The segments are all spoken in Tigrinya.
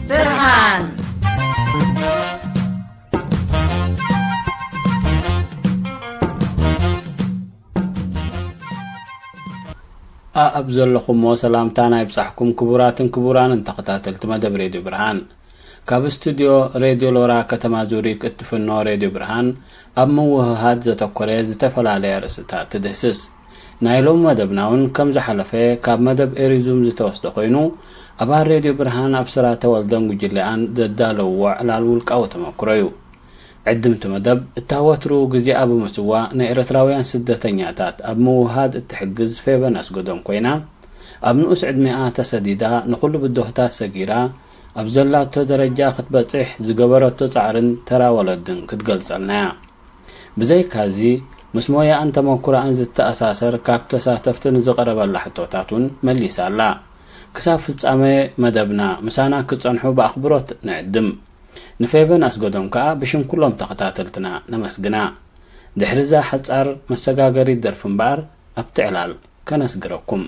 ብርሃን። ኣኣብ ዘለኹሞ ሰላምታና ይብጻሕኩም ክቡራትን ክቡራንን ተኸታተልቲ መደብ ሬድዮ ብርሃን። ካብ ስቱድዮ ሬድዮ ሎራ ከተማ ዙሪክ እትፍኖ ሬድዮ ብርሃን ኣብ ምውህሃድ ዘተኮረ ዝተፈላለየ ኣርእስታት ትድህስስ። ናይ ሎሚ መደብና እውን ከም ዝሓለፈ ካብ መደብ ኤሪዙም ዝተወስደ ኮይኑ፣ ኣባል ሬድዮ ብርሃን ኣብ ስራ ተወልደን ጉጅለኣን ዘዳለውዎ ዕላል ውልቃዊ ተመክሮ እዩ። ዕድምቲ መደብ እታ ወትሩ ግዜኣ ብምስዋእ ናይ ኤርትራውያን ስደተኛታት ኣብ ምውህሃድ እትሕግዝ ፌበን ኣስገዶም ኮይና፣ ኣብ ንኡስ ዕድሜኣ ተሰዲዳ ንኹሉ ብድሆታት ሰጊራ ኣብ ዘላቶ ደረጃ ክትበጽሕ ዝገበረቶ ጻዕርን ተራ ወለድን ክትገልጸልና እያ። ብዘይካዚ ምስ ሞያኣን ተመኩሮኣን ዝተኣሳሰር ካብ ተሳተፍቲ ንዝቐረበላ ሕቶታት እውን መሊሳ ኣላ። ክሳብ ፍጻመ መደብና ምሳና ክትጸንሑ ብኣኽብሮት ንዕድም። ንፌበን ኣስገዶም ከኣ ብሽም ኩሎም ተኸታተልትና ነመስግና። ድሕሪ እዛ ሓጻር መሰጋገሪት ደርፊ እምበኣር ኣብቲ ዕላል ከነስግረኩም።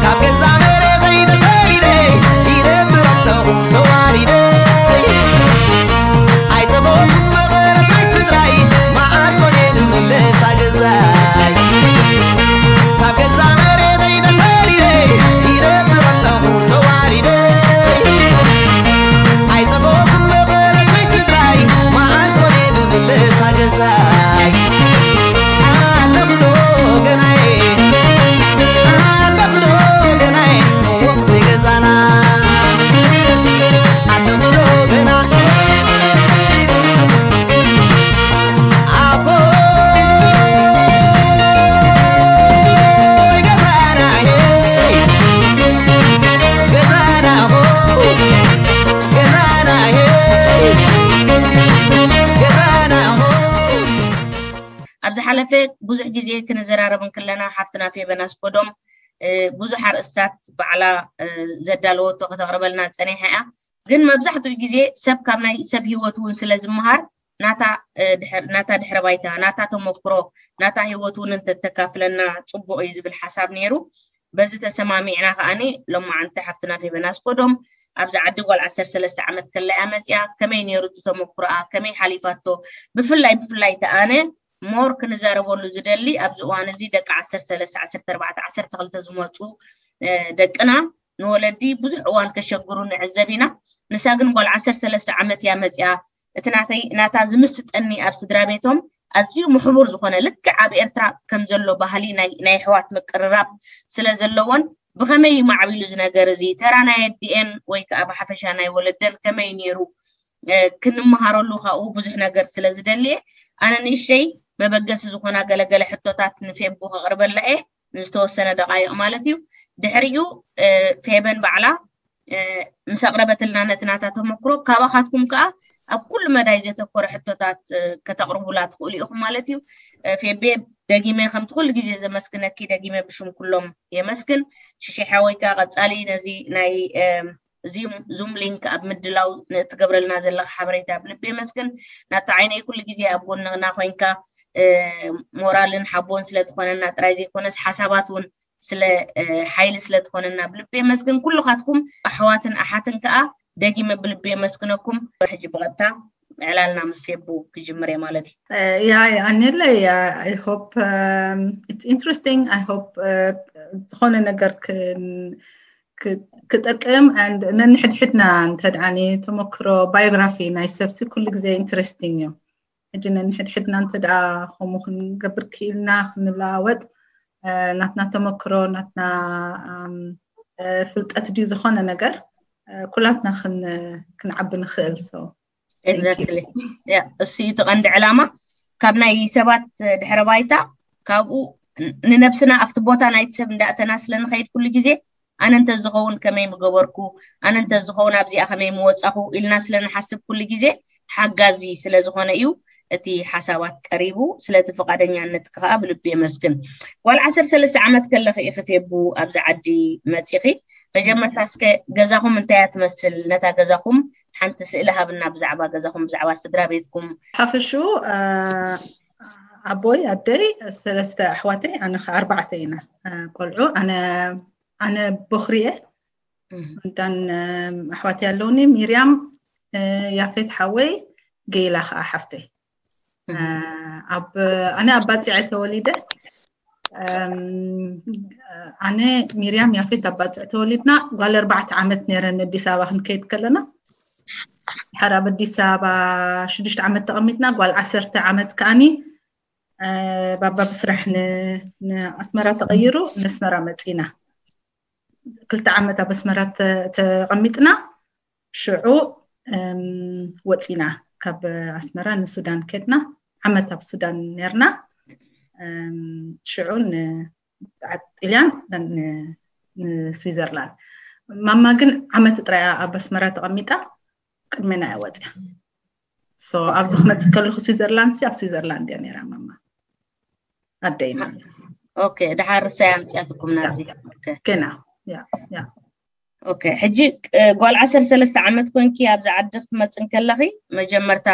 ካብ ገዛ መሬተይ ተሰዲደ ይነብር ኣለኹ ተዋሪደ። ኣይጸጎብኩን መቐረት ናይ ስድራይ፣ መዓስ ኮነ ዝምለስ ኣገዛይ። ካብ ገዛ መሬተይ ተሰዲደ ይነብር ኣለኹ ተዋሪደ። ኣይጸጎብኩን መቐረት ናይ ስድራይ፣ መዓስ ኮነ ዝምለስ ኣገዛይ። ኣለኹ ዶ ገናይ፣ ኣለኹ ዶ ገናይ፣ ወቕቲ ገዛና። ኣለኹ ዶ ገና፣ ኣኾይ ገዛና፣ ሄይ ገዛና፣ ሆ ገዛና፣ ሄይ ገዛና፣ ሆ። ኣብ ዝሓለፈ ብዙሕ ግዜ ክንዘራረብ እንክለና ሓፍትና ፌበን ኣስገዶም፣ እ፣ ብዙሕ ኣርእስታት ባዕላ፣ እ፣ ዘዳለወቶ ከተቕርበልና ጸኒሓ እያ። ግን መብዛሕትኡ ግዜ ሰብ ካብ ናይ ሰብ ህይወት እውን ስለ ዝመሃር ናታ፣ እ፣ ድሕር-፣ ናታ ድሕረ ባይታ፣ ናታ ተመክሮ፣ ናታ ህይወት እውን እንተተካፍለና ጽቡቕ እዩ ዝብል ሓሳብ ነይሩ። በዚ ተሰማሚዕና ከኣኒ ሎማዓንቲ ሓፍትና ፌበን ኣስገዶም ኣብዚ ዓዲ ጓል ዓሰርተ ሰለስተ ዓመት ከላ እያ መጺኣ። ከመይ ነይሩ እቲ ተመክሮኣ? ከመይ ሓሊፋቶ? ብፍላይ፣ ብፍላይ እቲ ኣነ ሞር ክንዛረበሉ ዝደሊ ኣብዚ እዋን እዚ ደቂ ዓሰርተ ሰለስተ፣ ዓሰርተ ኣርባዕተ፣ ዓሰርተ ክልተ ዝመጹ፣ እ፣ ደቅና ንወለዲ ብዙሕ እዋን ከሸግሩ ንዕዘብ ኢና። ንሳ ግን ጓል ዓሰርተ ሰለስተ ዓመት እያ መጺኣ። እቲ ናተይ፣ ናታ ዝምስጠኒ ኣብ ስድራ ቤቶም ኣዝዩ ምሕቡር ዝኾነ ልክዕ ኣብ ኤርትራ ከም ዘሎ ባህሊ ናይ፣ ናይ ኣሕዋት ምቅርራብ ስለ ዘለዎን ብኸመይ እዩ ማዕቢሉ እዚ ነገር እዚ? ተራ ናይ ኣዲኤን ወይ ከኣ ብሓፈሻ ናይ ወለደን ከመይ ነይሩ? እ፣ ክንመሃረሉ ካብኡ ብዙሕ ነገር ስለ ዝደሊ እየ። ኣነ ንእሽተይ መበገሲ ዝኾና ገለገለ ሕቶታት ንፌቡ ከቕርበላ እየ፣ ንዝተወሰነ ደቓይቕ ማለት እዩ። ድሕሪኡ፣ እ፣ ፌበን ባዕላ፣ እ፣ ምስ ኣቕረበትልና ነቲ ናታ ተመክሮ፣ ካባኻትኩም ከኣ ኣብ ኩሉ መዳይ ዘተኮረ ሕቶታት፣ እ፣ ከተቕርቡላ ትኽእሉ ኢኹም ማለት እዩ። እ፣ ፌቤ፣ ደጊመ ከምቲ ኩሉ ግዜ ዘመስግነኪ፣ ደጊመ ብሽም ኩሎም የመስግን። ሽሺ ሓወይ ከኣ ቀጻሊ ነዚ ናይ፣ እ፣ እዚ ዙም ሊንክ ኣብ ምድላው ንእትገብረልና ዘለኻ ሓበሬታ ብልቢ የመስግን። ናታ ዓይነይ ኩሉ ግዜ ኣብ ጎንና ኮይንካ፣ እ፣ ሞራልን ሓቦን ስለ ትኾነና ጥራይ ዘይኮነስ ሓሳባት እውን ስለ፣ እ፣ ሓይሊ ስለ ትኾነና ብልቢ የመስግን። ኩልኻትኩም ኣሕዋትን ኣሓትን ከኣ ደጊመ ብልቢ የመስግነኩም። ሕጂ ብቐጥታ ዕላልና ምስ ፌቡ ክጅምር እየ ማለት እዩ። እ፣ ያ፣ ያ፣ ኣኔለ፣ ያ፣ I hope, um, it's interesting. I hope, እ፣ ዝኾነ ነገር ክን-፣ ክ-፣ ክጠቅም and ነንሕድሕድና እንተ ደኣ ተመክሮ ባዮግራፊ ናይ ሰብሲ ኩሉ ግዜ ኢንትረስቲንግ እዩ። ሕጂ ነንሕድሕድና እንተ ደኣ ከምኡ ክንገብር ክኢልና ክንለዋወጥ፣ እ፣ ናትና ተመክሮ፣ ናትና፣ ኣም፣ እ፣ ፍልጠት ድዩ ዝኾነ ነገር፣ እ፣ ኩላትና ክን-፣ ክንዓቢ ንኽእል። So, thank you. ኤግዛክትሊ። ያ፣ እሱ እዩ እቲ ቀንዲ ዕላማ። ካብ ናይ ሰባት ድሕረ ባይታ፣ ካብኡ ን-፣ ንነብስና ኣብቲ ቦታ ናይቲ ሰብ እንዳእተና ስለ ንኸይድ ኩሉ ግዜ፣ ኣነ እንተ ዝኸውን ከመይ ምገበርኩ፣ ኣነ እንተ ዝኸውን ኣብዚኣ ከመይ ምወጻኹ ኢልና ስለ ንሓስብ ኩሉ ግዜ ሓጋዚ ስለ ዝኾነ እዩ እቲ ሓሳባት ቀሪቡ። ስለቲ ፍቓደኛነት ከኣ ብልቢ የመስግን። ጓል ዓሰርተ ሰለስተ ዓመት ከለኺ ኢኺ ፌቡ ኣብዚ ዓዲ መጺኺ። መጀመርታ እስከ ገዛኹም እንታይ እያ ትመስል? ነታ ገዛኹም ሓንቲ ስእሊ ሃብና፣ ብዛዕባ ገዛኹም፣ ብዛዕባ ስድራ ቤትኩም። ሓፈሹ፣ እ፣ ኣቦይ ኣደይ ሰለስተ ኣሕዋተይ ኣነ ከ ኣርባዕተ ኢና። ቆልዑ ኣነ ኣነ ቦኽሪ እየ። እንዳን ኣሕዋተይ ኣለውኒ፣ ሚርያም፣ ያፌት ሓወይ፣ ገይላ ከዓ ሓፍተይ። ኣብ ኣነ ኣብ ባፂዐ ተወሊደ። ኣነ፣ ሚርያም፣ ያፌት ኣብ ባፅዕ ተወሊድና። ጓል ኣርባዕተ ዓመት ነይረን ኣዲስ ኣበባ ክንከይድ ከለና። ድሓር ኣብ ኣዲስ ኣበባ ሽዱሽተ ዓመት ተቐሚጥና። ጓል ዓሰርተ ዓመት ከዓኒ ባባ ብስራሕ ንኣስመራ ተቐይሩ፣ ንኣስመራ መፂና። ክልተ ዓመት ኣብ ኣስመራ ተቐሚጥና። ሽዑ ወፂና፣ ካብ ኣስመራ ንሱዳን ከድና። ዓመት ኣብ ሱዳን ነርና። ሽዑ ንጥልያን ንስዊዘርላንድ። ማማ ግን ዓመት ጥራያ ኣብ ኣስመራ ተቐሚጣ፣ ቅድሜና እያ ወፅያ። ኣብዚ ክመፅእ ከለኹ ስዊዘርላንድ ሲ ኣብ ስዊዘርላንድ እያ ነይራ ማማ፣ ኣደይ ማለት። ኦኬ፣ ድሓር ርሳይ ኣምፅያትኩም ናብዚ። ገና። ኦኬ፣ ሕጂ ጓል ዓሰርተ ሰለስተ ዓመት ኮንኪ ኣብዚ ዓዲ ክትመፅን ከለኺ፣ መጀመርታ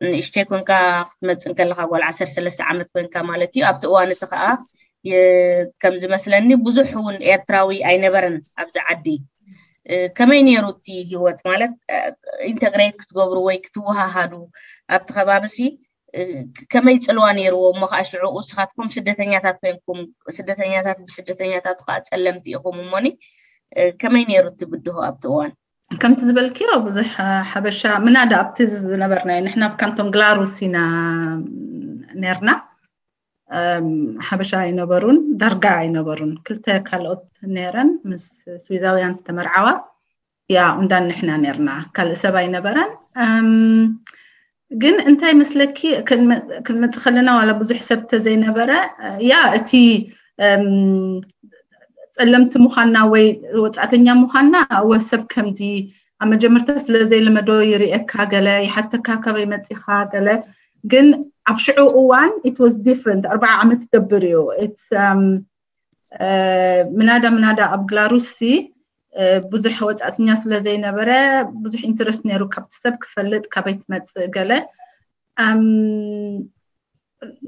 ንእሽተይ ኮንካ ክትመፅን ከለካ፣ ጓል ዓሰርተ ሰለስተ ዓመት ኮንካ ማለት እዩ። ኣብቲ እዋን እቲ ከዓ ከም ዝመስለኒ ብዙሕ እውን ኤርትራዊ ኣይነበረን ኣብዚ ዓዲ። ከመይ ነይሩ እቲ ሂወት? ማለት ኢንተግሬት ክትገብሩ ወይ ክትወሃሃዱ ኣብቲ ከባቢ ሲ ከመይ ፅልዋ ነይርዎ? እሞ ከዓ ሽዑ ንስኻትኩም ስደተኛታት ኮይንኩም፣ ስደተኛታት ብስደተኛታት ከዓ ፀለምቲ ኢኹም እሞኒ፣ ከመይ ነይሩ እቲ ብድሆ ኣብቲ እዋን? ከምቲ ዝበልክዮ ብዙሕ ሓበሻ ምናዳ ኣብቲ ዝነበርናዮ፣ ንሕና ኣብ ካንቶን ግላሩስ ኢና ነርና። ሓበሻ ኣይነበሩን፣ ዳርጋ ኣይነበሩን። ክልተ ካልኦት ነረን ምስ ስዊዛውያን ዝተመርዓዋ። ያ እንዳን ንሕና ነርና፣ ካልእ ሰብ ኣይነበረን። ግን እንታይ መስለኪ፣ ክንመፅ ከለና ዋላ ብዙሕ ሰብ ተዘይነበረ፣ ያ እቲ ፀለምቲ ምዃንና ወይ ወፃእተኛ ምዃንና፣ እወ ሰብ ከምዚ ኣብ መጀመርታ ስለ ዘይለመዶ ይርእየካ፣ ገለ ይሓተካ ካበይ መፂኻ ገለ። ግን ኣብ ሽዑ እዋን it was different። ኣርባዓ ዓመት ገብር እዩ። ምናዳ ምናዳ ኣብ ግላሩሲ ብዙሕ ወፃእትኛ ስለ ዘይነበረ ብዙሕ ኢንትረስት ነይሩ፣ ካብቲ ሰብ ክፈልጥ፣ ካበይ ትመፅእ ገለ።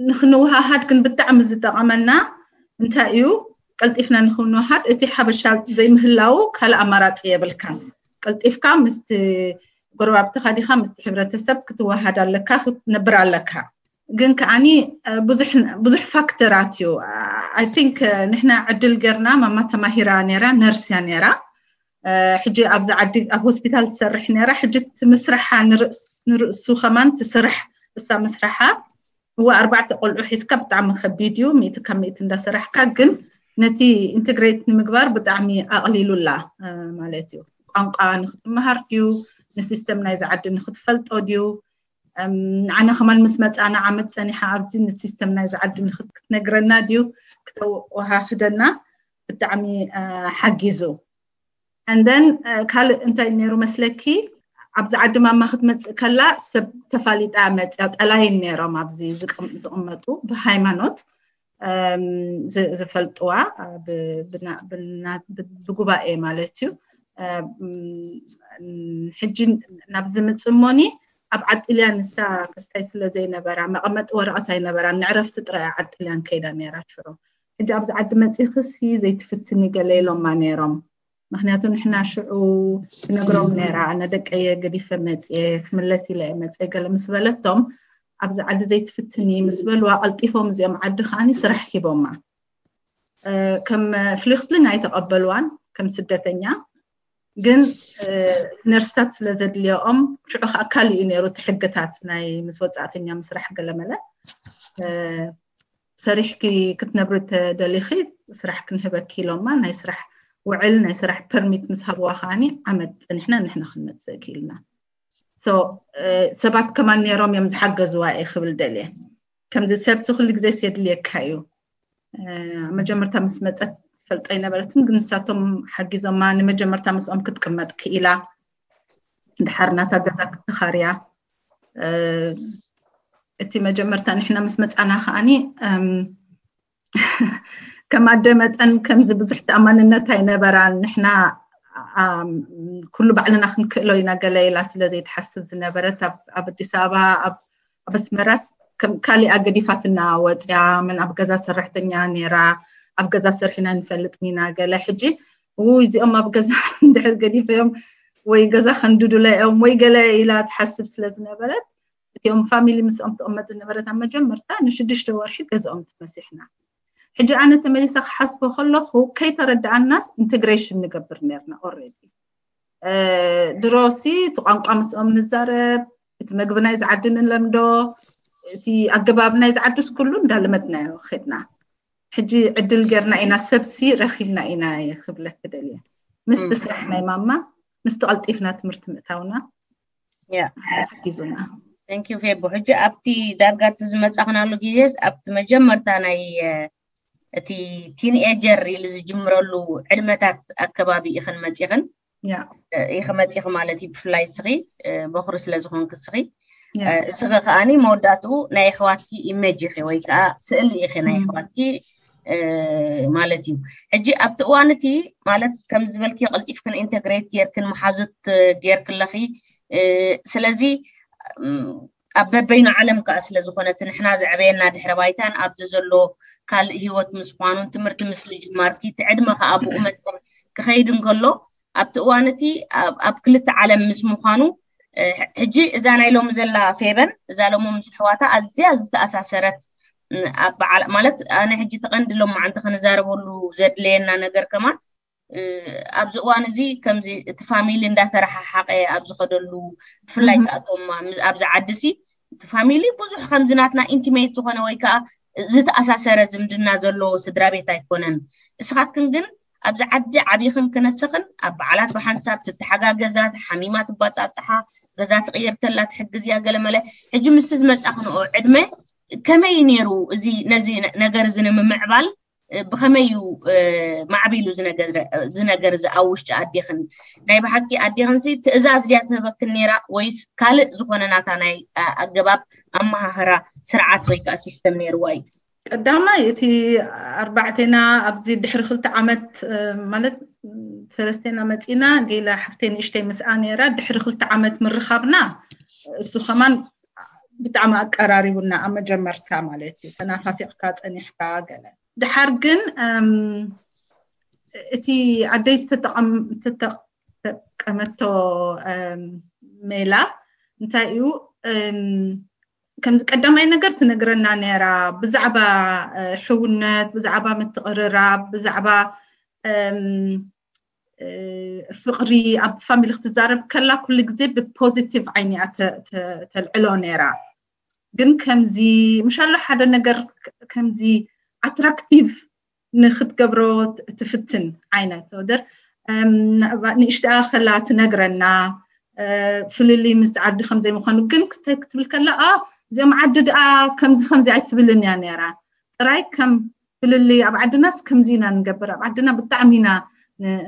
ንክንወሃሃድ ግን ብጣዕሚ ዝጠቐመና እንታይ እዩ፣ ቀልጢፍና ንክንወሃድ፣ እቲ ሓበሻ ዘይምህላው ካልእ ኣማራፂ የብልካን። ቀልጢፍካ ምስቲ ጎረባብትኻ ዲኻ ምስቲ ሕብረተሰብ ክትወሃድ ኣለካ፣ ክትነብር ኣለካ። ግን ከዓኒ ብዙሕ ፋክተራት እዩ። I think ንሕና ዕድል ገርና፣ ማማ ተማሂራ ነራ፣ ነርስ እያ ነራ። ሕጂ ኣብዚ ዓዲ ኣብ ሆስፒታል ትሰርሕ ነራ። ሕጂ እቲ ምስራሓ ንርእሱ ከማን ትስራሕ፣ እሳ ምስራሓ። እዋ ኣርባዕተ ቆልዑ ሒዝካ ብጣዕሚ ከቢድ እዩ፣ ሚእቲ ካብ ሚእቲ እንዳሰራሕካ። ግን ነቲ ኢንተግሬት ንምግባር ብጣዕሚ ኣቕሊሉላ ማለት እዩ። ቋንቋ ንክትመሃር ድዩ፣ ንሲስተም ናይዚ ዓዲ ንክትፈልጦ ድዩ፣ ኣነ ከማን ምስ መፃና ዓመት ፀኒሓ ኣብዚ ንሲስተም ናይዚ ዓዲ ክትነግረና ድዩ፣ ክተወሃህደና ብጣዕሚ ሓጊዙ። And then ካልእ እንታይ ነይሩ መስለኪ፣ ኣብዚ ዓዲ ማማ ክትመፅእ ከላ ሰብ ተፋሊጣ መፅያ፣ ጠላይን ነይሮም ኣብዚ ዝቕመጡ ብሃይማኖት ዝፈልጥዋ፣ ብጉባኤ ማለት እዩ። ሕጂ ናብ ዝምፅእ እሞኒ ኣብ ዓጥልያ ንሳ ክስታይ ስለ ዘይነበራ መቐመጢ ወረቐት ኣይነበራን፣ ንዕረፍቲ ጥራይ ዓጥልያን ከይዳ ነይራ ሽዑ። ሕጂ ኣብዚ ዓዲ መፂኽሲ ዘይትፍትኒ ገለ ኢሎማ ነይሮም። ምክንያቱ ንሕና ሽዑ ትነግሮም ነይራ፣ ኣነ ደቀየ ገዲፈ መፅየ፣ ክምለስ ኢለ እየ መፅየ ገለ ምስ በለቶም፣ ኣብዚ ዓዲ ዘይትፍትኒ ምስ በልዋ፣ ቀልጢፎም እዚኦም ዓዲ ከዓኒ ስራሕ ሂቦማ። ከም ፍሊክትሊንግ ኣይተቐበልዋን ከም ስደተኛ፣ ግን ነርስታት ስለ ዘድልዮኦም፣ ሽዑ ከዓ ካልእ እዩ ነይሩ እቲ ሕግታት ናይ ምስ ወፃእተኛ ምስራሕ ገለመለ። ሰሪሕኪ ክትነብሪ ተደሊኺ ስራሕ ክንህበኪ ኢሎማ፣ ናይ ስራሕ ውዕል፣ ናይ ስራሕ ፐርሚት ምስ ሃብዋ ከዓኒ ዓመት ፀኒሕና ንሕና ክንመፅእ ክኢልና። ሰባት ከማን ነይሮም እዮም ዝሓገዝዋ እየ ክብል ደልየ። ከምዚ ሰብሲ ኩሉ ግዜስ የድልየካ እዩ። መጀመርታ ምስ መፀት ትፈልጦ ኣይነበረትን፣ ግን ንሳቶም ሓጊዞማ። ንመጀመርታ ምስኦም ክትቅመጥ ክኢላ፣ ድሓር ናታ ገዛ ክትኻርያ። እቲ መጀመርታ ንሕና ምስ መፃና ከዓኒ ከም ኣደ መጠን ከምዚ ብዙሕ ተኣማንነት ኣይነበራን። ንሕና ኩሉ ባዕልና ክንክእሎ ኢና ገለ ኢላ ስለ ዘይትሓስብ ዝነበረት፣ ኣብ ኣዲስ ኣበባ፣ ኣብ ኣስመራስ ከም ካሊኣ ገዲፋትና ወፅያ፣ ምን ኣብ ገዛ ሰራሕተኛ ነይራ፣ ኣብ ገዛ ሰርሒና ንፈልጥ ኢና ገለ። ሕጂ ውይ እዚኦም ኣብ ገዛ እንድሕር ገዲፈዮም ወይ ገዛ ከንድዱላ እዮም ወይ ገለ ኢላ ትሓስብ ስለ ዝነበረት፣ እቲኦም ፋሚሊ ምስኦም ትቕመጥ ዝነበረት ኣብ መጀመርታ ንሽዱሽተ ወርሒ ገዛኦም ተመሲሕና። ሕጂ ኣነ ተመሊሰ ክሓስቦ ከለኹ ከይተረድኣናስ ኢንቴግሬሽን ንገብር ነርና ኦልሬዲ። ድሮሲ እቲ ቋንቋ ምስኦም ንዛረብ፣ እቲ መግቢ ናይ ዝዓዲ ንለምዶ፣ እቲ ኣገባብ ናይ ዝዓድስ ኩሉ እንዳለመድናዮ ኸድና። ሕጂ ዕድል ገርና ኢና፣ ሰብሲ ረኺብና ኢና ክብለክ ደልየ። ምስቲ ስራሕ ናይ ማማ ምስቲ ቀልጢፍና ትምህርቲ ምእታውና ያ ሓጊዙና። Thank you ፌቦ። ሕጂ ኣብቲ ዳርጋ እቲ ዝመጻኽናሉ ግዜስ ኣብቲ መጀመርታ ናይ እቲ ቲንኤጀር ኢሉ ዝጅምረሉ ዕድመታት ኣከባቢ ኢኽን መጺኽን ያ ኢኺ መጺኺ ማለት እዩ። ብፍላይ እስኺ በኹሪ ስለ ዝኾንክ እስኺ ያ እስኺ ከዓኒ መወዳእትኡ ናይ ኣሕዋትኪ ኢሜጅ ኢኺ ወይ ከዓ ስእሊ ኢኺ ናይ ኣሕዋትኪ ማለት እዩ። ሕጂ ኣብቲ እዋን እቲ ማለት ከም ዝበልኪ ቀልጢፍክን ኢንተግሬት ጌርክን መሓዙት ጌርክለኺ። ስለዚ ኣብ በበይኑ ዓለም ከዓ ስለ ዝኾነ እቲ ንሕና ዘዕበየና ድሕረ ባይታን ኣብዚ ዘሎ ካልእ ህይወት ምስ ምዃኑን ትምህርቲ ምስ ምጅማርኪ እቲ ዕድመ ከዓ ብኡ መጠን ክኸይድ እንከሎ ኣብቲ እዋን እቲ ኣብ ክልተ ዓለም ምስ ምዃኑ ሕጂ እዛ ናይ ሎሚ ዘላ ፌበን እዛ ሎሚ ምስ ኣሕዋታ ኣዝያ ዝተኣሳሰረት ኣብ በዓል ማለት ኣነ ሕጂ ተቐንዲ ሎም መዓንቲ ክንዛረበሉ ዘድለየና ነገር ከማን ኣብዚ እዋን እዚ ከምዚ እቲ ፋሚሊ እንዳተረሓሓቀ ኣብ ዝኸደሉ ብፍላይ ከኣቶም ኣብዚ ዓዲ ሲ እቲ ፋሚሊ ብዙሕ ከምዚ ናትና ኢንቲሜት ዝኾነ ወይ ከዓ ዝተኣሳሰረ ዝምድና ዘለዎ ስድራ ቤት ኣይኮነን። እስኻትክን ግን ኣብዚ ዓዲ ዓቢኽን ክነስኽን ኣብ በዓላት ብሓንሳብ ትተሓጋገዛ፣ ሓሚማ ትባጻጽሓ፣ ገዛ ትቕይር ተላ ትሕግዝያ ገለ መለ። ሕጂ ምስቲ ዝመጻኽንኦ ዕድመ ከመይ ነይሩ እዚ ነዚ ነገር እዚ ንምምዕባል ብኸመይ እዩ ማዕቢሉ ዝነገር እዚ ኣብ ውሽጢ ኣዴኽን? ናይ ብሓቂ ኣዴኽን ሲ ትእዛዝ ድያ ትህበክን ነይራ ወይስ ካልእ ዝኾነ ናታ ናይ ኣገባብ ኣመሃህራ ስርዓት ወይ ከዓ ሲስተም ነይርዋ እዩ? ቀዳማይ እቲ ኣርባዕቴና ኣብዚ ድሕሪ ክልተ ዓመት ማለት ሰለስቴና መፂና ገይላ ሓፍተይ ንእሽተይ ምስኣ ነይራ ድሕሪ ክልተ ዓመት ምርኻብና እሱ ከማን ብጣዕሚ ኣቀራሪቡና ኣብ መጀመርታ ማለት እዩ። ተናፋፊቕካ ፀኒሕካ ገለ ድሓር ግን እቲ ኣደይ ተጠቀመቶ ሜላ እንታይ እዩ ከምዚ ቀዳማይ ነገር ትነግረና ነይራ ብዛዕባ ሕውነት ብዛዕባ ምትቕርራብ ብዛዕባ ፍቕሪ ኣብ ፋሚሊ ክትዛረብ ከላ ኩሉ ግዜ ብፖዚቲቭ ዓይኒ እያ ተልዕሎ ነይራ። ግን ከምዚ ምሻሎ ሓደ ነገር ከምዚ ኣትራክቲቭ ንክትገብሮ ትፍትን ዓይነት ወደር ንእሽተኣ ከላ ትነግረና ፍልልይ ምስ ዓዲ ከምዘይ ምዃኑ ግን ክስተይ ክትብል ከላ እዚኦም ዓዲ ደኣ ከምዚ ከምዚ ኣይትብልን እያ ነይራ። ጥራይ ከም ፍልልይ ኣብ ዓድናስ ከምዚ ኢና ንገብር፣ ኣብ ዓድና ብጣዕሚ ኢና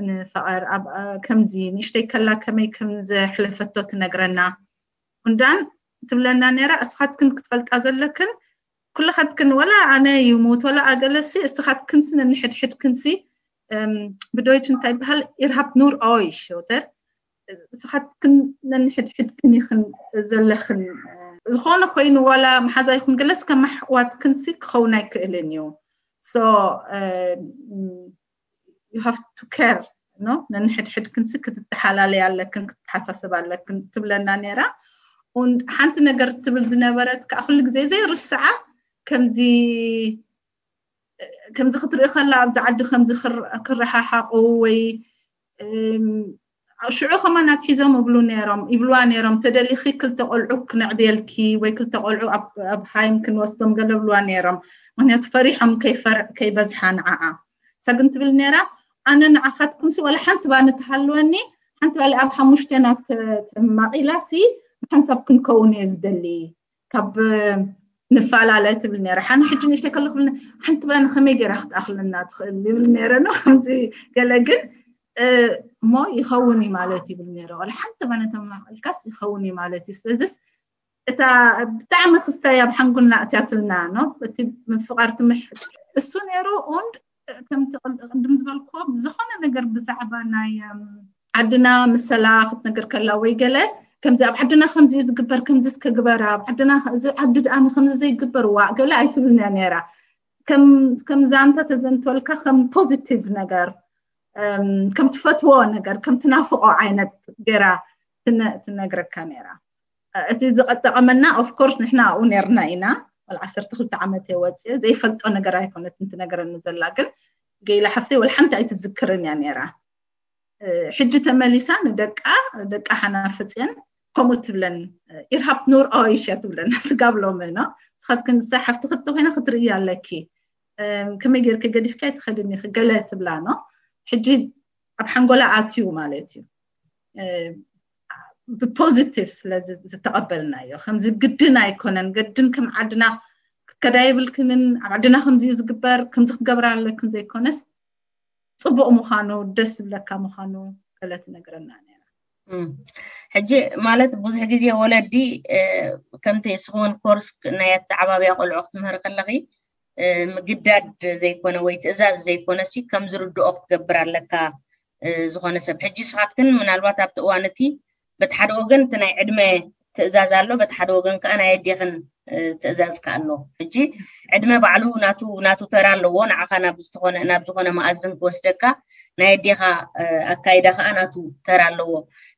ንፈቐር፣ ከምዚ ንእሽተይ ከላ ከመይ ከም ዘሕለፈቶ ትነግረና። ኡንዳን ትብለና ነይራ እስኻትክን ክትፈልጣ ዘለክን ኩልኻትክን ወላ ኣነ ይሙት ወላ ኣገለሲ እስኻትክንሲ ነንሕድሕድክንሲ ብዶይች እንታይ ይበሃል ኢርሃብ ኑር ኦይሽ ወተር እስኻትክን ነንሕድሕድክን ኢኽን ዘለኽን ዝኾነ ኮይኑ ዋላ መሓዛ ይኹን ገለስ ከም ኣሕዋትክንሲ ክኸውን ኣይክእልን እዩ። So you have to care no ነንሕድሕድክንሲ ክትተሓላለይ ኣለክን ክትተሓሳሰብ ኣለክን ትብለና ነይራ። ሓንቲ ነገር ትብል ዝነበረት ከዓ ኩሉ ግዜ ዘይርስዓ ከምዚ ከምዚ ክትርኢ ከላ ኣብዚ ዓዲ ከምዚ ክረሓሓቁ ወይ ሽዑ ከማን ኣትሒዞም እብሉ ነይሮም ይብልዋ ነይሮም ተደሊኺ ክልተ ቆልዑ ክነዕብየልኪ ወይ ክልተ ቆልዑ ኣብ ሃይም ክንወስዶም ገለ ብልዋ ነይሮም። ምክንያቱ ፈሪሖም ከይበዝሓ ንዓኣ ሳግን ትብል ነይራ። ኣነ ንዓኻትኩምሲ ዋላ ሓንቲ ባኒ ትሃልወኒ ሓንቲ ባሊ ኣብ ሓሙሽተና ተማቒላሲ ሓንሳብ ክንከውን እየ ዝደሊ ካብ ንፈላለ ትብል ነረ ሓነ ሕጂ ንሽተ ከለኩ ሓንቲ ባኒ ከመይ ገይራ ክትኣክልና ትኽእል ይብል ነረ ነው ከምዚ ገለ ግን እሞ ይኸውን እዩ ማለት ይብል ነረ ዋላ ሓንቲ ባኒ ተማቒልካስ ይኸውን እዩ ማለት እዩ። ስለዚስ እታ ብጣዕሚ ክስታይ ኣብ ሓንጉልና እትያትልና ነው እቲ ምፍቃር ትምሕ እሱ ነሩ und ከምቲ ቅድም ዝበልክዎ ዝኾነ ነገር ብዛዕባ ናይ ዓድና ምሰላ ክትነገር ከላ ወይ ገለ ከምዚ ኣብ ዓድና ከምዚ እዩ ዝግበር፣ ከምዚ እስከ ግበራ፣ ኣብ ዓድና ከ-፣ እዚ ዓዲ ደኣ ከምዚ ዘይግበር፣ ዋ፣ ገለ ኣይትብልን እያ ነይራ። ከም፣ ከም ዛንታ ተዘንተወልካ ከም ፖዚቲቭ ነገር፣ እም፣ ከም ትፈትዎ ነገር፣ ከም ትናፍቆ ዓይነት ገይራ ትነ-፣ ትነግረካ ነይራ። እ፣ እቲ ዝጠቐመና፣ ኦፍ ኮርስ፣ ንሕና ኣብኡ ነርና ኢና። ወላ ዓሰርተ ክልተ ዓመት እየ ወፅየ፣ ዘይፈልጦ ነገር ኣይኮነትን ትነግረኒ ዘላ። ግን ገይላ ሓፍተይ ወላ ሓንቲ ኣይትዝክርን እያ ነይራ። እ፣ ሕጂ ተመሊሳ ንደቃ፣ ደቃ ሓናፍፅየን ከምኡ ትብለን። እ፣ ኢርሃብት ኑር ኦይሽ እያ ትብለን። ስጋብ ሎሚ ነው። ንስኻትክን ንሳ ሓፍቲ ክትኮይና ክትርእያ ኣለኪ። እም፣ ከመይ ጌርኪ ገዲፍኪ ኣይትኸድን ኢኺ ገለ ትብላ ነው። ሕጂ ኣብ ሓንጎላ ኣትዩ ማለት እዩ። እ፣ ብፖዚቲቭ ስለ ዝ-፣ ዝተቐበልናዮ፣ ከምዚ ግድን ኣይኮነን፣ ግድን ከም ዓድና ክትከዳ የብልክንን፣ ኣብ ዓድና ከምዚ እዩ ዝግበር፣ ከምዚ ክትገብራ ኣለክን ዘይኮነስ፣ ጽቡቕ ምዃኑ፣ ደስ ዝብለካ ምዃኑ ገለ ትነግረና ነይራ። እም። ሕጂ ማለት ብዙሕ ግዜ ወለዲ፣ እ፣ ከምቲ እስኽውን ኮርስ ናይ ኣተዓባብያ ቆልዑ ክትምህሪ ከለኺ፣ እ፣ ምግዳድ ዘይኮነ ወይ ትእዛዝ ዘይኮነ ሲ ከም ዝርድኦ ክትገብር ኣለካ፣ እ፣ ዝኾነ ሰብ። ሕጂ ንስኻትክን ምናልባት ኣብቲ እዋን እቲ በቲ ሓደ ወገን እቲ ናይ ዕድመ ትእዛዝ ኣሎ፣ በቲ ሓደ ወገን ከኣ ናይ ኣዴኽን፣ እ፣ ትእዛዝ ከኣ ኣሎ። ሕጂ ዕድመ ባዕሉ ናቱ፣ ናቱ ተራ ኣለዎ። ንዓኻ ናብ ዝተኾነ፣ ናብ ዝኾነ መኣዝን ክወስደካ፣ ናይ ኣዴኻ፣ እ፣ ኣካይዳ ከኣ ናቱ ተራ ኣለዎ።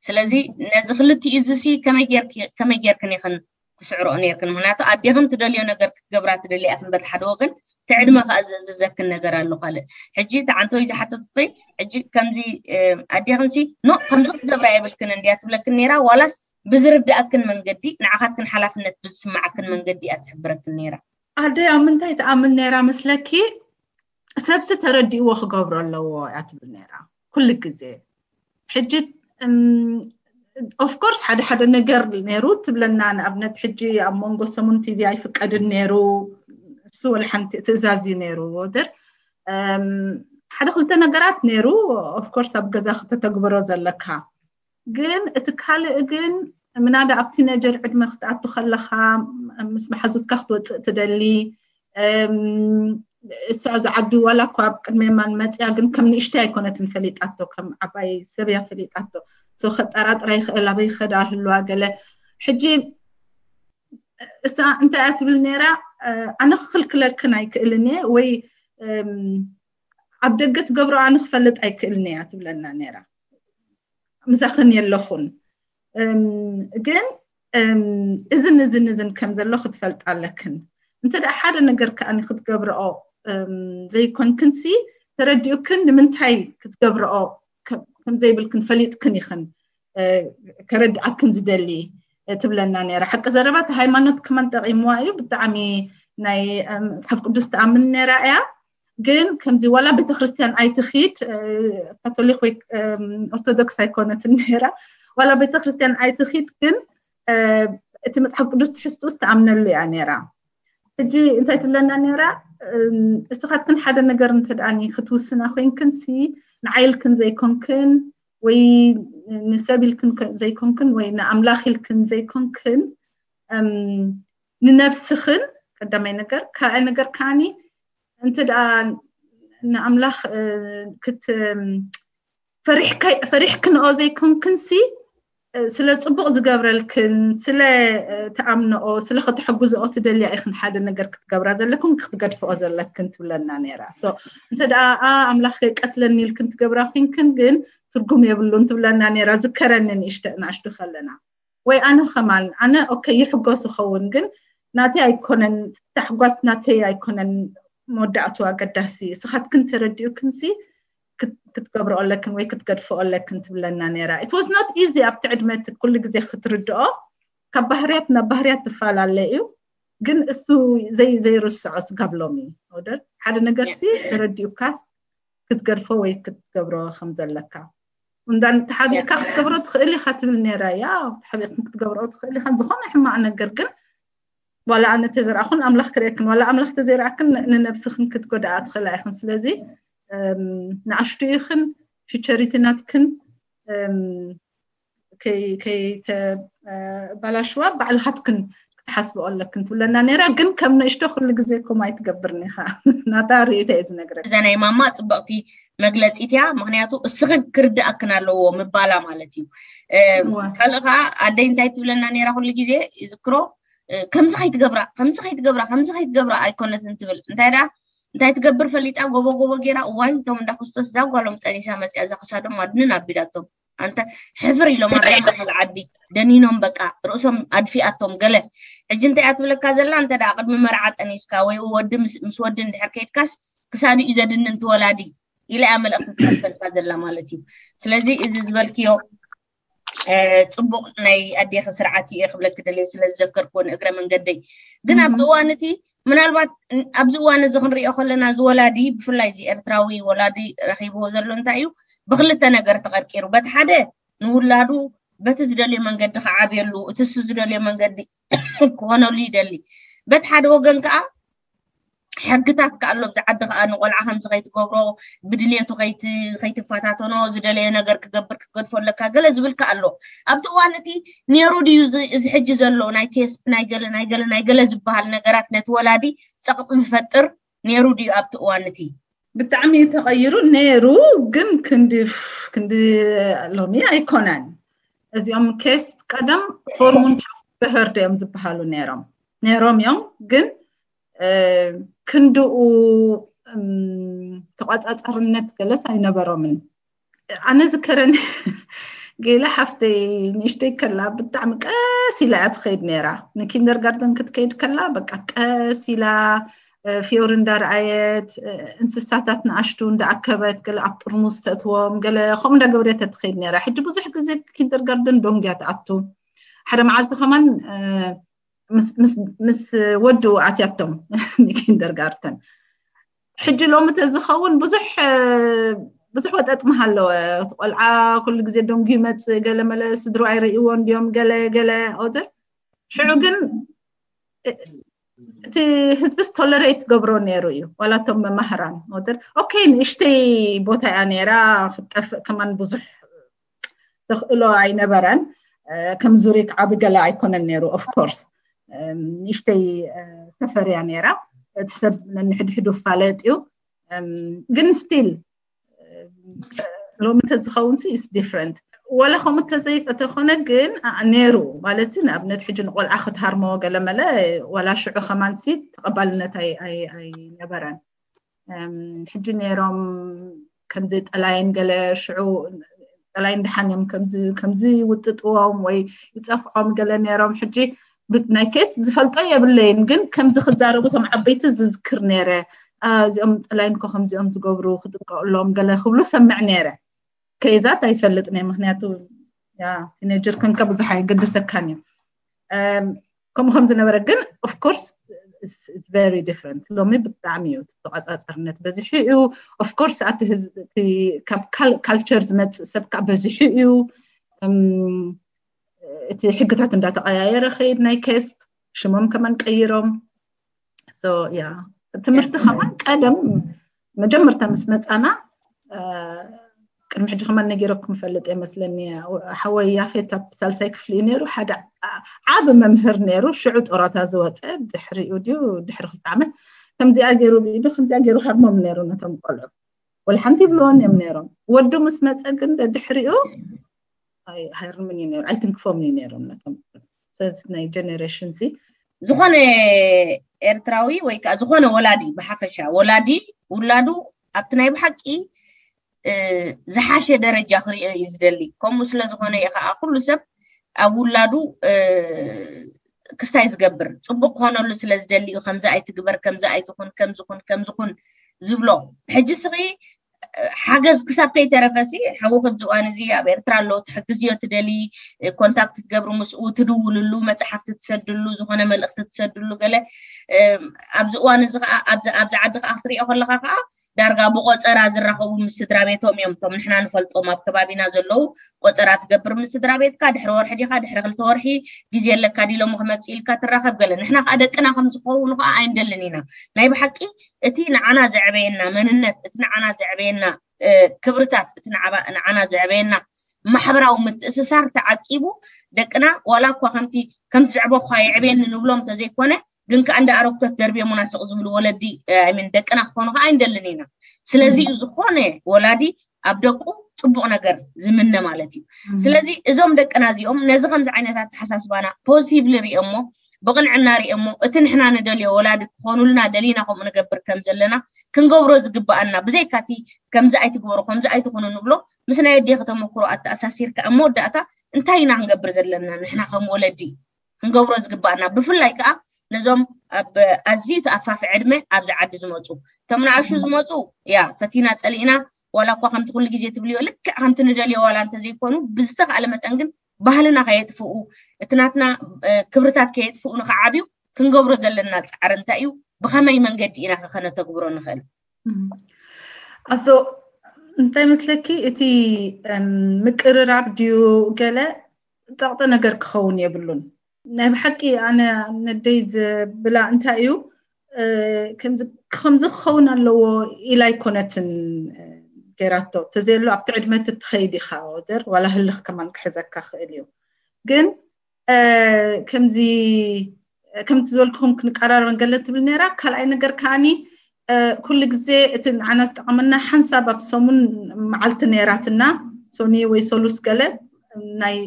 ስለዚ ነዚ ክልቲኡ እዚ ሲ ከመይ ጌርኪ-፣ ከመይ ጌርክን ኢኽን ትስዕርኦ ኔርክን? ምኽንያቱ ኣዴኽን ትደልዮ ነገር ክትገብራ ትደሊ ኢኽን በቲ ሓደ ወገን፣ እቲ ዕድመ ከኣ ዘእዝዘክን ነገር ኣሎ ካልእ። ሕጂ እቲ ዓንተወይ ዝሓተትኩኺ፣ ሕጂ ከምዚ፣ እ፣ ኣዴኽን ሲ፣ ኖ፣ ከምዚ ክትገብራ የብልክን እንድያ ትብለክን ኔራ፣ ዋላስ ብዝርድኣክን መንገዲ፣ ንዓኻትክን ሓላፍነት ብዝስምዓክን መንገዲ እያ ትሕብረክን ኔራ? ኣደ ኣብ ምንታይ ትኣምን ኔራ መስለኪ? ሰብሲ ተረዲእዎ ክገብሮ ኣለዎ እያ ትብል ኔራ ኩሉ ግዜ። ሕጂ፣ እም፣ ኦፍ ኮርስ ሓደ ሓደ ነገር ኔሩ ትብለና። ንኣብነት ሕጂ ኣብ መንጎ ሰሙን ቲቪ ኣይፍቀድን ኔሩ፣ እሱ ወላ ሓንቲ ትእዛዝ እዩ ኔሩ። ወደር፣ እም፣ ሓደ ክልተ ነገራት ኔሩ፣ ኦፍ ኮርስ ኣብ ገዛ ክተተግብሮ ዘለካ። ግን እቲ ካልእ ግን ምናዳ ኣብ ቲነጀር ዕድመ ክትኣቱ ከለኻ ምስ መሓዙትካ ክትወፅእ ትደሊ። እም፣ እሳ ዝዓዲ ዋላ እኳ ኣብ ቅድመ የማን መፅያ፣ ግን ከም ንእሽተይ ኣይኮነትን ፈሊጣቶ፣ ከም ዓባይ ሰብ እያ ፈሊጣቶ። ሶ ከጠራጥራ ይኽእል፣ ኣበይ ከዳ ህልዋ ገለ። ሕጂ እሳ እንታይ እያ ትብል ነይራ? እ፣ ኣነ ክኽልክለክን ኣይክእልን እየ፣ ወይ፣ እም፣ ኣብ ደገ ትገብሮ ኣነ ክፈልጥ ኣይክእልን እያ ትብለና ነይራ። ምሳኽን የለኹን። እም፣ ግን፣ እም፣ እዝን እዝን እዝን ከም ዘሎ ክትፈልጥ ኣለክን። እንተ ደኣ ሓደ ነገር ከኣ ክትገብርኦ፣ እም፣ ዘይኮንክንሲ ተረዲኡክን ንምንታይ ክትገብርኦ ከም፣ ከም ዘይብልክን ፈሊጥክን ኢኽን፣ እ፣ ከረድኣክን ዝደሊ፣ እ፣ ትብለና ነይራ። ሓቂ ዘረባ እቲ ሃይማኖት ከማን ጠቒምዋ እዩ። ብጣዕሚ ናይ፣ እም፣ መጽሓፍ ቅዱስ ትኣምን ነይራ እያ። ግን ከምዚ ዋላ ቤተክርስትያን ኣይትኺድ፣ እ፣ ካቶሊክ ወይ፣ እም፣ ኦርቶዶክስ ኣይኮነትን ነይራ። ዋላ ቤተክርስትያን ኣይትኺድ፣ ግን፣ እ፣ እቲ መጽሓፍ ቅዱስ ትሕዝቱስ ትኣምነሉ እያ ነይራ። ሕጂ እንታይ ትብለና ነይራ? እም፣ እስኻትክን ሓደ ነገር እንተ ደኣኒ ክትውስና ኮይንክን ሲ፣ ንዓይ ኢልክን ዘይኮንክን፣ ወይ ንሰብ ኢልክን ከ-፣ ዘይኮንክን፣ ወይ ንኣምላኽ ኢልክን ዘይኮንክን፣ እም፣ ንነብስኽን ቀዳማይ ነገር፣ ካልኣይ ነገር ከኣኒ እንተ ደኣ ንኣምላኽ፣ እ፣ ክት-፣ እም፣ ፈሪሕከ-፣ ፈሪሕክንኦ ዘይኮንክንሲ፣ እ፣ ስለ ጽቡቕ ዝገብረልክን፣ ስለ፣ እ፣ ትኣምንኦ፣ ስለ ከተሐግዝኦ ትደልያ ኢኽን ሓደ ነገር ክትገብራ ዘለክን ክትገድፍኦ ዘለክን ትብለና ነይራ። ሶ፣ እንተ ደኣ፣ "ኣ፣ ኣምላኽ ከይቀትለኒ" ኢልክን ትገብራ ኮንክን ግን ትርጉም የብሉን ትብለና ነይራ። ዝከረኒ ንእሽተ-፣ ንኣሽቱ ከለና። ወይ ኣነ ከማን፣ ኣነ ኦኬ ይሕጎስ ይኸውን፣ ግን ናተይ ኣይኮነን፣ ታሕጓስ ናተይ ኣይኮነን መወዳእቱ ኣገዳሲ። እስኻትክን ተረዲኡክንሲ ክት-፣ ክትገብርኦ ኣለክን ወይ ክትገድፍኦ ኣለክን ትብለና ነይራ። It was not easy ኣብቲ ዕድመ እቲ ኩሉ ግዜ ክትርድኦ። ካብ ባህርያት ናብ ባህርያት ትፈላለ እዩ፣ ግን እሱ ዘይ-፣ ዘይርስዖ ስጋብ ሎሚ። ኦደር ሓደ ነገርሲ ተረዲኡካስ ክትገድፎ ወይ ክትገብሮ ከም ዘለካ። እንዳ ተሓቢእካ ክትገብሮ ትኽእል ኢኻ ትብል ነይራ። ያ፣ ተሓቢእክን ክትገብሮ ትኽእል ኢኻ። ዝኾነ ሕማቕ ነገር ግን ዋላ ኣነ ተዘርኣኹን ኣምላኽ ክርእየክን፣ ዋላ ኣምላኽ ተዘይርኣክን ን-፣ ንነብስኽን ክትጎድኣ ትኽእላ ኢኽን። ስለዚ፣ እም፣ ንኣሽቱ ኢኽን፣ ፊቸሪቲ ናትክን፣ እም፣ ከይ-፣ ከይተ-፣ እ፣ ባላሽዋ ባዕልኻትክን ሓስበኦ ኣለክን ትብለና ነይራ። ግን ከም ንእሽቶ ኩሉ ግዜ ኮም ኣይትገብርን ኢኻ። ናታ ርእይቶ እየ ዝነግረካ። እዛ ናይ ማማ ፅብቕቲ መግለፂት እያ። ምክንያቱ እስኽን ክርድኣክን ኣለዎ ምባላ ማለት እዩ። ካልእ ከዓ ኣደይ እንታይ ትብለና ነይራ ኩሉ ግዜ ይዝክሮ፣ ከምዚ ከይትገብራ፣ ከምዚ ከይትገብራ፣ ከምዚ ከይትገብራ ኣይኮነትን ትብል። እንታይ ደኣ እንታይ ትገብር ፈሊጣ ጎቦ ጎቦ ገይራ፣ እዋይ እቶም እንዳ ክርስቶስ እዛ ጓሎም ጠኒሳ መፅያ እዛ ክሳዶም ኣድንን ኣቢላቶም። ኣንተ ሕፍር ኢሎም ኣብዛ ማእኸል ዓዲ ደኒኖም በቃ ርእሶም ኣድፊኣቶም ገለ። ሕጂ እንታይ እያ ትብለካ ዘላ? እንተ ደኣ ቅድሚ መርዓ ጠኒስካ ወይ ወዲ ምስ ወዲ እንድሕር ከይድካስ ክሳዱ እዩ ዘድንን ትወላዲ ኢላ እያ መልእኽቲ ትሓልፈልካ ዘላ ማለት እዩ። ስለዚ እዚ ዝበልክዮ ፅቡቕ ናይ ኣዴኺ ስርዓት እየ ክብለኪ ደልየ ስለ ዝዘከርክዎ ንእግረ መንገደይ። ግን ኣብቲ እዋን እቲ ምናልባት ኣብዚ እዋን እዚ ክንሪኦ ከለና ዝወላዲ ብፍላይ እዚ ኤርትራዊ ወላዲ ረኺብዎ ዘሎ እንታይ እዩ? ብክልተ ነገር ተቐርቂሩ። በቲ ሓደ ንውላዱ በቲ ዝደልዮ መንገዲ ክዓብየሉ፣ እቲ እሱ ዝደልዮ መንገዲ ክኾነሉ ይደሊ። በቲ ሓደ ወገን ከዓ ሕግታት ከኣሎ ኣብዚ ዓዲ ከዓ ንቆልዓ ከምዚ ከይትገብሮ፣ ብድልየቱ ከይትፈታተኖ፣ ዝደለዮ ነገር ክገብር ክትገድፎ ኣለካ ገለ ዝብል ከኣሎ። ኣብቲ እዋን እቲ ነይሩ ድዩ እዚ ሕጂ ዘሎ ናይ ኬስፕ ናይ ገለ ናይ ገለ ናይ ገለ ዝበሃል ነገራት ነቲ ወላዲ ፀቕጢ ዝፈጥር ነይሩ ድዩ ኣብቲ እዋን እቲ? ብጣዕሚ ተቐይሩ ነይሩ፣ ግን ክንዲ ክንዲ ሎሚ ኣይኮነን። እዚኦም ኬስፕ ቀደም ፎርሙን ቻፍት በህርድ እዮም ዝበሃሉ ነይሮም ነይሮም እዮም ግን ክንድኡ ተቋፃፃርነት ገለስ ኣይነበሮምን። ኣነ ዝከረኒ ገለ ሓፍተይ ንእሽተይ ከላ ብጣዕሚ ቀስ ኢላ እያ ትኸይድ ነይራ። ንኪንደርጋርደን ክትከይድ ከላ በቃ ቀስ ኢላ ፊዮሪ እንዳረኣየት እንስሳታት ንኣሽቱ እንዳኣከበት ገለ ኣብ ጥርሙዝ ተእትዎም ገለ ከምኡ እንዳገበረት ትኸይድ ነይራ። ሕጂ ብዙሕ ግዜ ኪንደርጋርደን ዶንግ እያ ትኣቱ። ሓደ መዓልቲ ከማን ምስ ወዱ ኣትያቶም ንኪንደርጋርተን። ሕጂ ሎሚ ተዝኸውን ብዙሕ ብዙሕ ወጠጥ ምሃለወ። እቲ ቆልዓ ኩሉ ግዜ ደንጉ ይመፅእ፣ ገለ መለ ስድሩ ኣይርእይዎ እንዲዮም ገለ ገለ ኦደር። ሽዑ ግን እቲ ህዝብስ ቶለሬት ገብሮ ነይሩ እዩ። ዋላ እቶም መማህራን ኦደር ኦኬ ንእሽተይ ቦታ እያ ነይራ፣ ክትጠፍእ ከማን ብዙሕ ተኽእሎ ኣይነበረን። ከም ዙሪክ ዓቢ ገለ ኣይኮነን ነይሩ። ኦፍኮርስ ንእሽተይ ሰፈር እያ ነይራ። እቲ ሰብ ነንሕድሕዱ ፋለጥ እዩ። ግን ስቲል ሎሚ እንተዝኸውን ሲ ኢስ ዲፍረንት። ዋላ ከምኡ ተዘይተኾነ ግን ነይሩ ማለት ንኣብነት ሕጂ ንቆልዓ ክትሃርሞ ገለመለ ዋላ ሽዑ ከማንሲ ተቐባልነት ኣይነበረን። ሕጂ ነይሮም ከምዚ ጠላይን ገለ ሽዑ ጠላይን ድሓን እዮም ከምዚ ውጥጥዎም ወይ ይፀፍዖም ገለ ነይሮም። ሕጂ ናይ ኬስ ዝፈልጦ የብለይን፣ ግን ከምዚ ክዛረቡ እቶም ዓበይቲ ዝዝክር ነይረ። እዚኦም ጠላይን ኮ ከምዚኦም ዝገብሩ ክጥቀቁሎም ገለ ክብሉ ሰምዕ ነይረ። ከይዛት ኣይፈልጥን እየ፣ ምክንያቱ ቲኔጀር ኮንካ ብዙሕ ኣይገድሰካን እዩ። ከምኡ ከም ዝነበረ ግን ኦፍኮርስ ቨሪ ዲፍረንት። ሎሚ ብጣዕሚ እዩ ተቋፃፃርነት በዚሑ እዩ። ኦፍኮርስ ኣቲ ካልቸር ዝመፅእ ሰብ ከዓ በዚሑ እዩ። እቲ ሕግታት እንዳተቀያየረ ከይድ ናይ ኬስፕ ሽሞም ከማን ቀይሮም። ያ ትምህርቲ ከማን ቀደም መጀመርታ ምስ መፃና ቅድሚ ሕጂ ከማን ነጊረኩም ፈልጥ የመስለኒ። ሓወይ ያፌት ኣብ ሳልሳይ ክፍሊ እዩ ነይሩ። ሓደ ዓቢ መምህር ነይሩ። ሽዑ ጡረታ ዝወፀ ድሕሪኡ ድዩ ድሕሪ ክልተ ዓመት ከምዚኣ ገይሩ ብኢዱ ከምዚኣ ገይሩ ሃርሞም ነይሩ ነቶም ቆልዑ። ወላ ሓንቲ ይብልዎን እዮም ነይሮም። ወዱ ምስ መፀ ግን ድሕሪኡ ኣይሃርምን እዩ ነይሩ፣ ኣይትንክፎምን እዩ ነይሮም ነቶም። ስለዚ ናይ ጀኔሬሽን ሲ ዝኾነ ኤርትራዊ ወይ ከዓ ዝኾነ ወላዲ ብሓፈሻ ወላዲ ውላዱ ኣብቲ ናይ ብሓቂ ዝሓሸ ደረጃ ክሪኦ እዩ ዝደሊ። ከምኡ ስለ ዝኾነ እዩ ከዓ ኩሉ ሰብ ኣብ ውላዱ ክስታይ ዝገብር። ፅቡቅ ክኾነሉ ስለ ዝደሊ እዩ ከምዚ ኣይትግበር፣ ከምዚ ኣይትኹን፣ ከምዚ ኩን፣ ከምዚ ኩን ዝብሎ። ሕጂ ስኺ ሓገዝ ክሳብ ከይተረፈሲ ሓዊ ኣብዚ እዋን እዚ ኣብ ኤርትራ ኣሎ፣ ትሕግዝዮ ትደሊ፣ ኮንታክት ትገብሩ፣ ምስኡ ትድውልሉ፣ መፅሓፍቲ ትሰድሉ፣ ዝኾነ መልእኽቲ ትሰድሉ ገለ ኣብዚ እዋን እዚ ከዓ ኣብዚ ዓዲ ከዓ ክትሪኦ ከለካ ከዓ ዳርጋ ብቆፀራ ዝራኸቡ ምስ ስድራ ቤቶም እዮም። እቶም ንሕና ንፈልጦም ኣብ ከባቢና ዘለዉ ቆፀራ ትገብር ምስ ስድራ ቤትካ፣ ድሕሪ ወርሒ ዲኻ ድሕሪ ክልተ ወርሒ ግዜ ኣለካ ዲሎም ክመፅእ ኢልካ ትራኸብ ገለ። ንሕና ከዓ ደቅና ከም ዝኸውን ከዓ ኣይንደልን ኢና። ናይ ብሓቂ እቲ ንዓና ዘዕበየና መንነት፣ እቲ ንዓና ዘዕበየና ክብርታት፣ እቲ ንዓና ዘዕበየና ማሕበራዊ ምትእስሳር ተዓቂቡ፣ ደቅና ዋላ እኳ ከምቲ ከምቲ ዝዕበኳ ይዕብየኒ ንብሎም እንተዘይኮነ፣ ግን ከኣ እንደ ኣረግቶት ደርብዮሙና ስቕ ዝብሉ ወለዲ፣ I mean፣ ደቅና ክኾኑ ከኣ ኣይንደልን ኢና። ስለዚ እዩ ዝኾነ ወላዲ ኣብ ደቁ ጽቡቕ ነገር ዝምነ ማለት እዩ። ስለዚ እዞም ደቅና እዚኦም ነዚ ከምዚ ዓይነት ኣተሓሳስባና ፖዚቲቭሊ ሪኦሞ፣ ብቕንዕና ሪኦሞ፣ እቲ ንሕና ንደልዮ ወላዲ ክኾኑልና ደሊና ከምኡ ንገብር ከም ዘለና ክንገብሮ ዝግባኣና፣ ብዘይካቲ ከምዚ ኣይትግበሩ፣ ከምዚ ኣይትኹኑ ንብሎ፣ ምስ ናይ ኣዴኺ ተመክሮ ኣተኣሳሲርካ ኣብ መወዳእታ እንታይ ኢና ክንገብር ዘለና ንሕና ከም ወለዲ? ክንገብሮ ዝግባኣና፣ ብፍላይ ከዓ ነዞም ኣብ ኣዝዩ ተኣፋፊ ዕድመ ኣብዚ ዓዲ ዝመፁ፣ እቶም ንኣሹ ዝመፁ፣ ያ ፈቲና ጸሊእና፣ ዋላ እኳ ከምቲ ኩሉ ግዜ ትብልዮ ልክዕ ከምቲ ንደልዮ ዋላ እንተዘይኮኑ፣ ብዝተኻእለ መጠን ግን ባህልና ከየጥፍኡ፣ እቲ ናትና ክብርታት ከየጥፍኡ ንክዓብዩ ክንገብሮ ዘለና ፃዕሪ እንታይ እዩ? ብኸመይ መንገዲ ኢና ከነተግብሮ ንኽእል? ኣዞ እንታይ መስለኪ? እቲ ምቅርራብ ድዩ ገለ ጸቕጢ ነገር ክኸውን የብሉን። ናይ ብሓቂ ኣነ ነደይ ዝብላ እንታይ እዩ፣ ከምዚ ክኸውን ኣለዎ ኢላ ኣይኮነትን ገይራቶ። ተዘየሎ ኣብቲ ዕድመ ትትኸይድ ኢኻ ወደር ዋላ ህልኽ ከማን ክሕዘካ ክእል እዩ። ግን ከምዚ ከምቲ ዝበልክኹም ክንቀራረበን ገለ ትብል ነይራ። ካልኣይ ነገር ከዓኒ ኩሉ ግዜ እቲ ንዓና ዝጠቐመና ሓንሳብ ኣብ ሰሙን መዓልቲ ነይራትና፣ ሶኒ ወይ ሶሉስ ገለ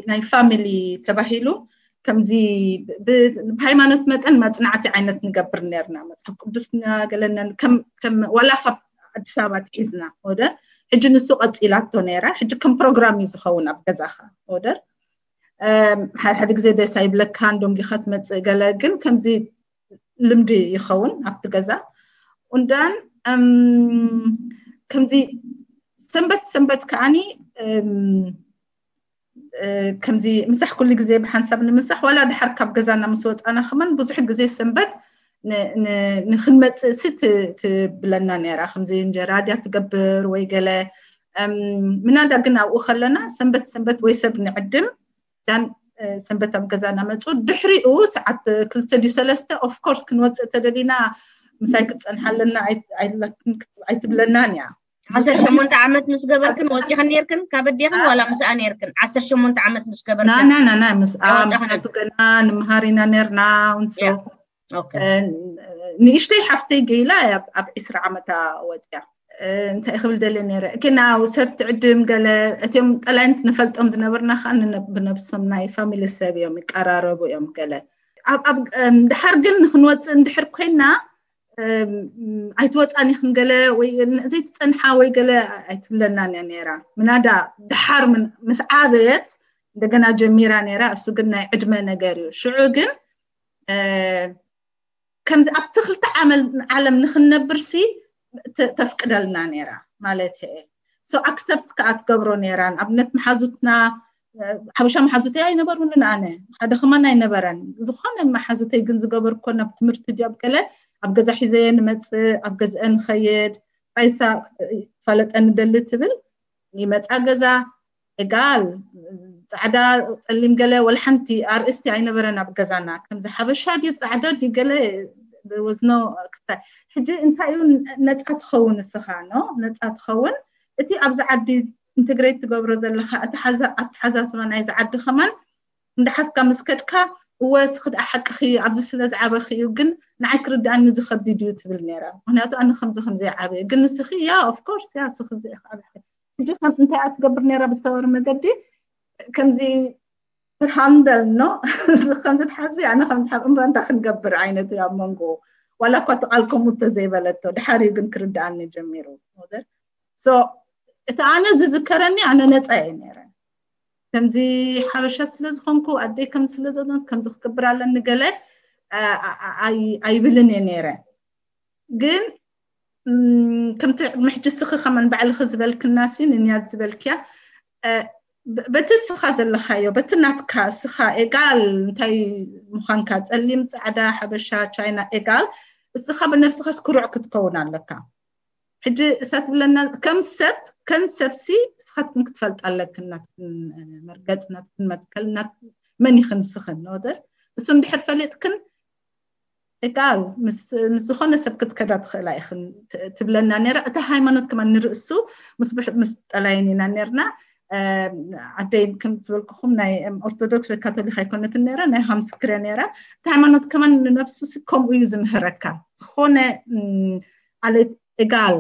ናይ ፋሚሊ ተባሂሉ ከምዚ ብሃይማኖት መጠን መፅናዕቲ ዓይነት ንገብር ነርና። መፅሓፍ ቅዱስና ገለና ዋላ ካብ ኣዲስ ኣበባ ትሒዝና ወደ ሕጂ ንሱ ቀፂላቶ ነይራ። ሕጂ ከም ፕሮግራም እዩ ዝኸውን ኣብ ገዛኻ ወደር ሓደ ሓደ ግዜ ደስ ኣይብለካን፣ ደንጊኻ ትመፅእ ገለ፣ ግን ከምዚ ልምዲ ይኸውን ኣብቲ ገዛ። ኡንዳን ከምዚ ሰንበት ሰንበት ከዓኒ ከምዚ ምሳሕ ኩሉ ግዜ ብሓንሳብ ንምሳሕ ዋላ ድሓር ካብ ገዛና ምስ ወፃና ከማን ብዙሕ ግዜ ሰንበት ንክንመፅእ ሲ ትብለና ነይራ። ከምዚ እንጀራ ድያ ትገብር ወይ ገለ ምናዳ ግን ኣብኡ ከለና ሰንበት ሰንበት ወይ ሰብ ንዕድም ዳን ሰንበት ኣብ ገዛና መፁ። ድሕሪኡ ሰዓት ክልተ ድዩ ሰለስተ ኦፍኮርስ ክንወፅእ ተደሊና ምሳይ ክትፀንሓ ኣለና ኣይትብለናን እያ። ዓሰርተ ሸሞንተ ዓመት ምስ ገበርክን ወፂኽን ነርክን ካብ ኣዴኽን ዋላ ምስኣ ነርክን? ዓሰርተ ሸሞንተ ዓመት ምስ ገበርክን ናና ናና ምስኣ ምክንያቱ ገና ንምሃር ኢና ነርና። ንእሽተይ ሓፍተይ ገይላ ኣብ ዒስራ ዓመታ ወፅያ። እንታይ ክብል ደለ ነረ ግን ኣብ ሰብ ትዕድም ገለ እቲኦም ጠላይንት ንፈልጦም ዝነበርና ከዓ ብነብሶም ናይ ፋሚሊ ሰብ እዮም ይቀራረቡ እዮም ገለ ድሓር ግን ንክንወፅእ እንድሕር ኮይና ኣይትወፃን ኢኽን ገለ ወይ ዘይትፀንሓ ወይ ገለ ኣይትብለናን እያ ነይራ። ምናዳ ድሓር ምስ ዓበየት እንደገና ጀሚራ ነይራ። እሱ ግን ናይ ዕድመ ነገር እዩ። ሽዑ ግን ከምዚ ኣብቲ ክልተ ዓለም ንክንነብር ሲ ተፍቅደልና ነይራ ማለት እየ። ሶ ኣክሰፕት ከዓ ትገብሮ ነይራ። ንኣብነት መሓዙትና ሓበሻ መሓዙተይ ኣይነበሩንን። ኣነ ሓደ ከማን ኣይነበረን። ዝኾነ መሓዙተይ ግን ዝገበርኮ ናብ ትምህርቲ ድዮ ኣብ ገለ ኣብ ገዛ ሒዘየ ንመፅእ ኣብ ገዝአ ንኸየድ ራይሳ ፋለጠ ንደሊ ትብል ይመፃ ገዛ እጋል ፃዕዳ ፀሊም ገለ ወላ ሓንቲ ኣርእስቲ ኣይነበረን ኣብ ገዛና። ከምዚ ሓበሻ ድዩ ፃዕዳ ድዩ ገለ ወዝኖ ክታይ ሕጂ እንታይ እዩ ነፃ ትኸውን እስኻ ኖ ነፃ ትኸውን እቲ ኣብዚ ዓዲ ኢንተግሬት ትገብሮ ዘለኻ ኣተሓዛዝባ ናይዚ ዓዲ ከማን እንዳሓዝካ ምስ ከድካ እወ እስኺ ደኣ ሓቅኺ ኣብዚ ስለ ዝዓበኺ እዩ ግን ንዓይ ክርድኣኒ እዚ ከቢድ እዩ ትብል ነይራ። ምክንያቱ ኣነ ከምዚ ከምዚ ይዓበየ ግን ንስኺ ያ ኦፍኮርስ ያ እስኺ እዚ ኢኺ ዓብኺ ሕጂ ከም እንታይ እያ ትገብር ነይራ ብዝተባረ መገዲ ከምዚ ትርሃንደል ኖ ከምዚ ትሓስቢ ኣነ ከምዚ ሓብ እምበር እንታይ ክንገብር ዓይነት እዩ ኣብ መንጎ ዋላ እኳ እቲ ቃል ከምኡ እንተዘይበለቶ ድሓር እዩ ግን ክርድኣኒ ጀሚሩ። ሶ እቲ ኣነ ዝዝከረኒ ኣነ ነፃ እየ ነይረ። ከምዚ ሓበሻ ስለ ዝኾንኩ ኣደይ ከም ስለ ዘሎት ከምዚ ክገብር ኣለኒ ገለ ኣይብልን እየ ነይረ። ግን ከምቲ ቅድሚ ሕጂ ስኺ ከመን ባዕልኺ ዝበልክና ሲ ንንያት ዝበልክያ በቲ ስኻ ዘለኻዮ በቲ ናትካ ስኻ ኤጋል እንታይ ምዃንካ ጸሊም ጻዕዳ ሓበሻ ቻይና ኤጋል እስኻ ብነብስኻስ ኩሩዕ ክትከውን ኣለካ። ሕጂ እሳ ትብለና ከም ሰብ ከም ሰብሲ ስኻትክን ክትፈልጥ ኣለክን ናትክን መርገጽ ናትክን መትከል መን ይኽን ስኽን ወደር እሱ እንድሕር ፈሊጥክን እቃል ምስ ዝኾነ ሰብ ክትከዳ ትኽእላ ኢኽን ትብለና ነራ። እታ ሃይማኖት ከማን ንርእሱ ምስ ጠላይን ኢና ነርና። ኣደይ ከም ዝበልኩኹም ናይ ኦርቶዶክስ ወይ ካቶሊክ ኣይኮነትን ነራ፣ ናይ ሃምስክረ ነራ። እቲ ሃይማኖት ከማን ንነብሱ ከምኡ እዩ ዝምህረካ። ዝኾነ ዓሌት እጋል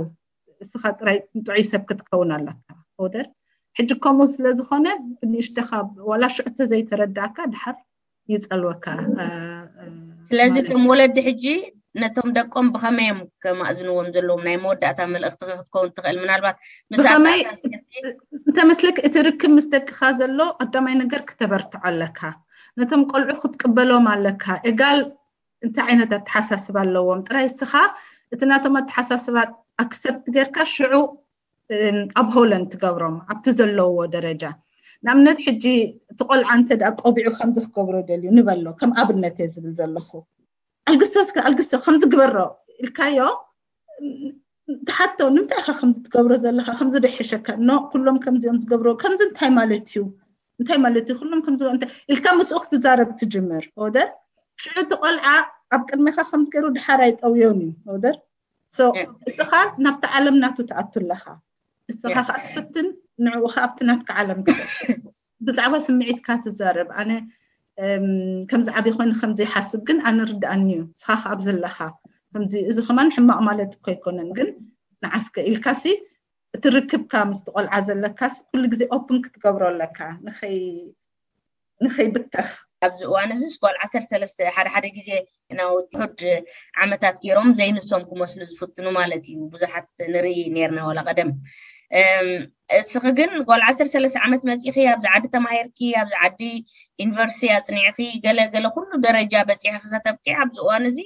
እስኻ ጥራይ ጥዑይ ሰብ ክትከውን ኣለካ። ወደር ሕጂ ከምኡ ስለ ዝኾነ ንእሽተኻ ዋላ ሽዑ ተዘይተረዳእካ ድሓር ይጸልወካ። ስለዚ እቶም ወለዲ ሕጂ ነቶም ደቆም ብኸመይ እዮም ከማእዝንዎም ዘለዎም? ናይ መወዳእታ መልእኽቲ ክትከውን ትኽእል። ምናልባት ምስመይ እንተመስለክ እቲ ርክብ ምስ ደቅኻ ዘሎ ቀዳማይ ነገር ክተበርትዖ ኣለካ። ነቶም ቆልዑ ክትቅበሎም ኣለካ። እጋል እንታይ ዓይነት ኣተሓሳስባ ኣለዎም ጥራይ እስኻ እቲ ናቶም ኣተሓሳስባ ኣክሰፕት ጌርካ ሽዑ ኣብ ሆለን ትገብሮም ኣብቲ ዘለውዎ ደረጃ። ንኣብነት ሕጂ እቲ ቆልዓ እንተ ደኣ ቆቢዑ ከምዚ ክገብሮ ደልዩ ንበሎ፣ ከም ኣብነት እየ ዝብል ዘለኹ። ኣልግሶ እስከ ኣልግሶ ከምዚ ግበሮ ኢልካዮ፣ ትሓቶ ንምንታይ ኢኻ ከምዚ ትገብሮ ዘለኻ፣ ከምዚ ዶ ይሕሸካ? ኖ፣ ኩሎም ከምዚኦም ዝገብሮ፣ ከምዚ እንታይ ማለት እዩ? እንታይ ማለት እዩ? ኩሎም ከምዚ እንታይ ኢልካ ምስኡ ክትዛረብ ትጅምር። ወደር ሽዑ እቲ ቆልዓ ኣብ ቅድሜኻ ከምዚ ገይሩ ድሓር ኣይጠውዮን እዩ። ወደር እስኻ ናብቲ ዓለም ናቱ ትኣቱ ኣለኻ። እስኻ ከዓ ትፍትን፣ ንዕኡ ከዓ ኣብቲ ናትካ ዓለም ትፈትን። ብዛዕባ ስምዒትካ ትዛረብ። ኣነ ከም ዝዓቢ ኮይኑ ከም ዘይሓስብ ግን ኣነ ርድኣኒ እዩ። እስኻ ከዓ ኣብዚ ኣለኻ። ከምዚ እዚ ከማን ሕማቕ ማለት እኮ ኣይኮነን፣ ግን ንዓስከ ኢልካሲ እቲ ርክብካ ምስቲ ቆልዓ ዘለካስ ኩሉ ግዜ ኦፕን ክትገብሮ ኣለካ። ንኸይ ንኸይብተኽ። ኣብዚ እዋን እዚ ጓል ዓሰርተ ሰለስተ ሓደ ሓደ ግዜ ናውቲ ሕድ ዓመታት ገይሮም ዘይንሶም ክመስሉ ዝፍትኑ ማለት እዩ። ብዙሓት ንርኢ ነርና ዋላ ቀደም። እስኺ ግን ጓል ዓሰርተ ሰለስተ ዓመት መፂኺ ኣብዚ ዓዲ ተማሂርኪ ኣብዚ ዓዲ ዩኒቨርሲቲ ኣፅኒዕኺ ገለ ገለ ኩሉ ደረጃ በፂሕኺ ከተብቂዕ ኣብዚ እዋን እዚ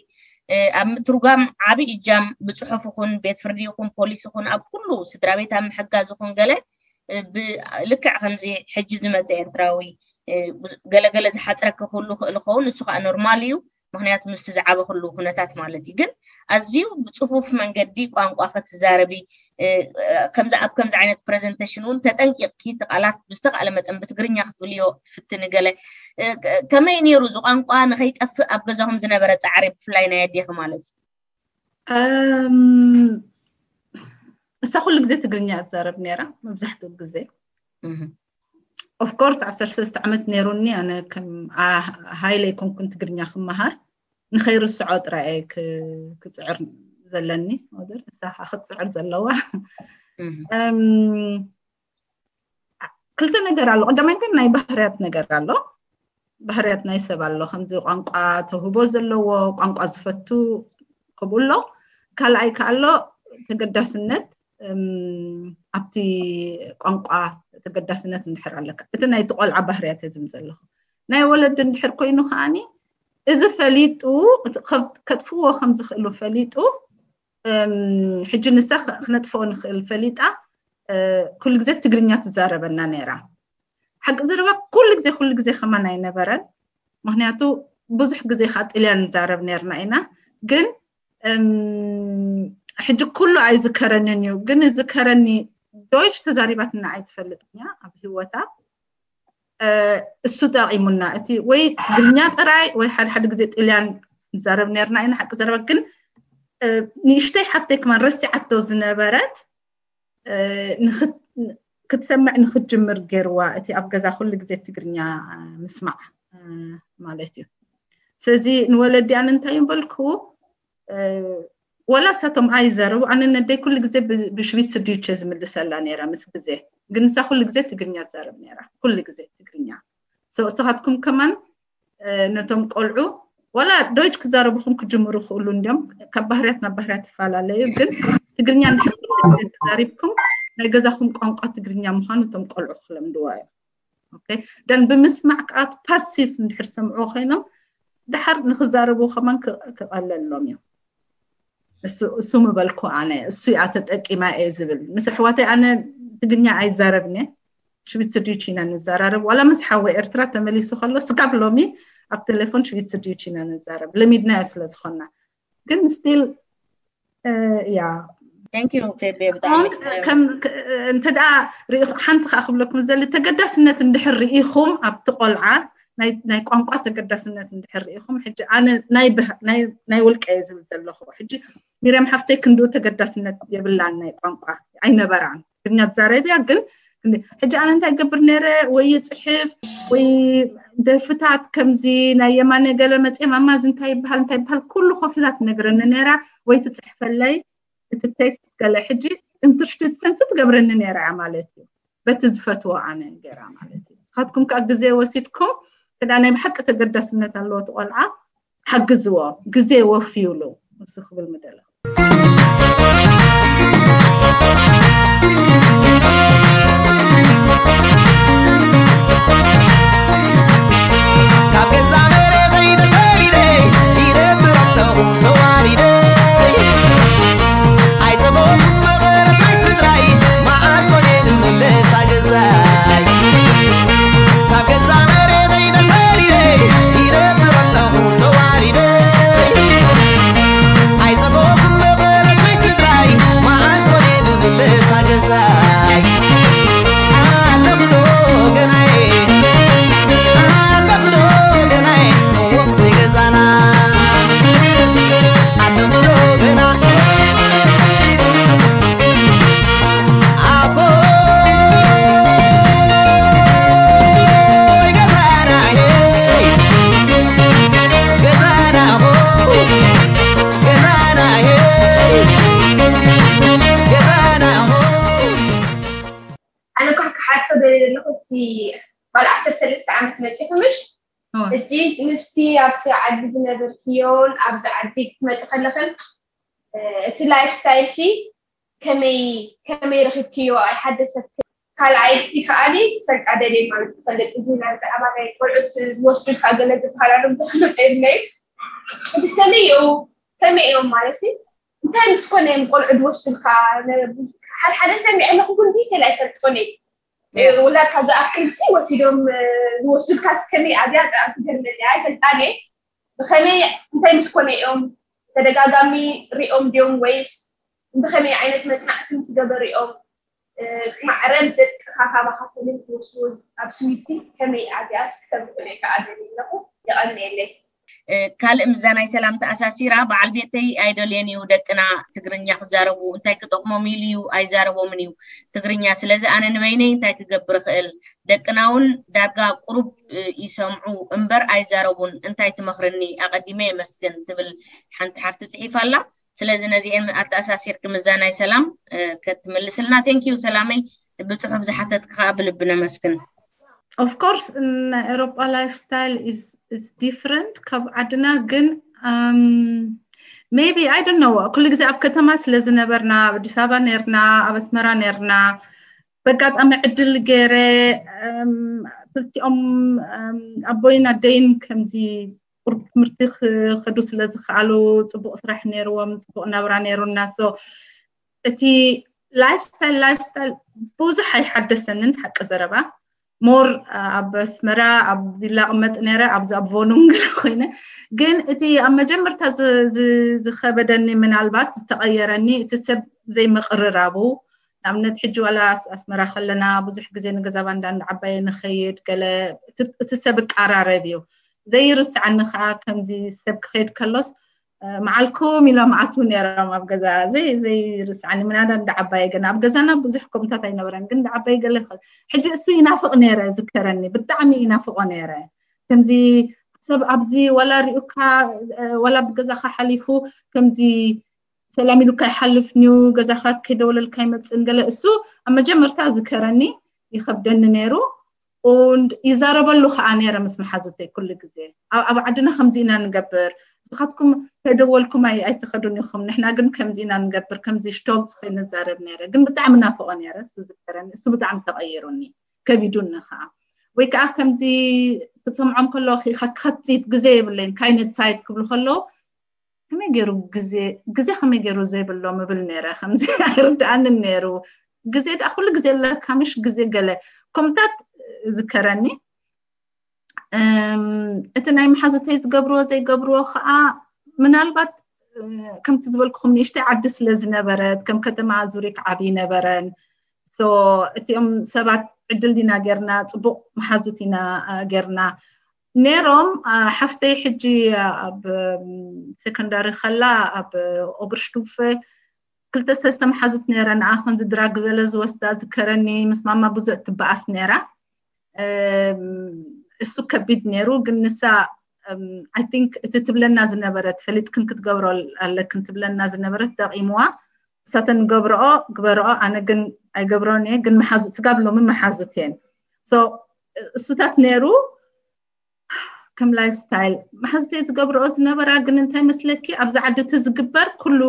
ኣብ ምትርጓም ዓብዪ እጃም ብፅሑፍ ይኹን ቤት ፍርዲ ይኹን ፖሊስ ይኹን ኣብ ኩሉ ስድራ ቤት ኣብ ምሕጋዝ ይኹን ገለ ልክዕ ከምዚ ሕጂ ዝመፀ ኤርትራዊ ገለገለ ዝሓፅረኪ ክህሉ ክእል ይኸውን። ንሱ ከዓ ኖርማል እዩ፣ ምክንያቱ ምስቲ ዝዓበክሉ ኩነታት ማለት እዩ። ግን ኣዝዩ ብፅፉፍ መንገዲ ቋንቋ ክትዛረቢ ከምዚ ኣብ ከምዚ ዓይነት ፕሬዘንቴሽን እውን ተጠንቂቕኪ እቲ ቃላት ብዝተኽኣለ መጠን ብትግርኛ ክትብልዮ ትፍትኒ። ገለ ከመይ ነይሩ እዚ ቋንቋ ንኸይጠፍእ ኣብ ገዛኹም ዝነበረ ፃዕሪ ብፍላይ ናይ ኣዴኺ ማለት እዩ? እሳ ኩሉ ግዜ ትግርኛ እዛረብ ነይራ መብዛሕትኡ ግዜ። ኦፍኮርስ ዓሰርተ ሰለስተ ዓመት ነይሩኒ ኣነ ከም ሃይለ ኣይኮንኩን ትግርኛ ክመሃር፣ ንኸይርስዖ ጥራይ ክፅዕር ዘለኒ። ወደር እሳ ክትፅዕር ዘለዋ ክልተ ነገር ኣሎ። ቀዳማይ ነገር ናይ ባህርያት ነገር ኣሎ። ባህርያት ናይ ሰብ ኣሎ። ከምዚ ቋንቋ ተውህቦ ዘለዎ፣ ቋንቋ ዝፈቱ ከምኡ ኣሎ። ካልኣይ ከኣሎ ተገዳስነት ኣብቲ ቋንቋ ተገዳስነት እንድሕር ኣለካ፣ እቲ ናይቲ ቆልዓ ባህርያት ዝብል ዘለኹ ናይ ወለዲ እንድሕር ኮይኑ ከዓኒ እዚ ፈሊጡ ከጥፍዎ ከም ዝኽእሉ ፈሊጡ ሕጂ ንሳ ክነጥፍኦ ንኽእል ፈሊጣ ኩሉ ግዜ ትግርኛ ትዛረበና ነይራ። ሓቂ ዘረባ ኩሉ ግዜ ኩሉ ግዜ ከማን ኣይነበረን። ምክንያቱ ብዙሕ ግዜ ከዓ ጥልያን ንዛረብ ነርና ኢና። ግን ሕጂ ኩሉ ኣይዝከረንን እዩ። ግን ዝከረኒ ዶይች ተዛሪባትና ኣይትፈልጥን እያ ኣብ ህይወታ። እሱ ጠቂሙና እቲ ወይ ትግርኛ ጥራይ ወይ ሓደ ሓደ ግዜ ጥልያን ንዛረብ ነርና ኢና። ሓቂ ዘረባ ግን ንእሽተይ ሓፍተይ ከማን ረሲዓቶ ዝነበረት ክትሰምዕ ንክትጅምር ገይርዋ። እቲ ኣብ ገዛ ኩሉ ግዜ ትግርኛ ምስማዕ ማለት እዩ። ስለዚ ንወለዲ ኣነ እንታይ በልኩ፣ ወላ ሳቶም ኣይዘረቡ ኣነ ነደይ ኩሉ ግዜ ብሽዊትስር ድዩቸ ዝምልሰላ ነይራ ምስ ግዜ። ግን ንሳ ኩሉ ግዜ ትግርኛ ትዛረብ ነይራ፣ ኩሉ ግዜ ትግርኛ። እሳትኩም ከማን ነቶም ቆልዑ ዋላ ዶይች ክዛረቡኹም ክጅምሩ ክእሉ እንዲም። ካብ ባህርያት ናብ ባህርያት ይፈላለዩ፣ ግን ትግርኛ እንድሕር ተዛሪብኩም ናይ ገዛኹም ቋንቋ ትግርኛ ምዃኑ እቶም ቆልዑ ክለምድዋ እዮም። ደን ብምስማዕ ከዓ ፓሲቭ እንድሕር ሰምዑ ኮይኖም ድሓር ንክዛረቡ ከማን ክቐለሎም እዩ። እሱ ምበልኩ ኣነ እሱ እያ ተጠቂማ እየ ዝብል ምስ ኣሕዋተይ ኣነ ትግርኛ ኣይዛረብን እየ። ሽዊትስር ድዩች ኢና ንዘራረብ ዋላ ምስ ሓወ ኤርትራ ተመሊሱ ከሎ ስጋብ ሎሚ ኣብ ቴሌፎን ሽዊትስር ድዩች ኢና ንዛረብ ለሚድናዮ ስለ ዝኾንና። ግን ስቲል ያ እንተ ደኣ ሓንቲ ከዓ ክብለኩም ዘሊ ተገዳስነት እንድሕር ርኢኹም ኣብቲ ቆልዓ ናይ ቋንቋ ተገዳስነት እንድሕር ርኢኹም ሕጂ ኣነ ናይ ውልቀ እየ ዝብል ዘለኹ። ሕጂ ሚርያም ሓፍተይ ክንድኡ ተገዳስነት የብላን ናይ ቋንቋ ኣይነበራን። ትግርኛ ትዛረብ እያ ግን ሕጂ ኣነ እንታይ ገብር ነረ? ወይ ይፅሕፍ ወይ ደርፍታት ከምዚ ናይ የማነ ገለ መፅየ፣ ማማ እዚ እንታይ ይበሃል እንታይ ይበሃል ኩሉ ኮፍ ኢላ ትነግረኒ ነራ። ወይ ትፅሕፈለይ እቲ ቴክስት ገለ። ሕጂ ኢንትረስትድ ሰንስ ትገብረኒ ነራ እያ ማለት እዩ፣ በቲ ዝፈትዎ ኣነ ገራ ማለት እዩ። ንስኻትኩም ከዓ ግዜ ወሲድኩም ክዳ ናይ ብሓቂ ተገዳስነት ኣለዎ እቲ ቆልዓ ሓግዝዎ፣ ግዜ ወፍዩሉ። እሱ ክብል ምደለ። ካብ ገዛ መሬተይ ተሰዲደ ይነብር ኣለኹ ተዋሪደ። ኣይጸጎብኩን መቐረት ናይ ስድራይ፣ መዓስ ኮነ ዝምለስ ኣገዛይ። ካብ ገዛ መሬተይ ተሰዲደ ይነብር ኣለኹ ተዋሪደ። ኣይጸጎብኩን መቐረት ናይ ስድራይ፣ መዓስ ኮነ ዝምለስ ኣገዛይ። ኣለኽዶ ገናይ፣ ኣለኽዶ ገናይ፣ ወቕቲ ገዛና። ኣለኽዶ ገና፣ ኣኾይ ገዛና፣ ሄይ፣ ገዛና፣ ሆ፣ ገዛና፣ ሄይ፣ ገዛና፣ ሆ። ኣነ እኳ ክሓቶ ደልየ ዘለኹ፣ እቲ ጓል ዓሰርተ ሰለስተ ዓመት መፂኹ ምሽ? እወ። ሕጂ ምስቲ ኣብቲ ዓዲ ዝነበርክዮን ኣብዚ ዓዲ ክትመፂ ከለኽን፣ እ፣ እቲ ላይፍ ስታይል ሲ ከመይ፣ ከመይ ረኺብክዮ? ኣይሓደሰት? ካልኣይቲ ከኣኒ ክፈልጣ ደልየ ማለት ትፈልጥ፣ እዚ ናይ ብዛዕባ ናይ ቆልዑት ዝወስዱልካ ገለ ዝበሃል ኣሎ፣ ብዙሕ መጠን ናይ እቲ ከመይ እዩ፣ ከመይ እዮም ማለት ሲ እንታይ ምስ ኮነ እዮም ቆልዑ ዝወስዱልካ? ነ-፣ ሓደ ሓደ ሰሚዐ ኣለኹ፣ ግን ዲቴል ኣይፈልጦን እየ። እ፣ ወላ ካብ ዝኣክል ሲ ወሲዶም፣ እ፣ ዝወስዱልካ ሲ ከመይ ኣብያ ብጣዕሚ ትገርመኒ እያ፣ ኣይፈልጣን እየ። ብኸመይ እንታይ ምስ ኮነ እዮም? ተደጋጋሚ ሪኦም ድዮም ወይስ ብኸመይ ዓይነት መጽናዕቲ ምስ ገበሩ እዮም? እ፣ ማዕረ ደቅኻ ካባኻ ፈሊዮም ክወስድዎ ኣብ ስዊስ ሲ ከመይ ኣብያ ሲ ክተብርሁለይ ከኣ ደልየ ኣለኹ። የቐንየለይ። እ፣ ካልእ ምስዛ ናይ ሰላም ተኣሳሲራ፣ በዓል ቤተይ ኣይደልዮን እዩ ደቅና ትግርኛ ክዛረቡ፣ እንታይ ክጠቕሞም ኢሉ እዩ ኣይዛረቦምን እዩ ትግርኛ። ስለዚ ኣነ ንበይነይ እንታይ ክገብር እኽእል? ደቅና እውን ዳርጋ ቁሩብ፣ እ፣ ይሰምዑ እምበር ኣይዛረቡን። እንታይ ትመኽርኒ? ኣቐዲመ የመስግን ትብል ሓንቲ ሓፍቲ ጽሒፋ ኣላ። ስለዚ ነዚኤን ኣተኣሳሲርኪ ምስዛ ናይ ሰላም፣ እ፣ ከትምልስልና። ቴንክ ዩ ሰላመይ፣ ብጽሑፍ ዝሓተትኪ ከኣ ብልቢ ነመስግን። Of course፣ ናይ ኤውሮጳ ላይፍ ስታይል is is different ካብ ዓድና። ግን፣ um, maybe I don't know፣ ኩሉ ግዜ ኣብ ከተማ ስለ ዝነበርና፣ ኣብ ኣዲስ ኣበባ ነርና፣ ኣብ ኣስመራ ነርና፣ በጋጣሚ ዕድል ገይረ፣ um፣ ክልቲኦም፣ um፣ ኣቦይን ኣደይን ከምዚ ቁሩብ ትምህርቲ ክኸዱ ስለ ዝኸኣሉ፣ ጽቡቕ ስራሕ ነይርዎም፣ ጽቡቕ ናብራ ነይሩና። So እቲ ላይፍ ስታይል፣ ላይፍ ስታይል ብዙሕ ኣይሓደሰንን፣ ሓቂ ዘረባ። ሞር ኣብ ኣስመራ ኣብ ቪላ ቅመጥ ነይረ፣ ኣብዚ ኣብ ቮኑንግላ ኮይነ። ግን እቲ ኣብ መጀመርታ ዝ-፣ ዝ-፣ ዝኸበደኒ፣ ምናልባት ዝተቐየረኒ፣ እቲ ሰብ ዘይምቕርራቡ። ንኣብነት ሕጂ ዋላ ኣስ-፣ ኣስመራ ከለና ብዙሕ ግዜ ንገዛ ባንዳ እንዳ ዓባየ ንኸይድ፣ ገለ እቲ፣ እቲ ሰብ እቃራረብ እዩ። ዘይርስዓኒ ከኣ ከምዚ ሰብ ክኸይድ ከሎስ፣ እ፣ መዓልኩም ኢሎም ኣትዉ ነይሮም ኣብ ገዛ። ዘይ-፣ ዘይርስዓኒ ምናዳ እንዳ ዓባየ ገና ኣብ ገዛና ብዙሕ ከምታት ኣይነበረን፣ ግን እንዳ ዓባየ ገለ ይኸ-፣ ሕጂ እሱ ይናፍቕ ነይረ፣ ዝከረኒ ብጣዕሚ ይናፍቖ ነይረ። ከምዚ ሰብ ኣብዚ ዋላ ሪኡካ፣ እ፣ ዋላ ብገዛኻ ሓሊፉ ከምዚ ሰላም ኢሉካ ይሓልፍ ኒው ገዛኻ ከይደወለልካ ይመጽእን ገለ። እሱ ኣብ መጀመርታ ዝከረኒ ይኸብደኒ ነይሩ። Und ይዛረበሉ ከኣ ነይረ ምስ መሓዙተይ ኩሉ ግዜ። ኣብ፣ ኣብ ዓድና ከምዚ ኢና ንገብር፣ ንስኻትኩም ከይደወልኩም ኣይ-፣ ኣይትኸዱን ኢኹም፣ ንሕና ግን ከምዚ ኢና ንገብር፣ ከምዚ ሽቶልት ኮይነ ንዛረብ ነይረ። ግን ብጣዕሚ ናፍቖ ነይረ፣ እሱ ዝከረኒ፣ እሱ ብጣዕሚ ተቐይሩኒ፣ ከቢዱኒ ከኣ። ወይ ከኣ ከምዚ ክትሰምዖም ከለኹ ኢኻ ክኸትት ግዜ የብለይን፣ ካይነት ሳይት ክብሉ ከለዉ ከመይ ገይሩ ግዜ፣ ግዜ ከመይ ገይሩ ዘይብሎም እብል ነይረ፣ ከምዚ ኣይርድኣንን ነይሩ። ግዜ ደኣ ኩሉ ግዜ ኣለካ ምሽ፣ ግዜ ገለ ከምታት ዝከረኒ። እም፣ እቲ ናይ መሓዙተይ ዝገብርዎ ዘይገብርዎ ከኣ ምናልባት፣ እ፣ ከምቲ ዝበልኩኹም ንእሽተይ ዓዲ ስለ ዝነበረት፣ ከም ከተማ ዙሪክ ዓብዪ ነበረን። So እቲኦም ሰባት ዕድል ዲና ጌርና፣ ጽቡቕ መሓዙት ኢና፣ እ፣ ጌርና ነይሮም። እ፣ ሓፍተይ ሕጂ ኣብ፣ እም፣ ሴኮንዳሪ ከላ ኣብ ኦግርሽቱፈ ክልተ ሰለስተ መሓዙት ነይረ፣ ንኣ ከምዚ ድራግ ዘለ ዝወስዳ ዝከረኒ፣ ምስ ማማ ብዙሕ ትበኣስ ነይራ። እሱ ከቢድ ነይሩ፣ ግን ንሳ I think እቲ ትብለና ዝነበረት፣ ፈሊጥክን ክትገብሮ ኣለክን ትብለና ዝነበረት ጠቒምዋ። እሳተን ገብረኦ ግበረኦ፣ ኣነ ግን ኣይገብሮን እየ። ግን መሓዙት ስጋብ ሎሚ መሓዙት እየን። እሱታት ነይሩ ከም ላይፍ ስታይል መሓዙተይ ዝገብረኦ ዝነበራ። ግን እንታይ መስለኪ፣ ኣብዚ ዓዲ እቲ ዝግበር ኩሉ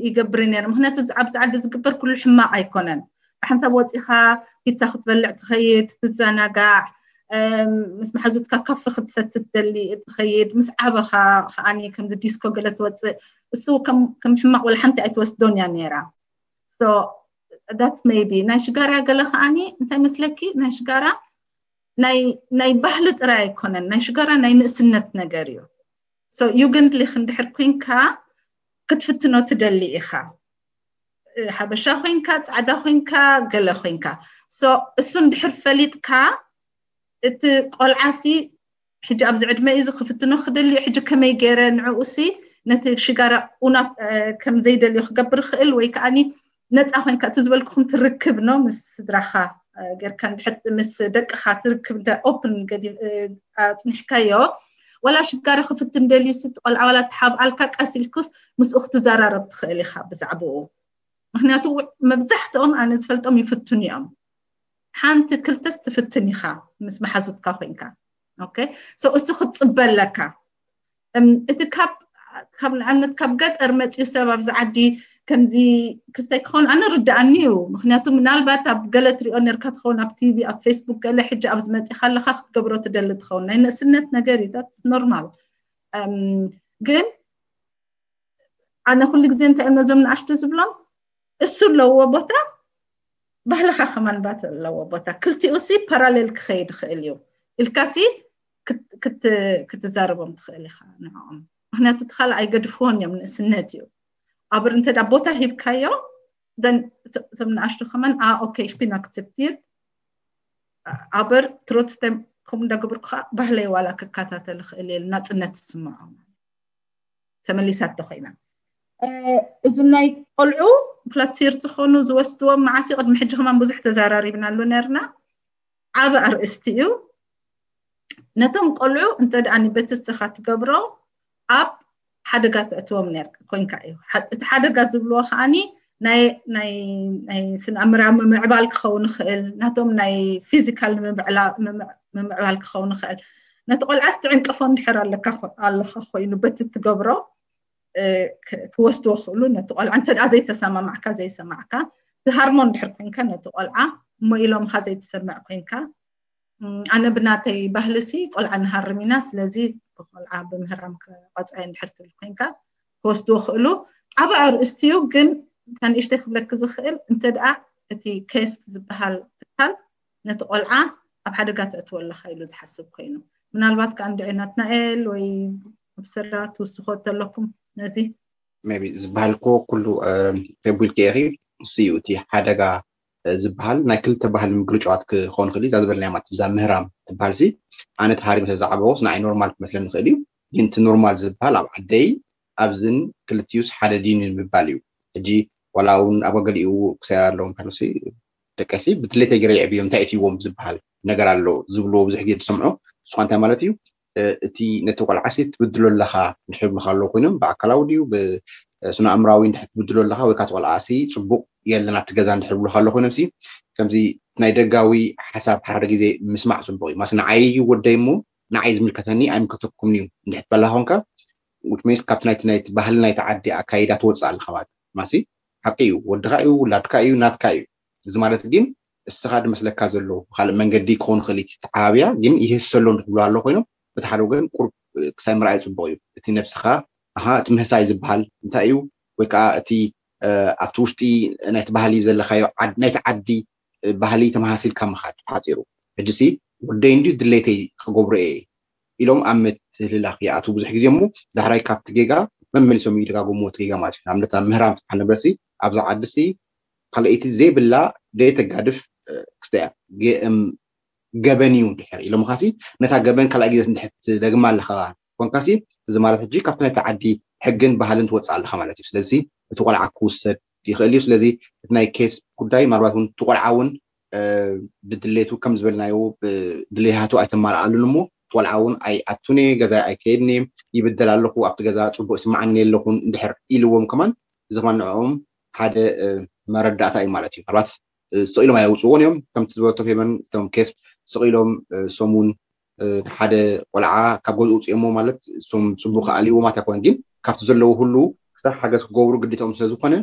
ይገብር ነይሩ። ምክንያቱ ኣብዚ ዓዲ ዝግበር ኩሉ ሕማቕ ኣይኮነን። ብሓንሳብ ወፂኻ ፒዛ ክትበልዕ ትኸይድ፣ ትዘናጋዕ፣ ምስ መሓዙትካ ካፈ ክትሰቲ ትደሊ ትኸይድ፣ ምስ ዓበኻ ከዓኒ ከምዚ ዲስኮ ገለ ትወፅእ። እሱ ከም ሕማቕ ወላ ሓንቲ ኣይትወስዶን እያ ነይራ። That's maybe ናይ ሽጋራ ገለ ከዓኒ እንታይ መስለኪ፣ ናይ ሽጋራ ናይ ባህሊ ጥራይ ኣይኮነን፣ ናይ ሽጋራ ናይ ንእስነት ነገር እዩ። ዩገንድሊክ እንድሕር ኮንካ ክትፍትኖ ትደሊ ኢኻ። ሓበሻ ኮይንካ፣ ፃዕዳ ኮይንካ፣ ገለ ኮይንካ፣ እሱ እንድሕር ፈሊጥካ፣ እቲ ቆልዓሲ ሕጂ ኣብዚ ዕድመ እዩ ክፍትኖ ክደልዩ፣ ሕጂ ከመይ ገይረ ንዕኡሲ ነቲ ሽጋራ ኡና ከም ዘይደልዮ ክገብር ክእል፣ ወይ ከዓኒ ነፃ ኮይንካ እቲ ዝበልኩኹም ትርክብ ኖ ምስ ስድራኻ ጌርካ፣ እንድሕር ምስ ደቅኻ ትርክብ እንተ ኦፕን ኣፅኒሕካዮ፣ ወላ ሽጋራ ክፍትን ደልዩ ሲ ቆልዓ ዋላ ተሓብኣልካ ቀስ ኢልኩስ ምስኡ ክትዘራረብ ትኽእል ኢኻ ብዛዕባኡ። ምክንያቱ መብዛሕትኦም ኣነ ዝፈልጦም ይፍትኑ እዮም። ሓንቲ ክልተስ ትፍትን ኢኻ ምስ መሓዙትካ ኮይንካ። እሱ ክትፅበ ኣለካ። እቲ ካብ ንኣብነት ካብ ገጠር መፅኡ ሰብ ኣብዚ ዓዲ ከምዚ ክስተይ ክኸውን ኣነ ርድኣኒ እዩ። ምክንያቱ ምናልባት ኣብ ገለ ትሪኦ ነርካ ትኸውን፣ ኣብ ቲቪ፣ ኣብ ፌስቡክ ገለ፣ ሕጂ ኣብዚ መፂኻ ኣለካ ክትገብሮ ትደሊ ትኸውን። ናይ ንእስነት ነገር እዩ፣ ኖርማል። ግን ኣነ ኩሉ ግዜ እንታይ እዮም ነዞም ንኣሽቱ ዝብሎም፣ እሱ ኣለዎ ቦታ፣ ባህልኻ ከማን ባት ኣለዎ ቦታ፣ ክልቲኡ ሲ ፓራሌል ክኸይድ ይኽእል እዩ ኢልካ ሲ ክትዛረቦም ትኽእል ኢኻ ንዕኦም። ምክንያቱ እቲ ካልእ ኣይገድፍዎን እዮም፣ ንእስነት እዩ። ኣበር እንተ ቦታ ሂብካዮ፣ እቶም ንኣሽቱ ከማን ኦኬ ሽፒን ኣክሰፕቲር። ኣበር ትሮትስቴም ከምኡ እንዳገበርኩ ከዓ ባህለይ ዋላ ክከታተል ይኽእል እየ፣ ናፅነት ትስምዖ። ተመሊሳቶ ኮይና፣ እዚ ናይ ቆልዑ ፕላቲር ዝኾኑ ዝወስድዎም መዓስ እዩ? ቅድሚ ሕጂ ከማን ብዙሕ ተዘራሪብናሉ ነርና። ዓቢ ኣርእስቲ እዩ። ነቶም ቆልዑ እንተ ደኣ ንበትስኻ ትገብሮ ኣብ ሓደጋ ተእትዎም ነር ኮይንካ እዩ። እቲ ሓደጋ ዝብልዎ ከዓኒ ናይ ናይ ናይ ስነ ኣእምራዊ ምምዕባል ክኸውን ይኽእል፣ ናቶም ናይ ፊዚካል ምምዕባል ክኸውን ይኽእል። ነቲ ቆልዓ ስትዕንቅፎ እንድሕር ኣለካ ኣለኻ ኮይኑ በቲ ትገብሮ ክወስድዎ ክእሉ፣ ነቲ ቆልዓ እንተ ደኣ ዘይተሰማማዕካ ዘይሰማዕካ፣ ትሃርሞ እንድሕር ኮይንካ ነቲ ቆልዓ እሞ ኢሎምኻ ዘይትሰምዕ ኮይንካ፣ ኣነ ብናተይ ባህልሲ ቆልዓ ንሃርም ኢና። ስለዚ ብቆልዓ ብምህራም ክቐፅዐ እንድሕር ትብል ኮይንካ ክወስድዎ ክእሉ። ዓቢ ኣርእስቲ እዩ፣ ግን እታ ንእሽተይ ክብለኪ ዝኽእል እንተ ደኣ እቲ ኬስክ ዝበሃል ትካል ነቲ ቆልዓ ኣብ ሓደጋ ተእትዎ ኣለኻ ኢሉ ዝሓስብ ኮይኑ፣ ምናልባት ከኣ እንድዒ ናትናኤል ወይ ኣብሰራ ትውስኾ ተለኩም ነዚ ቢ ዝበሃል እኮ ኩሉ ተቡልኪ ኢኺ። እሱ እዩ እቲ ሓደጋ ዝበሃል ናይ ክልተ ባህሊ ምግልጫዋት ክኸውን ክእል እዛ ዝበልናያ ማለት እዛ ምህራም ትበሃል ሲ ኣነ ተሃሪም ተዛዕበዎስ ንዓይ ኖርማል ክመስለኒ ክእል እዩ። ግን እቲ ኖርማል ዝበሃል ኣብ ዓደይ ኣብዝን ክልቲዩስ ሓደ ድዩ ንምባል እዩ። ሕጂ ዋላ እውን ኣብ ገሊኡ ክሳይ ኣለዎም ከሎሲ ደቀሲ ብድሌተይ ገይረ የዕብዮም እንታይ እትይዎም ዝበሃል ነገር ኣሎ ዝብልዎ ብዙሕ ግዜ ትሰምዖ። ንስኻ እንታይ ማለት እዩ? እቲ ነቲ ቆልዓሲ ትብድሎ ኣለኻ ንሕብሉኻ ኣለዉ ኮይኖም ብኣካላዊ ድዩ ብስነ ኣእምራዊ እንድሕር ትብድሎ ኣለኻ ወይ ካቲ ቆልዓሲ ፅቡቕ የለን ኣብቲ ገዛ እንድሕር ብሉኻ ኣሎ ኮይኖም ሲ ከምዚ ናይ ደጋዊ ሓሳብ ሓደ ግዜ ምስማዕ ፅቡቕ እዩ። ማስ ንዓይ እዩ ወደይ እሞ ንዓይ ዝምልከተኒ ኣይምልከተኩምን እዩ እንድሕር ትበላ ኾንካ ውጭ ሜስ ካብቲ ናይቲ ናይቲ ባህሊ ናይቲ ዓዲ ኣካይዳ ትወፅእ ኣለኻ ማለት ማሲ ሓቂ እዩ። ወድኻ እዩ፣ ውላድካ እዩ፣ ናትካ እዩ። እዚ ማለት ግን እስኻ ድመስለካ ዘሎ ብካልእ መንገዲ ክኾን ይኽእል እቲ ተዓባብያ ግን ይህሰሎ እንድትብሎ ኣሎ ኮይኖም በቲ ሓደ ወገን ቁርብ ክሳይ ምርኣይ ፅቡቕ እዩ። እቲ ነብስኻ ኣሃ እቲ ምህሳይ ዝበሃል እንታይ እዩ ወይ ከዓ እቲ ኣብቲ ውሽጢ ናይቲ ባህሊ ዘለካዮ ናይቲ ዓዲ ባህሊ ተመሃሲልካ ምኻድ ሓፂሩ። ሕጂሲ ወደይ እንድዩ ድሌተይ ክገብሮ እየ ኢሎም ኣብ ምትህልላኽ ይኣትዉ ብዙሕ ግዜ እሞ ዳሕራይ ካብቲ ጌጋ መመሊሶም ይደጋግምዎ እቲ ጌጋ ማለት እዩ። ንኣብነት ኣብ ምህራም ትበሃል ንብረትሲ ኣብዛ ዓድሲ ካልኣይቲ ዘይብላ ደይተጋድፍ ክስተያ ገበን እዩ እንድሕር ኢሎምኻሲ ነታ ገበን ካልኣይ ግዜ እንድሕር ትደግማ ኣለኻ ኮንካሲ እዚ ማለት ሕጂ ካብቲ ናይቲ ዓዲ ሕግን ባህልን ትወፅእ ኣለካ ማለት እዩ። ስለዚ እቲ ቆልዓ ክውሰድ ይኽእል እዩ። ስለዚ እቲ ናይ ኬስፕ ጉዳይ ምናልባት እውን እቲ ቆልዓ እውን ብድሌቱ ከም ዝበልናዮ ድሌታቱ ኣይተማልኣሉን እሞ ቆልዓ እውን ኣይኣቱን እየ፣ ገዛ ኣይከይድን እየ፣ ይብደል ኣለኹ፣ ኣብቲ ገዛ ፅቡቅ ይስማዓኒ የለኹን እንድሕር ኢልዎም ከማን እዚ ከማን ንዕኦም ሓደ መረዳእታ እዩ ማለት እዩ። ምናልባት ስቕ ኢሎም ኣየውፅዎን እዮም። ከምቲ ዝበቶ ፌበን እቶም ኬስፕ ስቕ ኢሎም ሰሙን ሓደ ቆልዓ ካብ ገዝኡ ውፅኦሞ ማለት እሶም ፅቡቅ ከኣልዎ ማለት ኣይኮነን፣ ግን ካብቲ ዘለዎ ሁሉ ክሳብ ሓገዝ ክገብሩ ግዴታኦም ስለዝኮነ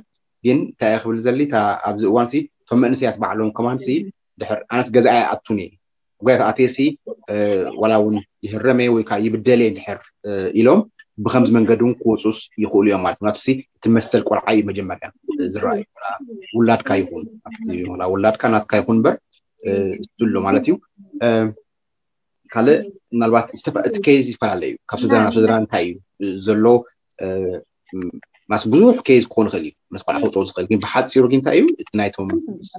ግን እንታይ እየ ክብል ዘሊ እታ ኣብዚ እዋንሲ እቶም መንእሰያት ባዕሎም ከማንሲ ድሕር ኣነስ ገዛ ኣይኣቱን እየ፣ ገዛ ተኣትየሲ ዋላ እውን ይህረመ ወይ ከዓ ይብደለ ድሕር ኢሎም ብከምዚ መንገዲ እውን ክወፁስ ይኽእሉ እዮም ማለት ናትሲ እቲ መሰል ቆልዓ እዩ መጀመርያ ዝረኣዩ ውላድካ ይኹን ውላድካ ናትካ ይኹን እምበር ዝሎ ማለት እዩ። ካልእ ምናልባት እቲ ኬዝ ይፈላለ እዩ ካብ ስድራ ናብ ስድራ እንታይ እዩ ዘሎ ማስ ብዙሕ ኬዝ ክኾን ይኽእል እዩ ምስ ቆልዓ ክውፅኦ ዝኽእል ግን ብሓፂሩ ግን እንታይ እዩ እቲ ናይቶም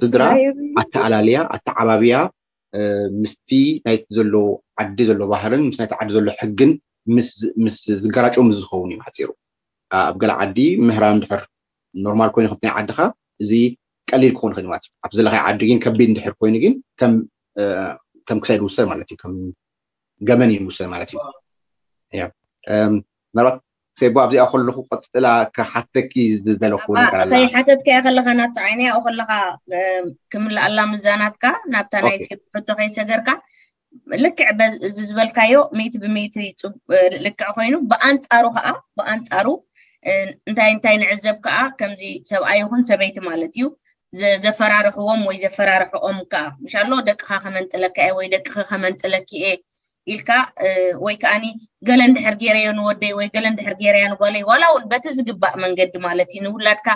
ስድራ ኣተኣላልያ ኣተዓባብያ ምስቲ ናይቲ ዘሎ ዓዲ ዘሎ ባህርን ምስ ናይቲ ዓዲ ዘሎ ሕግን ምስ ዝገራጨው ምስ ዝኸውን እዩ ሓፂሩ ኣብ ገለ ዓዲ ምህራም ድሕር ኖርማል ኮይኑ ከምቲ ናይ ዓድኻ እዚ ቀሊል ክኾን ይኽእል ማለት እዩ ኣብ ዘለኻይ ዓዲ ግን ከቢድ እንድሕር ኮይኑ ግን ከም ከም ክሳይ ዝውሰድ ማለት እዩ ከም ገበን ይውሰድ ማለት እዩ ምናልባት ፌቦ ኣብዚኣ ከለኹ ቀጥላ ክሓተኪ ዝደለኹ ነገር ኣላ ከይሓተትካያ ከለኻ ናብቲ ዓይነያ ከለኻ ክምልኣላ ምዛናትካ ናብታ ናይ ፌቦ ሕቶ ከይሰገርካ ልክዕ እዚ ዝበልካዮ ሚእቲ ብሚእቲ ልክዕ ኮይኑ ብኣንፃሩ ከዓ ብኣንፃሩ እንታይ እንታይ ንዕዘብ ከዓ ከምዚ ሰብኣይ ይኹን ሰበይቲ ማለት እዩ ዘፈራርሕዎም ወይ ዘፈራርሕኦም ከዓ ምሻሎ ደቅኻ ከመንጥለካ እየ ወይ ደቅኺ ከመንጥለኪ እየ ኢልካ ወይ ከዓኒ ገለ እንድሕር ገይረዮ ንወደይ ወይ ገለ እንድሕር ገይረያ ንጓለይ ዋላ እውን በቲ ዝግባእ መንገዲ ማለት እዩ ንውላድካ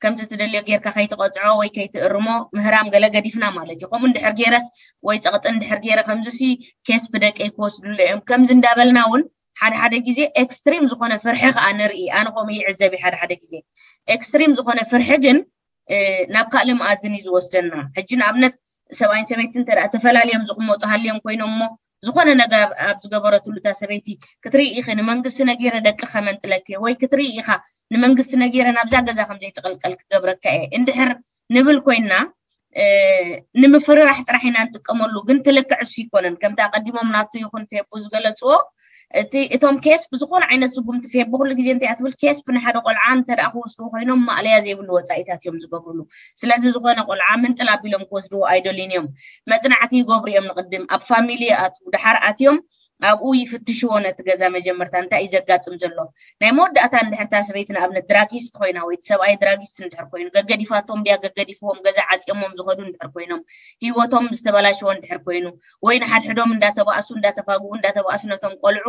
ከምቲ ትደልዮ ጌርካ ከይትቐፅዖ ወይ ከይትእርሞ ምህራም ገለ ገዲፍና ማለት እዩ ከምኡ እንድሕር ገይረስ ወይ ፀቕጢ እንድሕር ገይረ ከምዚሲ ኬስፕ ደቀይ ክወስድሉ እዮም ከምዚ እንዳበልና እውን ሓደ ሓደ ግዜ ኤክስትሪም ዝኾነ ፍርሒ ከዓ ንርኢ ኣነ ከምኡ ይዕዘብ ሓደ ሓደ ግዜ ኤክስትሪም ዝኾነ ፍርሒ ግን ናብ ካልእ መኣዝን እዩ ዝወስደና ሕጂ ንኣብነት ሰብኣይን ሰበይትን እንተ ተፈላለዮም ዝቕመጡ ሃልዮም ኮይኖም እሞ ዝኾነ ነገር ኣብ ዝገበረትሉ እታ ሰበይቲ ክትርኢ ኢኺ ንመንግስቲ ነጊረ ደቂ ከመንጥለኪ ወይ ክትርኢ ኢኻ ንመንግስቲ ነጊረ ናብዛ ገዛ ከም ዘይትቕልቀል ክገብረካ እየ እንድሕር ንብል ኮይና ንምፍርራሕ ጥራሕ ኢና ንጥቀመሉ ግን ትልክዕ እሱ ይኮነን ከምቲ ኣቀዲሞም ናቱ ይኹን ፌቡ ዝገለፅዎ እቲ እቶም ኬስፕ ዝኾነ ዓይነት ስጉምቲ ፌቡ ኩሉ ግዜ እንታይ ትብል ኬስፕ ንሓደ ቆልዓ እንተ ክወስድዎ ኮይኖም ማእለያ ዘይብሉ ወፃኢታት እዮም ዝገብርሉ ስለዚ ዝኾነ ቆልዓ ምንጥል ኣቢሎም ክወስድዎ ኣይደልዩን እዮም መፅናዕቲ ይገብሩ እዮም ንቅድም ኣብ ፋሚሊ ይኣትዉ ድሓር ኣትዮም ኣብኡ ይፍትሽዎ ነቲ ገዛ መጀመርታ እንታይ እዩ ዘጋጥም ዘሎ ናይ መወዳእታ እንድሕርታ ሰበይቲ ንኣብነት ድራጊስት ኮይና ወይ ሰብኣይ ድራጊስት እንድሕር ኮይኑ ገገዲፋቶም ድያ ገገዲፍዎም ገዛ ዓፅዮሞም ዝኸዱ እንድሕር ኮይኖም ህይወቶም ዝተበላሽዎ እንድሕር ኮይኑ ወይ ንሓድሕዶም እንዳተባእሱ እንዳተፋግኡ እንዳተባእሱ ነቶም ቆልዑ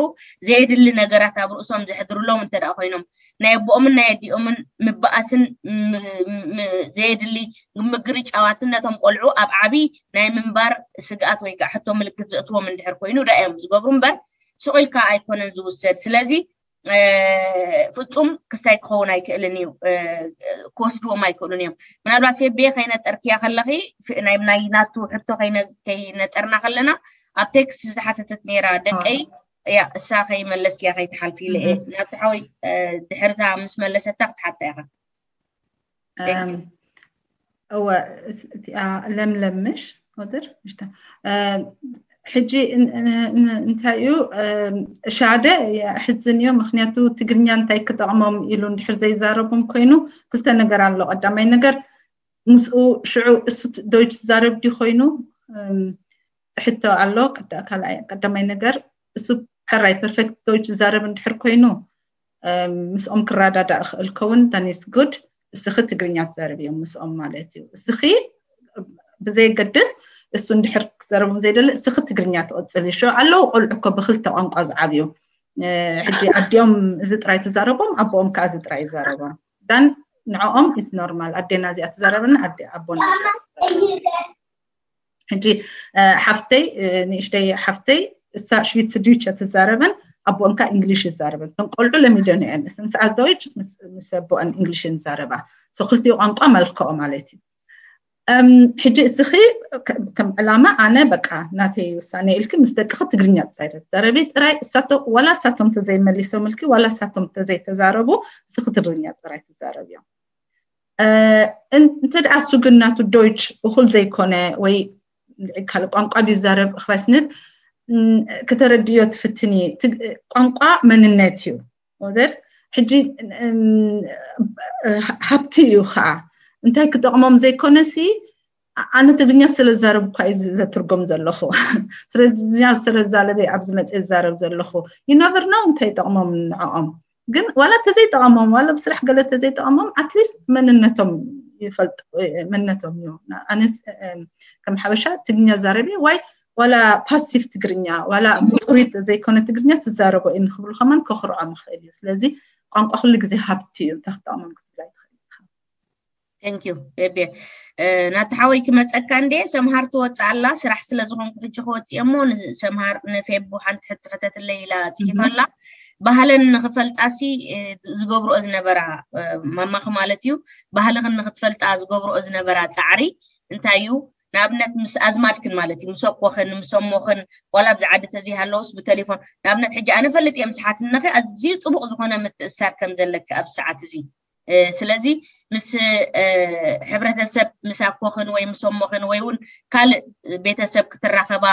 ዘየድሊ ነገራት ኣብ ርእሶም ዘሕድርሎም እንተ ኮይኖም ናይ ኣቦኦምን ናይ ኣዲኦምን ምበኣስን ዘየድሊ ምግርጫዋትን ነቶም ቆልዑ ኣብ ዓብይ ናይ ምንባር ስግኣት ወይ ከዓ ሕቶ ምልክት ዘእትዎም እንድሕር ኮይኑ ዳ እዮም ዝገብሩ እምበር ስቕ ኢልካ ኣይኮነን ዝውሰድ ስለዚ ፍፁም ክስታይ ክኸውን ኣይክእልን እዩ ክወስድዎም ኣይክእሉን እዮም ምናልባት ፌቤ ከይነጠርክያ ከለኺ ናይ ናይ ናቱ ሕቶ ከይነጠርና ከለና ኣብ ቴክስት ዝተሓተተት ነይራ ደቀይ ያ እሳ ከይመለስክያ ከይትሓልፊ ኢለ እየ ናቱ ሓወይ ድሕርታ ምስ መለሰታ ክትሓታ ኢኻ እወ እቲኣ ለምለም ምሽ ወትር ምሽታ ሕጂ እንታይ እዩ ሻደ ሕዝን እዩ ምክንያቱ ትግርኛ እንታይ ክጠቕሞም ኢሉ እንድሕር ዘይዛረቦም ኮይኑ ክልተ ነገር ኣሎ ቀዳማይ ነገር ምስኡ ሽዑ እሱ ዶይች ዝዛረብ ድዩ ኮይኑ ሕቶ ኣሎ ቀዳማይ ነገር እሱ ሕራይ ፐርፌክት ዶይች ዝዛረብ እንድሕር ኮይኑ ምስኦም ክረዳዳእ ክእል ከውን ዳኒስ ጉድ እስኺ ትግርኛ ትዛረብ እዮም ምስኦም ማለት እዩ እስኺ ብዘየገድስ እሱ እንድሕር ክዘረቦም ዘይደሊ እስኺ ትግርኛ ትቕፅል ይሾ ኣለዉ ቆልዑ እኮ ብክልተ ቋንቋ ዝዓብዩ ሕጂ ኣዲኦም እዚ ጥራይ ትዛረቦም ኣቦኦም ከዓ እዚ ጥራይ ይዛረቦም ዳን ንዕኦም ኢስ ኖርማል ኣዴና እዚኣ ትዛረበና ኣቦና ሕጂ ሓፍተይ ንእሽተይ ሓፍተይ እሳ ሽዊት ስድዊች ትዛረበን ኣቦኦም ካ እንግሊሽ ይዛረበን እቶም ቆልዑ ለሚደን እየን እሰን ሰዓት ዶይች ምስ ኣቦአን እንግሊሽ ንዛረባ ክልቲኡ ቋንቋ መልክኦ ማለት እዩ ሕጂ እስኺ ከም ዕላማ ኣነ በቃ ናተይ ውሳነ ኢልኪ ምስ ደቅኺ ትግርኛ ጥራይ ተዛረቢ ጥራይ። እሳቶም ዋላ እሳቶም ተዘይመሊሶምልኪ ዋላ እሳቶም ተዘይተዛረቡ እስኺ ትግርኛ ጥራይ ትዛረብዮም። እንተ ደኣ እሱ ግን ናቱ ዶይች እኹል ዘይኮነ ወይ ካልእ ቋንቋ ድዩ ዝዛረብ ክባስነት ክተረድዮ ትፍትኒ። ቋንቋ መንነት እዩ ወደር ሕጂ ሃብቲ እዩ ከዓ እንታይ ክጠቕሞም ዘይኮነ ሲ ኣነ ትግርኛ ስለዛረብ እኳ እዩ ዘትርጎም ዘለኹ ስለዚያ ስለዛለበይ ኣብዚ መፅእ ዝዛረብ ዘለኹ ይነብር ነው እንታይ ይጠቕሞም ንዕኦም ግን ዋላ ተዘይጠቐሞም ዋላ ብስራሕ ገለ ተዘይጠቐሞም ኣትሊስት መንነቶም ይፈልጥ መንነቶም እዩ ኣነስ ከም ሓበሻ ትግርኛ ዛረብ ዋይ ዋላ ፓሲቭ ትግርኛ ዋላ ጥሪት ዘይኮነ ትግርኛ ትዛረቦ እዩ ንክብሉ ከማን ከኽርዖም ይኽእል እዩ ስለዚ ቋንቋ ኩሉ ግዜ ሃብቲ እዩ እንታይ ክጠቕሞም ክትብላ ይትኽእል Thank you ቤቤ ናቲ ሓወይ ክመፀካ እንዴ ሰምሃር ትወፅእ ኣላ ስራሕ ስለ ዝኾንኩ ሕጂ ክወፅእ እሞ ሰምሃር ንፌቡ ሓንቲ ሕቲ ከተትለይ ኢላ ፅሒፋ ኣላ ባህለን ንክፈልጣሲ ዝገብርኦ ዝነበራ ማማኺ ማለት እዩ ባህልኽን ንክትፈልጣ ዝገብርኦ ዝነበራ ፃዕሪ እንታይ እዩ ንኣብነት ምስ ኣዝማድክን ማለት እዩ ምስ ኣኮኽን ምስ ኣሞኽን ዋላ ኣብዚ ዓዲ ተዘይሃለውስ ብቴሌፎን ንኣብነት ሕጂ ኣነ ፈልጥ እየ ምስ ሓትነኺ ኣዝዩ ፅቡቕ ዝኾነ ምትእስሳር ከም ዘለኪ ኣብዚ ሰዓት እዚ ስለዚ ምስ ሕብረተሰብ ምስ ኣኮኽን ወይ ምስ ኣሞኽን ወይ እውን ካልእ ቤተሰብ ክትራኸባ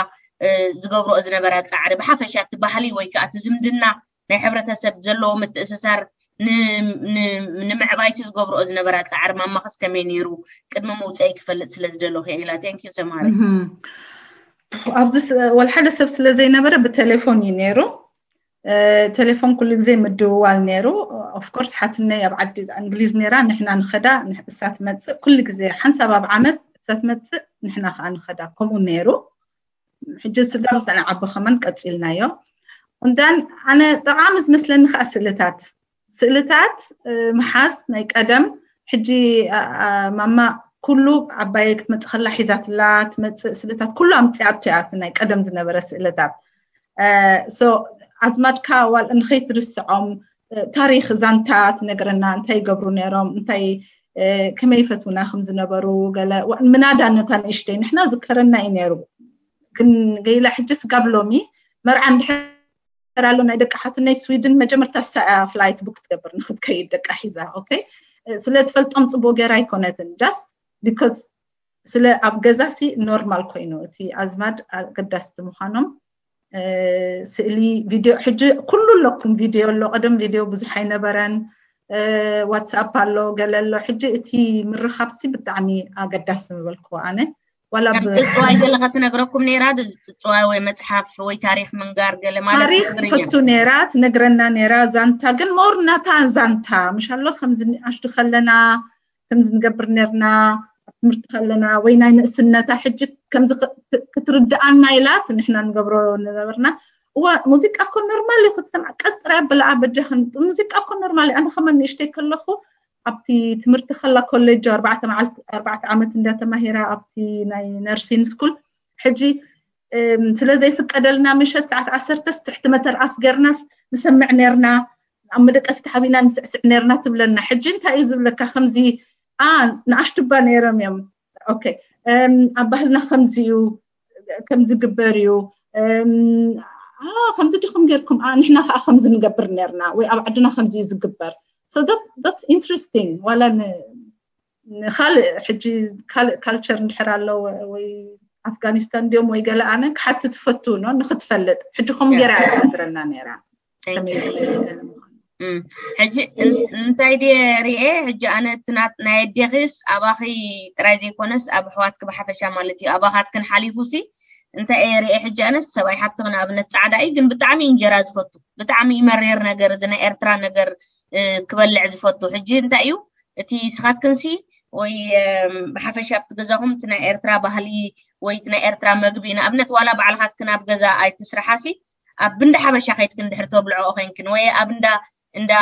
ዝገብርኦ ዝነበራ ፃዕሪ ብሓፈሻ እቲ ባህሊ ወይ ከዓ እቲ ዝምድና ናይ ሕብረተሰብ ዘለዎ ምትእስሳር ንምዕባይቲ ዝገብርኦ ዝነበራ ፃዕሪ ማማኽስ ከመይ ነይሩ ቅድሚ ምውፀኢ ክፈልጥ ስለ ዝደለኹ ኢላ thank you ሰማሪ ኣብዚ ወልሓደ ሰብ ስለ ዘይነበረ ብቴሌፎን እዩ ነይሩ ቴሌፎን ኩሉ ግዜ ምድውዋል ነይሩ of course ሓትነይ ኣብ ዓዲ እንግሊዝ ነይራ ንሕና ንኸዳ እሳ ትመፅእ ኩሉ ግዜ ሓንሳብ ኣብ ዓመት እሳ ትመፅእ ንሕና ከዓ ንኸዳ ከምኡ ነይሩ ሕጂ ስጋብ ዝፀንዓቦ ከማን ቀፂልናዮ እንዳን ኣነ ጠቓሚ ዝመስለኒ ከዓ ስእልታት ስእልታት ምሓዝ ናይ ቀደም ሕጂ ማማ ኩሉ ዓባየ ክትመፅእ ከላ ሒዛትላ ትመፅእ ስእልታት ኩሉ ኣምፅኣቶ እያ ናይ ቀደም ዝነበረ ስእልታት ኣዝማድካ ዋል ንኸይትርስዖም ታሪክ ዛንታ ትነግረና እንታይ ይገብሩ ነይሮም እንታይ ከመይ ይፈትውና ከም ዝነበሩ ገለ ምናዳ ነታ ንእሽተይ ንሕና ዝከረና እዩ ነይሩ ግን ገይላ ሕጂ ስጋብ ሎሚ መርዓ እንድሕር ኣሎ ናይ ደቂ ሓትነይ ስዊድን መጀመርታ ሳያ ፍላይት ቡክ ትገብር ንክትከይድ ደቃ ሒዛ okay ስለ ትፈልጦም ፅቡቅ ገይራ ኣይኮነትን just because ስለ ኣብ ገዛ ሲ ኖርማል ኮይኑ እቲ ኣዝማድ ኣገዳስቲ ምዃኖም ስእሊ ቪድዮ ሕጂ ኩሉ ኣለኩም ቪድዮ ኣሎ ቀደም ቪድዮ ብዙሕ ኣይነበረን ዋትሳፕ ኣሎ ገለ ኣሎ ሕጂ እቲ ምርኻብ ሲ ብጣዕሚ ኣገዳሲ ምበልክዎ ኣነ ዋላ ጽጽዋይ ገለ ክትነግረኩም ነይራ ጽጽዋይ ወይ መጽሓፍ ወይ ታሪክ ምንጋር ገለ ማለት ታሪክ ትፈቱ ነይራ ትነግረና ነይራ ዛንታ ግን ሞር ናታ ዛንታ ምሻሎ ከምዚ ኣሽዱ ከለና ከምዚ ንገብር ነርና ኣብ ትምህርቲ ከለና ወይ ናይ ንእስነታ ሕጂ ከምዚ ክትርድኣና ኢላት ንሕና ንገብሮ ነበርና እወ ሙዚቃ እኮ ኖርማል እዩ ክትሰምዕ ቀስ ጥራይ ብለኣ በጃኽን ሙዚቃ እኮ ኖርማል እዩ ኣነ ከመን ንእሽተይ ከለኹ ኣብቲ ትምህርቲ ከላ ኮሌጅ ኣርባዕተ መዓልቲ ኣርባዕተ ዓመት እንዳተማሂራ ኣብቲ ናይ ነርሲን ስኩል ሕጂ ስለ ዘይፍቀደልና ምሸት ሰዓት ዓሰርተስ ትሕቲ መተርኣስ ገርናስ ንሰምዕ ነርና ኣብ መደቀሲ ተሓቢና ንስዕስዕ ነርና ትብለና ሕጂ እንታይ እዩ ዝብለካ ከምዚ ንኣሽቱባ ነይሮም እዮም ኦኬ ኣብ ባህልና ከምዚ እዩ ከምዚ ግበር እዩ ከምዚ ዲኹም ጌርኩም ንሕና ከዓ ከምዚ ንገብር ነርና ወይ ኣብ ዓድና ከምዚ እዩ ዝግበር so that that's interesting ዋላ ንካልእ ሕጂ ካልእ ካልቸር እንድሕር ኣሎ ወይ ኣፍጋኒስታን እንዲኦም ወይ ገለ ኣነ ክሓትት ፈቱ ኖ ንክትፈልጥ ሕጂ ከም ገይራ እያ ትነግረና ነይራ ሕጂ እንታይ ድየ ርኤ ሕጂ ኣነ ናይ ኣዴኺስ ኣባኺ ጥራይ ዘይኮነስ ኣብ ኣሕዋትኪ ብሓፈሻ ማለት እዩ ኣባኻትክን ሓሊፉ ሲ እንታይ እየ ርኤ ሕጂ ኣነስ ሰብኣይ ሓፍትኺ ንኣብነት ፃዕዳ እዩ ግን ብጣዕሚ እንጀራ ዝፈቱ ብጣዕሚ ይመሬር ነገር እዚ ናይ ኤርትራ ነገር ክበልዕ ዝፈቱ ሕጂ እንታይ እዩ እቲ ስኻትክንሲ ወይ ብሓፈሻ ኣብቲ ገዛኹም እቲ ናይ ኤርትራ ባህሊ ወይ እቲ ናይ ኤርትራ መግቢ ንኣብነት ዋላ ባዕልኻትክን ኣብ ገዛ ኣይትስርሓሲ ኣብ እንዳ ሓበሻ ከይድክን ድሕር ተብልዖ ኮይንክን ወይ ኣብ እንዳ እንዳ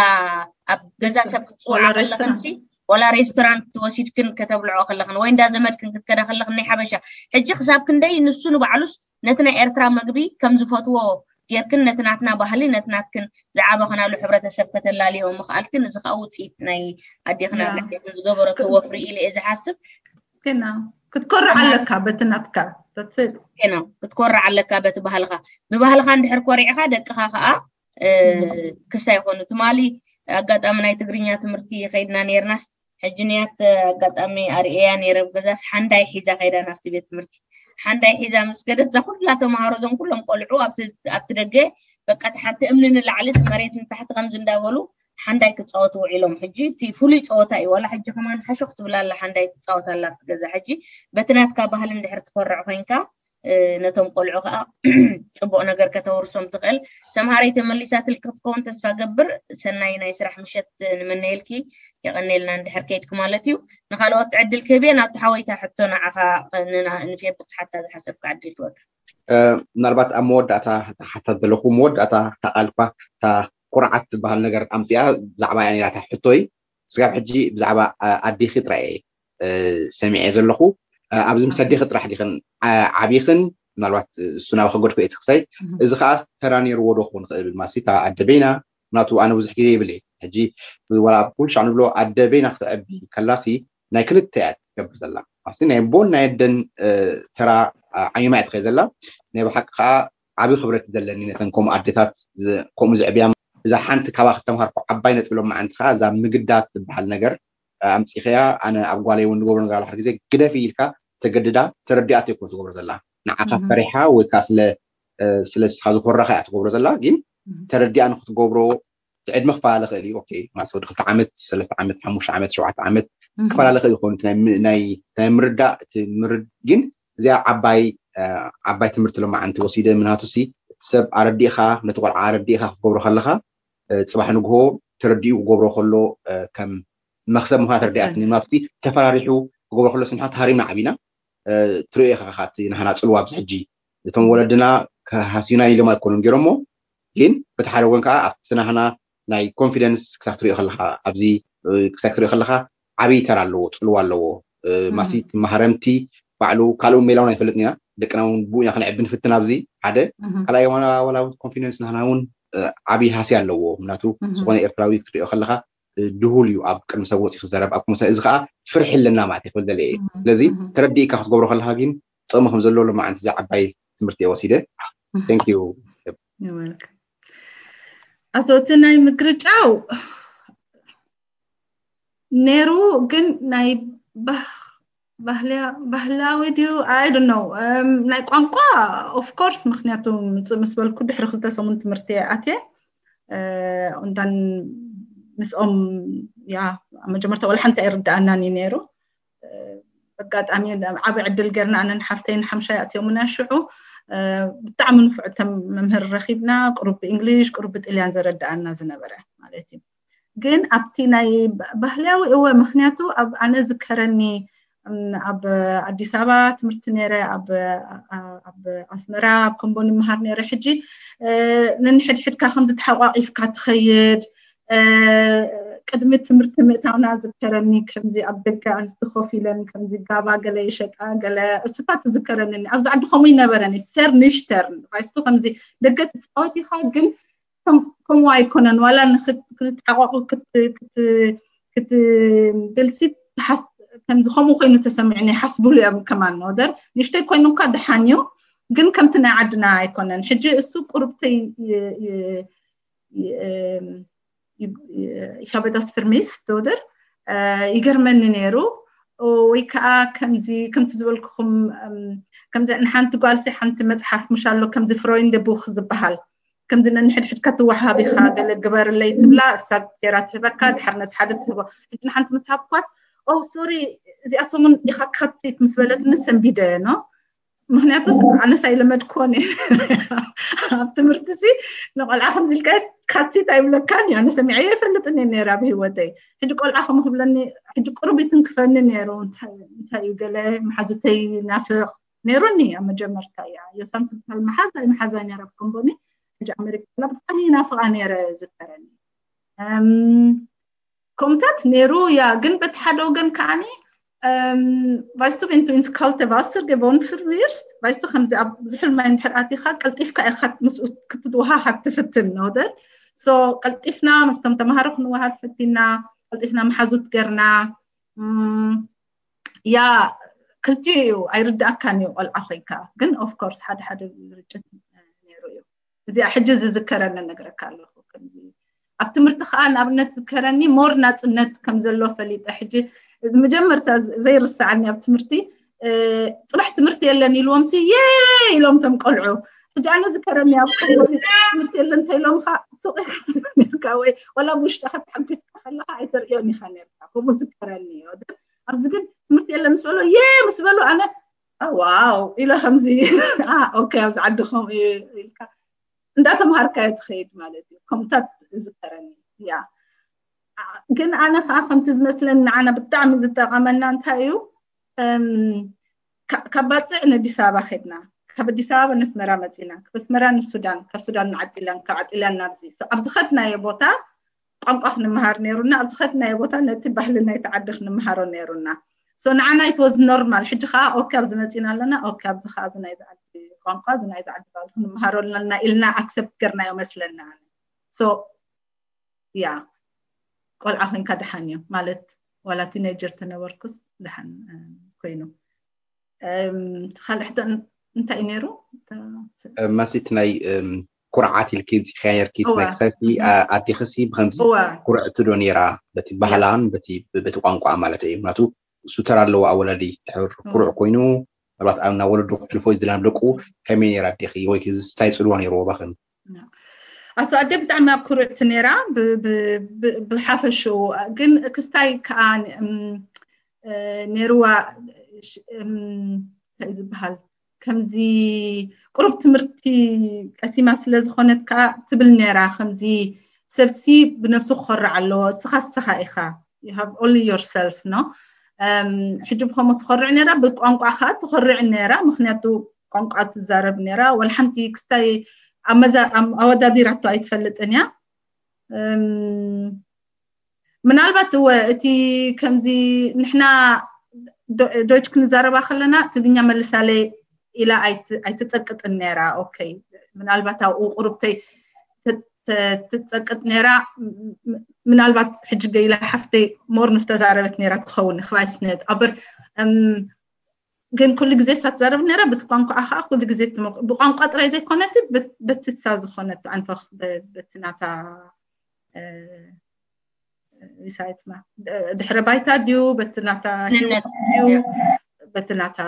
ኣብ ገዛ ሰብ ክትፅውዓ ከለኽንሲ ዋላ ሬስቶራንት ወሲድክን ከተብልዖ ከለኽን ወይ እንዳ ዘመድክን ክትከዳ ከለኽን ናይ ሓበሻ ሕጂ ክሳብ ክንደይ ንሱ ንባዕሉስ ነቲ ናይ ኤርትራ መግቢ ከም ዝፈትዎ ጌርክን ነቲ ናትና ባህሊ ነቲ ናትክን ዝዓበኽናሉ ሕብረተሰብ ከተላልዮ ምኽኣልክን እዚ ከዓ ውፅኢት ናይ ኣዴኽና ልዕሌኽን ዝገበረቶ ወፍሪ ኢለ እየ ዝሓስብ ግና ክትኮርዕ ኣለካ በቲ ናትካ። ና ክትኮርዕ ኣለካ በቲ ባህልካ። ብባህልካ እንድሕር ኮሪዕካ ደቅካ ከዓ ክስታ ይኮኑ። ትማሊ ኣጋጣሚ ናይ ትግርኛ ትምህርቲ ከይድና ነርናስ ሕጂ ንያት ኣጋጣሚ ኣርእያ ነረ ብገዛስ ሓንዳይ ሒዛ ከይዳ ናብቲ ቤት ትምህርቲ ሓንዳይ ሒዛ ምስ ገደት እዛ ኩላ ተምሃሮ እዞም ኩሎም ቆልዑ ኣብቲ ደገ በቃ ተሓቲ እምኒ ንላዕሊ መሬት ንታሕቲ ከምዚ እንዳበሉ ሓንዳይ ክፃወቱ ውዒሎም። ሕጂ እቲ ፍሉይ ፀወታ እዩ። ዋላ ሕጂ ከማን ሓሾክ ትብላ ኣላ ሓንዳይ ትፃወት ኣላ ኣብቲ ገዛ። ሕጂ በቲ ናትካ ባህሊ እንድሕር ትኮርዕ ኮይንካ ነቶም ቆልዑ ከዓ ፅቡቅ ነገር ከተወርሶም ትኽእል። ሰምሃረይ ተመሊሳትልኪ ክትከውን ተስፋ ገብር። ሰናይ ናይ ስራሕ ምሸት ንምነየልኪ። የቀኔልና እንድሕር ከይድኪ ማለት እዩ። ንካልኦት ዕድል ክህብ እየ። ናቱ ሓወይታ ሕቶ ንዓኻ ንፌቡክ ሓታ ዝሓሰብካ ዕድል ክወካ። ምናልባት ኣብ መወዳእታ ሓታት ዘለኹ መወዳእታ ታቃልኳ ኩርዓት ትበሃል ነገር ኣምፅኣ ብዛዕባ ያኔራታ ሕቶይ ስጋብ ሕጂ ብዛዕባ ኣዴኺ ጥራይ ሰሚዐ ዘለኹ። ኣብዚ ምስ ኣዴኺ ጥራሕ ዲኽን ዓቢኽን? ምናልባት እሱ ናብ ከገድፎ እቲ ክሳይ እዚ ከዓ ተራ ነይርዎ ዶ ክኸውን ክእል ማሲ እታ ኣደ በይና? ምናቱ ኣነ ብዙሕ ግዜ ይብል ሕጂ ወላ ኩሉ ሻዕ ንብሎ ኣደ በይና ክትዕቢ ከላሲ ናይ ክልተ እያ ትገብር ዘላ። ኣስቲ ናይ ቦን ናይ ኣደን ተራ ዓሚማ እያ ትኸይ ዘላ። ናይ ብሓቂ ከዓ ዓብዪ ክብረት ዘለኒ ነተን ከምኡ ኣዴታት ከምኡ ዝዕብያ። እዛ ሓንቲ ካባ ክስተምሃርኩ ዓባይ ነጥቢ ሎም መዓንቲ ከዓ እዛ ምግዳት ትበሃል ነገር ኣምፂኸያ። ኣነ ኣብ ጓለይ እውን ንገብሮ ነገር ኣለሓ ግዜ ግደፊ ኢልካ ተገድዳ ተረዲኣት ይኮ ትገብሮ ዘላ። ንዓኻ ፈሪሓ ወይ ከዓ ስለ ስለ ስኻ ዝኾረኻ እያ ትገብሮ ዘላ። ግን ተረዲኣ ንክትገብሮ ዕድመ ክፈላለ ክእል እዩ። ኦኬ ማለት ወዲ ክልተ ዓመት ሰለስተ ዓመት ሓሙሽተ ዓመት ሸውዓተ ዓመት ክፈላለ ክእል ይኮኑ። ናይ ምርዳእ እቲ ምርድ ግን እዚኣ ዓባይ ዓባይ ትምህርቲ ሎማዓንቲ ወሲደ ምናቱ ሲ ሰብ ኣረዲእኻ ነቲ ቆልዓ ኣረዲእኻ ክትገብሮ ከለኻ ፅባሕ ንግሆ ተረዲኡ ክገብሮ ከሎ ከም መክሰብ ምኳና ተረዲኣትኒ። ምናቱ ተፈራሪሑ ክገብሮ ከሎ ስንሓ ተሃሪምና ዓቢና ትሪኦ ኢኻ እቲ ናህና ፅልዋ ኣብዚ ሕጂ እቶም ወለድና ከሃስዩና ኢሎም ኣይኮኑን ገይሮሞ ግን በቲ ሓደ ወገን ከዓ ኣብቲ ናህና ናይ ኮንፊደንስ ክሳብ ትሪኦ ከለካ ኣብዚ ክሳብ ትሪኦ ከለካ ዓብዪ ተራ ኣለዎ፣ ፅልዋ ኣለዎ። ማሲ መሃረምቲ ባዕሉ ካልኡ ሜላውን ኣይፈልጥን ኢና ደቅና እውን ብኡ ኢና ክንዕቢ ንፍትን ኣብዚ ሓደ ካልኣይ ዋላ ኮንፊደንስ ናህና እውን ዓብዪ ሃሲ ኣለዎ። ምክንያቱ ዝኾነ ኤርትራዊ ክትሪኦ ከለካ ድሁል እዩ ኣብ ቅድሚ ሰብ ወፂ ክዘረብ ኣብ ቅድሚ ሰብ እዚ ከዓ ፍርሒ ኣለና ማለት ይክብል ደለ እየ። ስለዚ ተረዲእካ ክትገብሮ ከለካ ግን ጥቕሚ ከም ዘለዎ ሎማዓንቲ እዚ ዓባይ ትምህርቲ እየ ወሲደ። Thank you። ኣዞ እቲ ናይ ምግርጫው ነይሩ ግን ናይ ባህላዊ ድዩ I don't know ናይ ቋንቋ of course ምክንያቱ ምፅእ ምስ በልኩ ድሕሪ ክልተ ሰሙን ትምህርቲ ኣትየ እንታን ምስኦም ያ መጀመርታ ወላ ሓንቲ ኣይርድኣናን እዩ ነይሩ። ኣጋጣሚ ዓብ ዕድል ገርና ኣነን ሓፍተይን ሓምሻይ ኣትዮምና ሽዑ ብጣዕሚ ንፉዕ መምህር ረኪብና ቁሩብ ብእንግሊሽ ቁሩብ ብጥልያን ዘረድኣና ዝነበረ ማለት እዩ። ግን ኣብቲ ናይ ባህላዊ እወ ምክንያቱ ኣብ ኣነ ዝከረኒ ኣብ ኣዲስ ኣበባ ትምህርቲ ነረ ኣብ ኣስመራ ኣብ ከምቦ ንምሃር ነረ ሕጂ ነንሕድሕድካ ከምዚ ተሓቋቂፍካ ትኸይድ ቅድሚ ትምህርቲ ምእታውና ዝከረኒ ከምዚ ኣብ ደገ ኣንስቲ ኮፍ ኢለን ከምዚ ጋባ ገለ ይሸጣ ገለ እሱታት ትዝከረኒ ኣብዚ ዓዲ ከምኡ ይነበረኒ ሰር ንሽተርን ባይስቱ ከምዚ ደገ ትፃወት ኢኻ ግን ከምኡ ኣይኮነን ዋላ ክትሓቋቁ ክትገልፂ ከምዚ ከምኡ ኮይኑ ተሰሚዕኒ ሓስብሉ እዮም ከማን ወደር ንሽተይ ኮይኑ እኳ ደሓን እዩ ግን ከምቲ ናይ ዓድና ኣይኮነን ሕጂ እሱ ቁርብተይ ይኸበዳስ ፍርሚስ ተወደር ይገርመኒ ነይሩ ወይ ከዓ ከምዚ ከምቲ ዝበልኩኹም ከምዚ ንሓንቲ ጓልሲ ሓንቲ መፅሓፍ ምሽ ኣሎ ከምዚ ፍሮይንደ ቡክ ዝበሃል ከምዚ ነንሕድሕድካ ትወሃብ ኢኻ ገለ ግበርለይ ትብላ እሳ ገይራ ትህበካ ድሓር ነቲ ሓደ ትህቦ ሕጂ ንሓንቲ ምስ ሃብኳስ ኦ ሶሪ እዚኣ ሰሙን ኢኻ ካትሲት ምስ በለትኒ ሰንቢደ ኖ ምክንያቱ ኣነስ ኣይለመድክዎን ኣብ ትምህርቲ ሲ ንቆልዓ ከምዚ ኢልካ ካትሲት ኣይብለካን እዩ ኣነ ሰሚዐዮ ኣይፈልጥን እየ ነይረ ኣብ ህይወተይ ሕጂ ቆልዓ ከም ክብለኒ ሕጂ ቁሩብ ይትንክፈኒ ነይሩ እንታይ እዩ ገለ መሓዙተይ ናፍቕ ነይሩኒ ኣብ መጀመርታ እያ ዮሳም ትበሃል መሓዛ መሓዛ ነይረ ኣብ ኮምቦኒ ሕጂ ኣሜሪካ ብጣዕሚ ናፍቓ ነይረ ዝተረኒ ከምታት ነይሩ ያ ግን በቲ ሓደ ወገን ከዓኒ weißt du, wenn du ins kalte Wasser geworfen wirst, weißt du, ከምዚ ኣብ ዝሑል ማይ እንድሕር ኣቲኻ ቀልጢፍካ ኢኻ ምስኡ ክትወሃሃድ ትፍትን ኖደር so ቀልጢፍና ምስቶም ተምሃሮ ክንወሃድ ፈቲና ቀልጢፍና መሓዙት ገርና ያ ክልቲኡ እዩ ኣይርዳእካን እዩ ቆልዓ ኮይንካ ግን of course ሓደ ሓደ ግርጭት ነይሩ እዩ እዚኣ ሕጂ ዝዝከረኒ ነግረካ ኣለኹ ከምዚ ኣብ ትምህርቲ ከዓ ንኣብነት ዝከረኒ more ናፅነት ከም ዘሎ ፈሊጠ ሕጂ መጀመርታ ዘይርስዓኒ ኣብ ትምህርቲ ፅባሕ ትምህርቲ የለን ኢልዎም ሲ የ ኢሎም ቶም ቆልዑ ሕጂ ኣነ ዝከረኒ ኣብ ትምህርቲ የለን እንተኢሎም ካ ሱቅ ኢካ ወይ ወላ ብውሽጥካ ተሓጒስካ ከለካ ኣይተርእዮን ኢካ ነርካ ከምኡ ዝከረኒ እዩ ኣብዚ ግን ትምህርቲ የለን ምስ በሎ የ ምስ በሉ ኣነ ዋው ኢለ ከምዚ ኦኬ ኣብዚ ዓዲ ከምኡ ኢልካ እንዳተምሃርካዮ ትኸይድ ማለት እዩ ከምታት ዝከረኒ ያ ግን ኣነ ከዓ ከምቲ ዝመስለኒ ንዓና ብጣዕሚ ዝጠቐመና እንታይ እዩ ካብ ባፅዕ ንኣዲስ ኣበባ ከድና ካብ ኣዲስ ኣበባ ንስመራ መፂና ካብ ኣስመራ ንሱዳን ካብ ሱዳን ንዓጢላን ካብ ዓጢላን ናብዚ ኣብ ዝኸድናዮ ቦታ ቋንቋ ክንምሃር ነይሩና ኣብ ዝኸድናዮ ቦታ ነቲ ባህሊ ናይቲ ዓዲ ክንምሃሮ ነይሩና so ንዓና it was normal ሕጂ ከዓ ኦኬ ኣብዚ መፂና ኣለና ኦኬ ኣብዚ ከዓ እዚ ናይዚ ዓዲ ቋንቋ እዚ ናይዚ ዓዲ ባህሊ ክንምሃሮ ኣለና ኢልና accept ገርናዮ መስለና so ያ ቆልዓ ኮይንካ ደሓን እዩ ማለት ዋላ teenager ተነበርኩስ ደሓን ኮይኑ ካልእ ሕቶ እንታይ እዩ ነይሩ መሲት ናይ ኩርዓት ኢልኪ ምፅኢኻያ ነርኪ ናይ ክሳይቲ ኣዴኽሲ ብከምዚ ኩርዕቲ ዶ ነይራ በቲ ባህላን በቲ ቋንቋ ማለት እዩ ምክንያቱ እሱ ተራ ኣለዎ ኣወላዲ ድሕር ኩሩዕ ኮይኑ ምናልባት ኣብ ናብ ወለዶ ክሕልፎ ዝደሊ ናብ ደቁ ከመይ ነይራ ኣዴኺ ወይ እዚ እንታይ ፅልዋ ነይርዎ ባኽን ኣሱ ኣደ ብጣዕሚ ኣብ ኩርዕቲ ነይራ ብሓፈሽኡ ግን ክስታይ ከዓ ነይርዋ እንታይ ዝበሃል ከምዚ ቁሩብ ትምህርቲ ቀሲማ ስለ ዝኾነት ከዓ ትብል ነይራ ከምዚ ሰብሲ ብነብሱ ክኾርዕ ኣለዎ እስኻ እስኻ ኢኻ you have only yourself no ሕጂ ብከምኡ ትኾርዕ ነይራ ብቋንቋ ከዓ ትኾርዕ ነይራ ምክንያቱ ቋንቋ ትዛረብ ነይራ ወላ ሓንቲ ክስታይ ኣወዳዲራቶ ኣይትፈልጥን እያ ምናልባት እወ እቲ ከምዚ ንሕና ዶች ክንዛረባ ከለና ትግኛ መልሳለይ ኢላ ኣይትፀቅጥን ነይራ ኦኬ ምናልባት ኣብኡ ቁሩብተይ ትፀቅጥ ነይራ ምናልባት ሕጂ ገይላ ሓፍተይ more ምስተዛረበት ነይራ ትኸውን ክባይ ስነት ኣበር ግን ኩሉ ግዜ እሳ ትዛረብ ነይራ በቲ ቋንቋ ከዓ ኩሉ ግዜ ብቋንቋ ጥራይ ዘይኮነት በትሳ ዝኾነት ኣንፈኽ በቲ ናታ ሪሳይትማ ድሕረ ባይታ ድዩ በቲ ናታ ህይወት ድዩ በቲ ናታ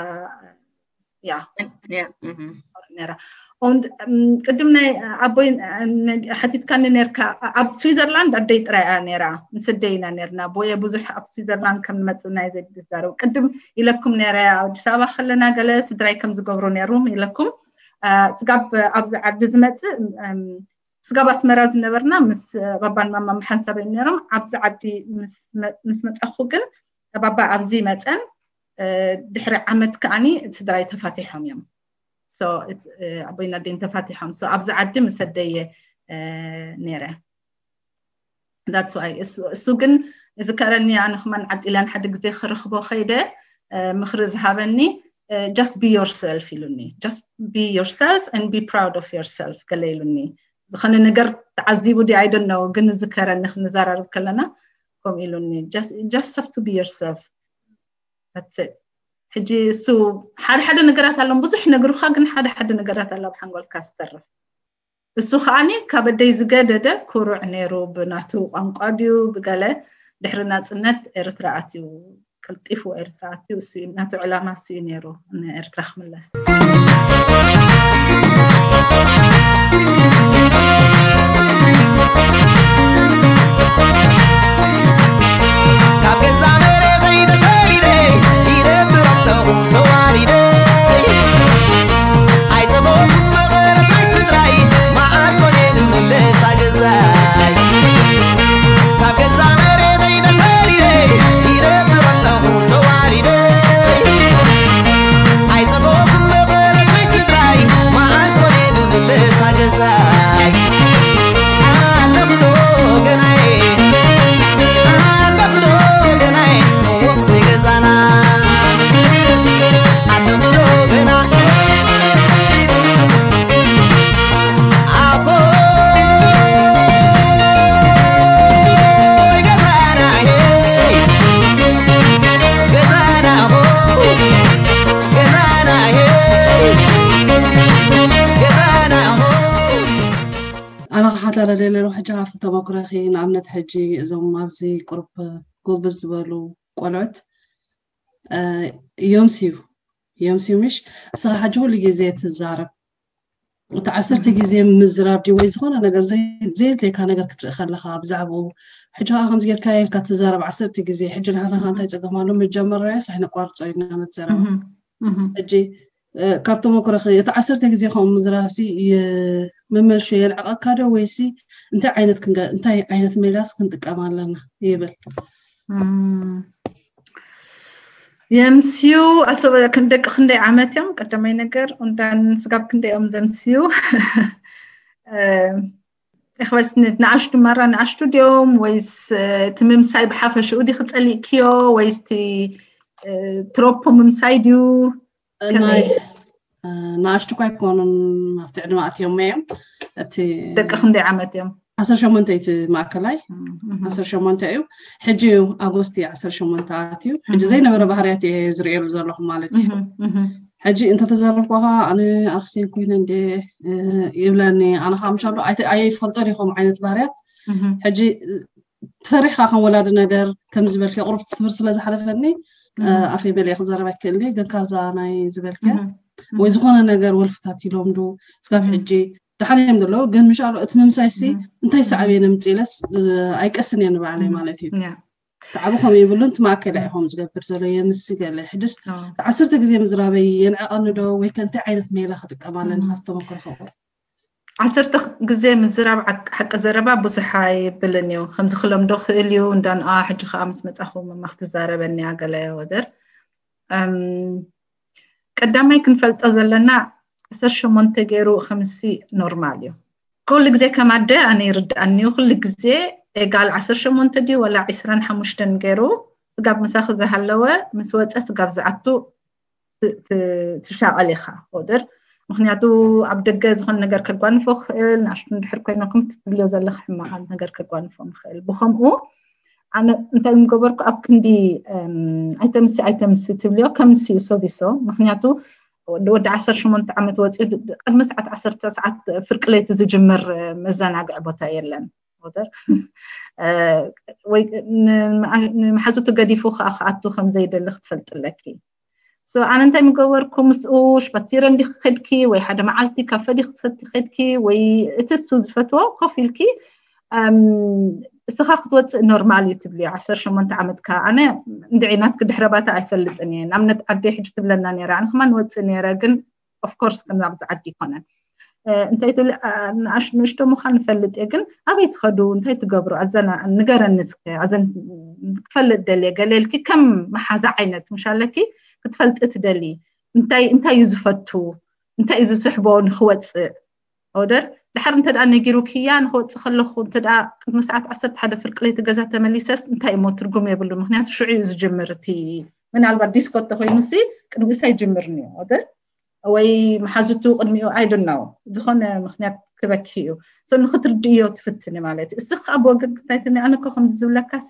ያ ነራ ቅድም ናይ ኣቦይ ሓቲትካኒ ነርካ ኣብ ስዊዘርላንድ ኣደይ ጥራይ እያ ነራ ምስ ኣደይ ኢና ነርና ኣቦየ ብዙሕ ኣብ ስዊዘርላንድ ከም ንመፅእ ናይ ዘይዛረቡ ቅድም ኢለኩም ነረ ኣብ ኣዲስ ኣበባ ከለና ገለ ስድራይ ከም ዝገብሩ ነይሩ ኢለኩም ስጋብ ኣብዚ ዓዲ ዝመፅእ ስጋብ ኣስመራ ዝነበርና ምስ ባባን ማማ ሓንሳብ እዮም ነይሮም ኣብዚ ዓዲ ምስ መፀኹ ግን ባባ ኣብዚ መፀን ድሕሪ ዓመት ከዓኒ ስድራይ ተፋቲሖም እዮም ኣቦይና ደን ተፋቲሖም ኣብዚ ዓዲ ምስ ኣደየ ነይረ that's why እሱ ግን ዝከረኒ ኣነ ከማን ዓጢላን ሓደ ግዜ ክረኽቦ ከይደ ምኽሪ ዝሃበኒ just be yourself ኢሉኒ just be yourself and be proud of yourself ገለ ኢሉኒ ዝኾነ ነገር ተዓዚቡ ዲ ኣይደነው ግን ዝከረኒ ክንዘራርብ ከለና ከምኡ ኢሉኒ just have to be yourself ሕጂ እሱ ሓደ ሓደ ነገራት ኣሎም ብዙሕ ነግሩካ ግን ሓደ ሓደ ነገራት ኣላ ብሓንጎልካ ዝተርፍ እሱ ከዓኒ ካብ ኣደይ ዝገደደ ኩሩዕ ነይሩ ብናቱ ቋንቋ ድዩ ብገለ ድሕሪ ናፅነት ኤርትራ ኣትዩ ቀልጢፉ ኤርትራ ኣትዩ እሱ እዩ ናቱ ዕላማ እሱ እዩ ነይሩ ንኤርትራ ክምለስ ካብ ገዛ መሬተይ ተሰዲደ ይነብር ኣለኹ ተዋሪደ ኣይፀጎኩን መቐረት ናይ ስድራይ መዓስ ኮነ ዝምለስ ኣገዛይ ካብ ገዛ መሬተይ ተሰዲደ ይነብር ኣለኹ ተዋሪደ ኣይፀጎኩን መቐረት ናይ ስድራይ መዓስ ኮነ ዝምለስ ኣገዛይ ኣለኹ ዶ ገናይ ኣለኹ ዶ ገናይ ወቕቲ ገዛና ኣለኹ ዶ ገና ኣኾይ ገዛና ገዛና ሌሎ ሕጂ ካብቲ ተመክሮኺ ንኣብነት ሕጂ እዞም ኣብዚ ቁሩብ ጎበዝ ዝበሉ ቆልዑት፣ እ፣ ዮምስዩ፣ ዮምስዩ ምሽ? እስኻ ሕጂ ኩሉ ግዜ ትዛረብ። እቲ ዓሰርተ ግዜ ምዝራብ ድዩ ወይ ዝኾነ ነገር ዘይ-፣ ዘየድልየካ ነገር ክትርኢ ከለኻ ብዛዕባኡ፣ ሕጂ ኸዓ ከምዚ ጌርካ ኢልካ ትዛረብ ዓሰርተ ግዜ። ሕጂ ንሕና ኸ እንታይ ጸገም ኣሎ? መጀመርያስ ኣይነቋርጾ ኢልና ነቲ ዘረባ። እህ፣ እህ። ሕጂ፣ እ፣ ካብ ተመክሮኺ እቲ ዓሰርተ ግዜ ከምኡ ምዝራብሲ የ-፣ መመልሾ የንዕቐካ ዶ ወይሲ እንታይ ዓይነት ክንገ-፣ እንታይ ዓይነት ሜላስ ክንጥቀም ኣለና ይብል? እም። የምስዩ ኣሰበ-፣ ክን-፣ ደቂ ክንደይ ዓመት እዮም? ቀዳማይ ነገር፣ እንታን ስጋብ ክንደይ እዮም ዘምስዩ? እ፣ እኽበስ ን-፣ ንኣሽቱ ማራ ንኣሽቱ ድዮም ወይስ፣ እ፣ እቲ ምምሳይ ብሓፈሽኡ ዲኺ ጸሊእክዮ ወይስ እቲ፣ እ፣ ትሮፖ ምምሳይ ድዩ? ከመይ? ናይ፣ እ፣ ንኣሽቱ እኳ ኣይኮኑን፣ ኣብቲ ዕድመ ኣትዮሞ እዮም። እቲ ደቂ ክንደይ ዓመት እዮም? ዓሰርተ ሸሞንተ እዩ እቲ ማእከላይ። እም፣ እም። ዓሰርተ ሸሞንተ እዩ። ሕጂ እዩ ኣጎስቲ ዓሰርተ ሸሞንተ ኣትዩ። ሕጂ እም፣ ዘይነበረ እም። ባህርያት እየ ዝርእየሉ ዘለኹ ማለት እዩ። እም፣ እም። ሕጂ እንተተዛረብኩ ኸዓ ኣነ ኣኽስቴን ኮይነ እንደ፣ እ፣ ይብለኒ። ኣነ ኸዓ ምሻሉ ኣይተ-፣ ኣይፈልጦን እየ ከምኡ ዓይነት ባህርያት። እም። ሕጂ፣ እ፣ ፈሪሕካ ከም ወላዲ ነገር ከም ዝበልኪ ቁሩብ ትምህርቲ ስለ ዝሓለፈኒ፣ እ፣ እም። ኣፈይ መሊኤ ክዛረብ ኣይክእልን እየ። ግን ካብዛ ናይ ዝበልኪ እም። ወይ እም። ዝኾነ ነገር ወልፍታት ኢሎም ዶ ስጋብ እም። ሕጂ ደሓን እዮም ዘለዉ። ግን ምሻሉ እቲ ምምሳይሲ እም። እንታይ ሰዓብ እም። እየ ነምጽእ ኢለስ፣ እ፣ ኣይቀስን እየ ንባዕለይ እም። ማለት እዩ። ያ። እቲ ዓቢ ከምኡ ይብሉን፣ እቲ ማእከላይ እም። ኢኹም ዝገብር ዘሎ የምሲ ገለ። ሕጅስ ኣዎ። እቲ ዓሰርተ ግዜ ምዝራበይ የንዕቐኒ ዶ ወይ ከ እንታይ ዓይነት ሜላ ክጥቀም ኣለኒ እም። ካብ ተመክሮኹም? ዓሰርተ ግዜ ምዝራብ ዓቅ-፣ ሓቂ ዘረባ ብዙሕ ኣይብልን እዩ። ከምዚ ክለምዶ ክእል እዩ፣ እንዳ ንኣ ሕጂ ከኣ ምስ መጻኹ መማ ክትዛረበኒ እያ ገለ ወደር። እም፣ ቀዳማይ ክንፈልጦ ዘለና ዓሰርተ ሸሞንተ ገይሩ ከምሲ ኖርማል እዩ። ኩሉ ግዜ ከም ኣደ ኣነ ይርድኣኒ እዩ። ኩሉ ግዜ ኤጋል ዓሰርተ ሸሞንተ ድዩ ወላ ዕስራን ሓሙሽተን ገይሩ ስጋብ ምሳኺ ዝሃለወ ምስ ወጸ ስጋብ ዝኣቱ ት-፣ ት-፣ ትሻቐል ኢኻ ወደር። ምኽንያቱ ኣብ ደገ ዝኾነ ነገር ከጓንፎ ክእል፣ ንኣሽቱ እንድሕር ኮይኖም ከምቲ ትብልዮ ዘለኺ ሕማቕ ነገር ከጓንፎም ይኽእል። ብኸምኡ ኣነ እንታይ ምገበርኩ፣ ኣብ ክንዲ፣ እም፣ ኣይተምሲ ኣይተምሲ ትብልዮ፣ ከምሲ እዩ ሶቢሶ። ምኽንያቱ ወዲ፣ ወዲ ዓሰርተ ሸሞንተ ዓመት ወጺኡ ድ-፣ ድ-፣ ቅድሚ ሰዓት ዓሰርተ ሰዓት ፍርቂ ለይቲ ዝጅምር፣ እ፣ መዘናግዒ ቦታ የለን። ወደር፣ እ፣ ወይ ን-፣ ንመሓዙቱ ገዲፉ ከኣ ክኣቱ ከም ዘይደሊ ክትፈልጢ ኣለኪ። So ኣነ እንታይ ምገበርኩ፣ ምስኡ ሽፈቲረ እንዲኺ ከድኪ ወይ ሓደ መዓልቲ ካፈ ዲኺ ክትሰቲ ከድኪ ወይ እቲ እሱ ዝፈትዎ ኮፍ ኢልኪ፣ እም፣ እስኻ ክትወጽእ ኖርማል እዩ ትብልዮ። ዓሰርተ ሸሞንተ ዓመትካ ኣነ እንድዒ ናትኪ ድሕረ ባታ ኣይፈልጥን እየ። ንኣብነት ዓደይ ሕጂ ትብለና ነይራ፣ ኣነ ከማን ወጽእ ነይረ፣ ግን ኦፍኮርስ ከም ኣብዚ ዓዲ ይኮነን። እ፣ እንታይ ትብል፣ እ፣ ንኣሽ-፣ ንእሽቶ ምዃን ንፈልጥ እየ፣ ግን ኣበይ ትኸዱ፣ እንታይ ትገብሩ፣ ኣዘና-፣ ንገረኒ እስከ፣ ኣዘን ክፈልጥ ደልየ፣ ገለ ኢልኪ ከም መሓዛ ዓይነት ምሽ ኣለኪ ክትፈልጢ ትደሊ። እንታይ፣ እንታይ እዩ ዝፈቱ፣ እንታይ እዩ ዝስሕቦ ንክወፅእ? ኦደር፣ ድሓር እንተ ደኣ ነጊሩኪ እያ፣ ንክወፅእ ከለኹ እንተ ደኣ ቅድሚ ሰዓት ዓሰርተ ሓደ ፍርቂ ለይቲ ገዛ ተመሊሰስ እንታይ እሞ ትርጉም የብሉን፣ ምክንያቱ ሽዑ እዩ ዝጅምር። እቲ ምናልባት ዲስኮ እንተኮይኑሲ ቅድሚኡስ ኣይጅምርን እዩ። ኦደር፣ ወይ መሓዙቱ ቅድሚኡ፣ I don't know፣ ዝኾነ ምኽንያት ክበኪ እዩ። So ንኽትርድእዮ ትፍትኒ ማለት እዩ። እስኺ ከኣ ብወገንኪ እንታይ ትብሊ? ኣነ እኮ ከምዚ ዝብለካሲ